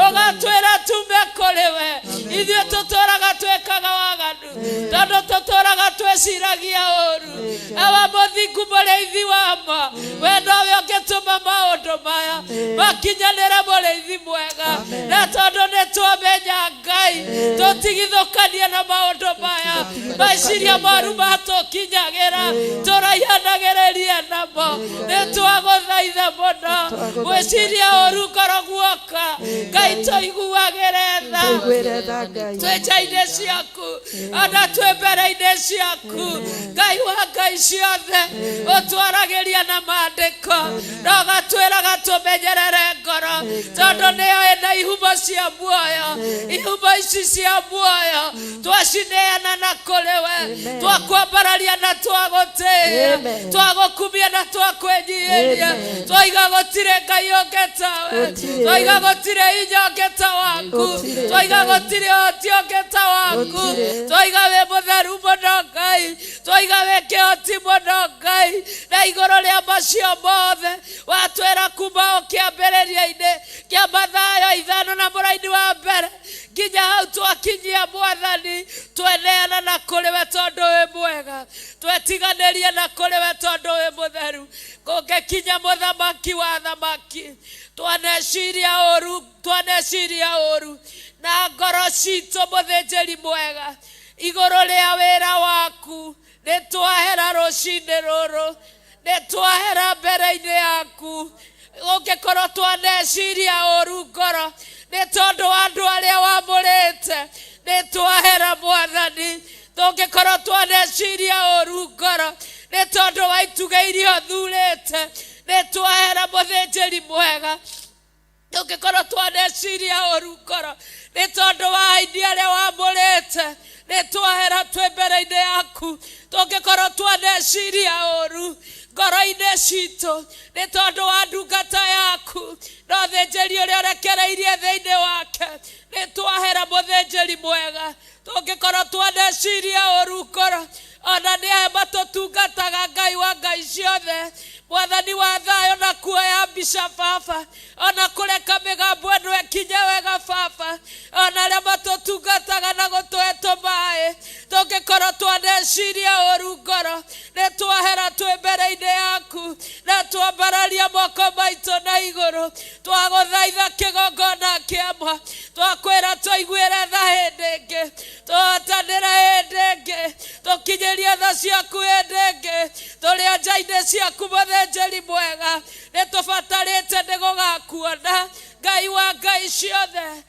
ũgatwĩra tume kũrĩ we. Ithuĩ tũtũraga twĩkaga waganu, tondũ tũtũraga twĩciragia ũru. Awa mũthingu, mũrĩithi wa ma, we nowe ũngĩtũma maũndũ maya makinyanĩre, mũrĩithi mwega, na tondũ nĩ twamenya Ngai. Ngai, tũtigithũkanie na maũndũ maya. Meciria moru matũkinyagĩra, tũraihanagĩrĩrie namo. Nĩ twagũthaitha mũno, gwĩciria ũru ngoro guoka. Ngai, tũiguagĩre tha. Tũiguĩre tha Ngai. Twĩ nja-inĩ ciaku, ona twĩ mbere-inĩ ciaku. Ngai wa ngai ciothe, ũtwaragĩria na maandĩko na ũgatwĩraga tũmenyerere ngoro, tondũ nĩyo ĩna ihumo cia muoyo. Ihumo ici cia muoyo twacineana na kũrĩ we, twakwambararia na twagũtĩĩa, Amen. twagũkumia na twakwĩnyiihĩria. Amen. Twaiga gũtirĩ Ngai ũngĩ tawe. Gũtirĩ. Twaiga gũtirĩ hinya ũngĩ ta waku. Gũtirĩ. Twaiga gũtirĩ ũhoti ũngĩ ta waku. Gũtirĩ. Twaiga wĩ mũtheru mũno Ngai, twaiga wĩ kĩhoti mũno Ngai, na igũrũ rĩa macio mothe watwĩra kuma o kĩambĩrĩria-inĩ kĩa Mathayo 5 na mũraini wa mbere nginya hau twakinyia, Mwathani, tweneana na kũrĩ we tondũ wĩ mwega, twetiganĩrie na kũrĩ we tondũ wĩ mũtheru. Kũngĩkinya, mũthamaki wa thamaki, twaneciria ũru, twaneciria ũru na ngoro citũ, mũthĩnjĩri mwega, igũrũ rĩa wĩra waku, nĩ twahera rũcinĩ rũrũ, nĩ twahera mbere-inĩ yaku. Ũngĩkorwo twaneciria ũru ngoro nĩ tondũ wa andũ arĩa wamũrĩte, nĩ twahera, Mwathani. Tũngĩkorwo twaneciria ũru ngoro nĩ tondũ wa itugĩ iria ũthurĩte, nĩ twahera, mũthĩnjĩri mwega. Tũngĩkorwo twaneciria ũru ngoro nĩ tondũ wa aini arĩa wamũrĩte, nĩ twahera twĩ mbere-inĩ yaku. Tũngĩkorwo twaneciria ũru ngoro-inĩ citũ nĩ tondũ wa ndungata yaku no thĩnjĩri ũrĩa ũrekereirie thĩinĩ wake, nĩ twahera, mũthĩnjĩri mwega. Tũngĩkorwo twaneciria ũru ngoro ona nĩ aya matũtungataga, Ngai wa ngai ciothe, Mwathani wa thayũ, na kuoya mbica baba, ona kũreka mĩgambo ĩno ĩkinye wega baba, ona arĩa matũtungataga na gũtũhe tũmaĩ, tũngĩkorwo twaneciria ũru ngoro, nĩ twahera twĩ mbere-inĩ yaku na twambararia moko maitũ na igũrũ. Twagũthaitha kĩgongona kĩama, twakwĩra tũiguĩre tha hĩndĩ ĩngĩ, tũhotanĩre hĩndĩ ĩngĩ, tũkinyĩrie tha ciaku hĩndĩ ĩngĩ. Tũrĩ nja-inĩ ciaku, mũthĩnjĩri mwega, nĩ tũbatarĩte nĩ gũgakuona, Ngai wa ngai ciothe.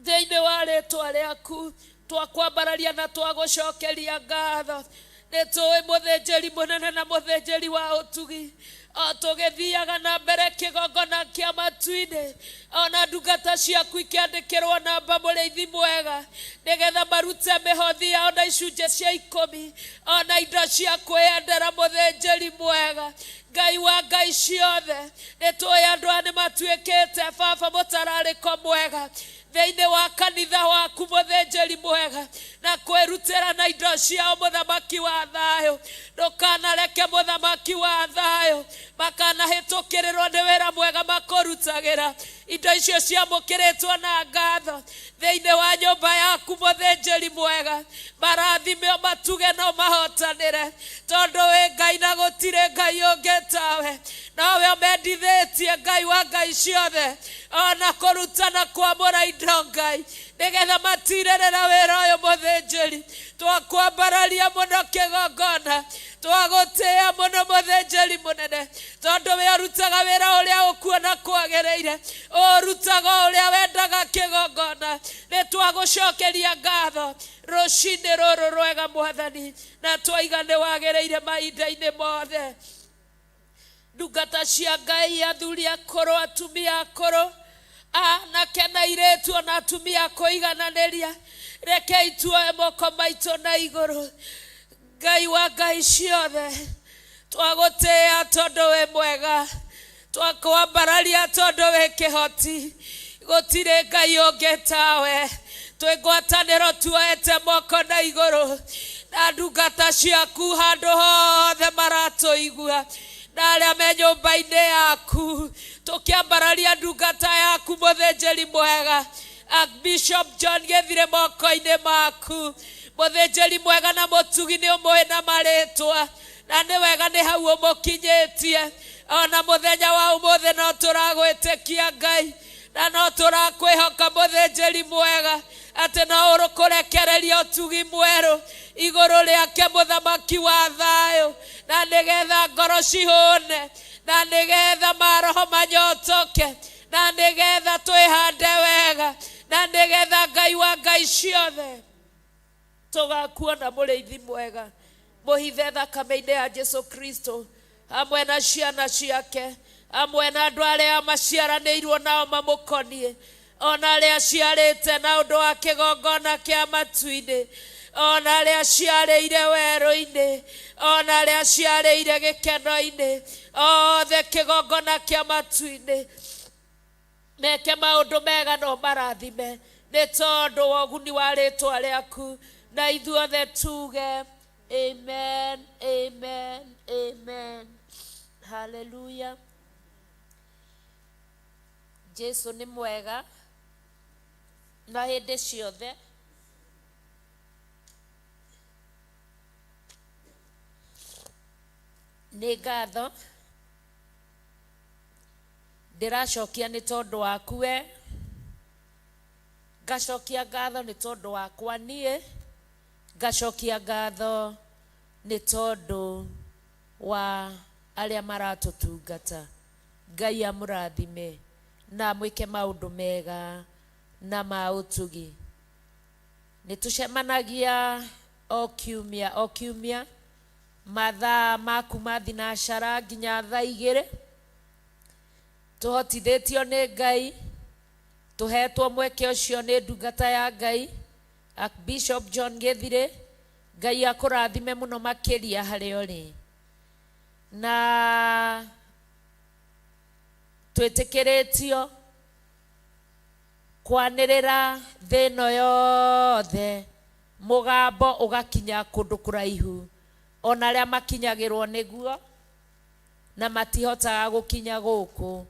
Thĩinĩ wa rĩtwa rĩaku twakwambararia na twagũcokeria ngatho. Nĩ tũĩ, mũthĩnjĩri mũnene na mũthĩnjĩri wa ũtugi, o tũgĩthiaga na mbere kĩgongona kĩa matu-inĩ, ona ndungata ciaku ikĩandĩkĩrwo namba, mũrĩithi mwega, nĩgetha marute mĩhothi yao na icunjĩ cia 10, ona indo cia kwĩyendera, mũthĩnjĩri mwega, Ngai wa ngai ciothe, nĩ tũĩ andũ aya nĩ matuĩkĩte baba mũtararĩko mwega thĩinĩ wa kanitha waku, mũthĩnjĩri mwega, na kwĩrutĩra na indo ciao. Mũthamaki wa thayũ, ndũkanareke, mũthamaki wa thayũ, makanahĩtũkĩrĩrwo nĩ wĩra mwega makũrutagĩra. Indo icio ciamũkĩrĩtwo na ngatho thĩinĩ wa nyũmba yaku, mũthĩnjĩri mwega, marathime, matuge no mahotanĩre, tondũ wĩ Ngai na gũtirĩ Ngai ũngĩ tawe. Nowe ũmendithĩtie, Ngai wa ngai ciothe, ona kũruta na kwamũra indo, Ngai, nĩgetha matirĩrĩra wĩra ũyũ. Mũthĩnjĩri, twakwambararia mũno kĩgongona, twagũtĩĩa mũno, mũthĩnjĩri mũnene, tondũ we ũrutaga wĩra ũrĩa ũkuona kwagĩrĩire, ũrutaga ũrĩa wendaga kĩgongona. Nĩ twagũcokeria ngatho rũcinĩ rũrũ rwega, Mwathani, na twaiga nĩ wagĩrĩire mahinda-inĩ mothe. Ndungata cia Ngai, athuri akũrũ, atumia akũrũ, anake na airĩtu, ona atumia kũigananĩria, rekei tuoe moko maitũ na igũrũ. Ngai wa ngai ciothe, twagũtĩĩa tondũ wĩ mwega, twakwambararia tondũ wĩ kĩhoti, gũtirĩ Ngai ũngĩ tawe. Twĩ ngwatanĩro tuoete moko na igũrũ na ndungata ciaku handũ hothe maratũigua na arĩa me nyũmba-inĩ yaku, tũkĩambararia ndungata yaku, mũthĩnjĩri mwega, Archbishop John Gĩthire moko-inĩ maku. Mũthĩnjĩri mwega na mũtugi, nĩ ũmũĩ na marĩtwa, na nĩ wega nĩ hau ũmũkinyĩtie ona mũthenya wa ũmũthĩ. No tũragwĩtĩkia, Ngai. Na no tũrakwĩhoka mũthĩnjĩri mwega atĩ no ũkũrekereria ũtugi mwerũ igũrũ rĩake mũthamaki wa thayũ, na nĩgetha ngoro cihũne, na nĩgetha maroho manyotoke, na nĩgetha twĩhande wega, na nĩgetha Ngai wa ngai ciothe tũgakuona mũrĩithi mwega mũhithe thakame-inĩ ya Jesu Kristo hamwe na ciana ciake, hamwe na andũ arĩa maciaranĩirwo nao mamũkoniĩ, ona arĩa aciarĩte na ũndũ wa kĩgongona kĩa matu-inĩ, ona arĩa aciarĩire werũ-inĩ, ona arĩa aciarĩire gĩkeno-inĩ, othe kĩgongona kĩa matu-inĩ meke maũndũ mega no marathime nĩ tondũ wa ũguni wa rĩtwa rĩaku, na ithuothe tuge amen, amen, amen. Haleluya. Jesu nĩ mwega na hĩndĩ ciothe. Nĩ ngatho ndĩracokia nĩ tondũ waku we, ngacokia ngatho nĩ tondũ wakwa niĩ, ngacokia ngatho nĩ tondũ wa arĩa maratũtungata. Ngai amũrathime na mwĩke maũndũ mega na ma ũtugi. Nĩ tũcemanagia o kiumia o kiumia mathaa ma kuma thinacara nginya thaa igĩrĩ, tũhotithĩtio nĩ Ngai, tũhetwo mweke ũcio nĩ ndungata ya Ngai Archbishop John Gĩthirĩ. Ngai akũrathime mũno makĩria harĩa ũrĩ. Na twĩtĩkĩrĩtio kwanĩrĩra thĩ ĩno yothe, mũgambo ũgakinya kũndũ kũraihu, ona arĩa makinyagĩrwo nĩguo na matihotaga gũkinya gũkũ.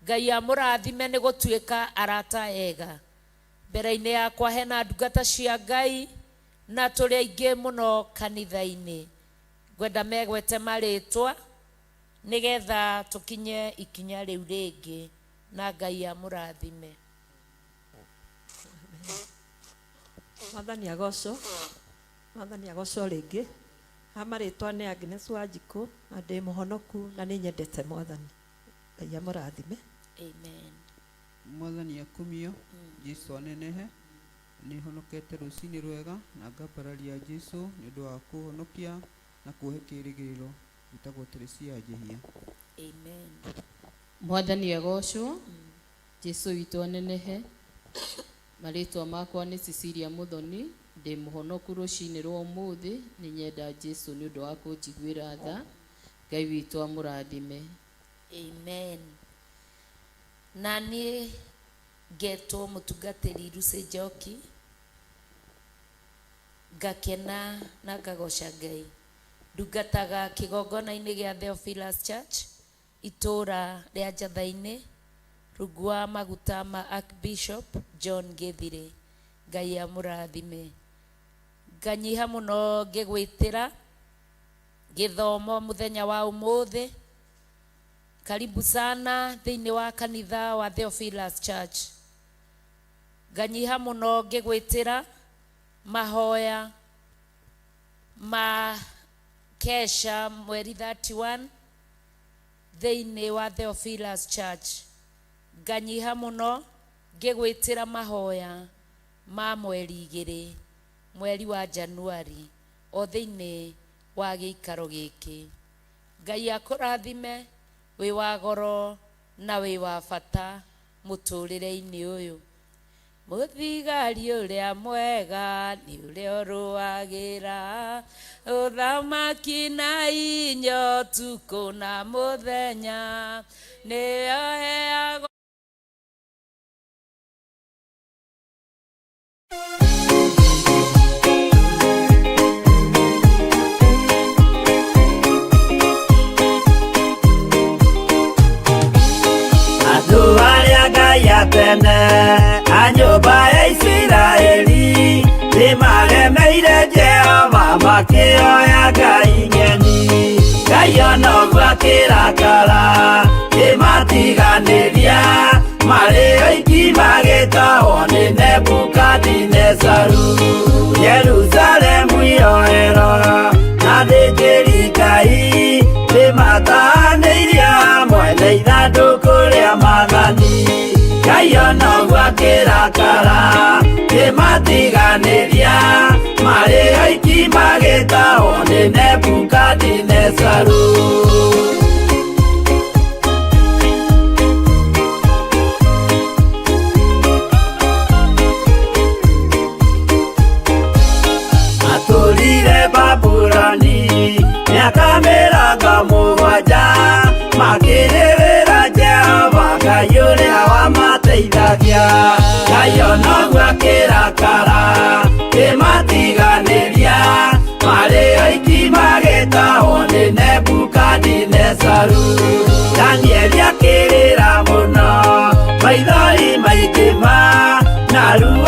Ngai amũrathime nĩ gũtuĩka arata ega. Mbere-inĩ yakwa hena ndungata cia Ngai na tũrĩ aingĩ mũno kanitha-inĩ. Ngwenda megwete marĩtwa nĩgetha tũkinye ikinya rĩu rĩngĩ, na Ngai amũrathime. Mwathani agocwo, Mwathani agocwo rĩngĩ. Ha marĩtwa nĩ Agnes Wanjikũ na ndĩ mũhonoku na nĩ nyendete Mwathani. Ngai amũrathime. Amen. Mwathani akumio, Jesu anenehe. Nĩ honokete rũcinĩ rwega na ngambararia Jesu nĩ ũndũ wa kũhonokia na kũhe kĩĩrĩgĩrĩro. Njĩtagwo Teresia Njehia. Amen. Mwathani agocwo, Jesu witũ anenehe. Marĩtwa makwa nĩ Cecilia Muthoni, ndĩ mũhonoku rũcinĩ rwa ũmũthĩ, nĩ nyenda Jesu nĩ ũndũ wa kũnjiguĩra tha. Ngai witũ amũrathime. Amen. Na niĩ ngetwo mũtungatĩri Lucy Njoki, ngakena na ngagoca Ngai. Ndungataga kĩgongona-inĩ gĩa Theophilus Church itũũra rĩa Njatha-inĩ, rungu wa maguta ma Archbishop John Gĩthirĩ. Ngai amũrathime. Nganyiha mũno ngĩgwĩtĩra gĩthomo mũthenya wa ũmũthĩ. Karibu sana thĩinĩ wa kanitha wa Theophilus Church. Nganyiha mũno ngĩgwĩtĩra mahoya ma kesha mweri 31 thĩinĩ wa Theophilus Church. Nganyiha mũno ngĩgwĩtĩra mahoya ma mweri igĩrĩ mweri wa Januari o thĩinĩ wa gĩikaro gĩkĩ. Ngai akũrathime, wĩ wa goro na wĩ wa bata mũtũrĩre-inĩ ũyũ. Mũthigari ũrĩa mwega nĩ ũrĩa ũrũagĩra ũthamaki na inya ũtukũ na mũthenya, nĩyo heagwo. Andũ arĩa Ngai atene a nyũmba ya Isiraeli nĩmaremeire Jehova makĩoya ngai ng'eni. Ngai ona ũguo akĩrakara kĩmatiganĩria. Marĩ oiki magĩtahwo nĩ Nebukadinezaru. Yerusalemu yoero na thĩnjĩri Ngai nĩmatahanĩirie hamwe na ithandũkũ rĩa maathani. Ngai ona ũguo akĩrakara kĩmatiganĩria marĩ oiki magĩtahwo nĩ Nebukadinezaru. Matũrire Babuloni mĩaka 70 makĩrĩrĩra Jehova Ngai ũrĩa wamateithagia. Ngai ona ũguo akĩrakara kĩmatiganĩria marĩ oiki magĩtahwo nĩ Nebukadinezaru. Danieli akĩrĩra mũno maithori maingĩ ma na ruo.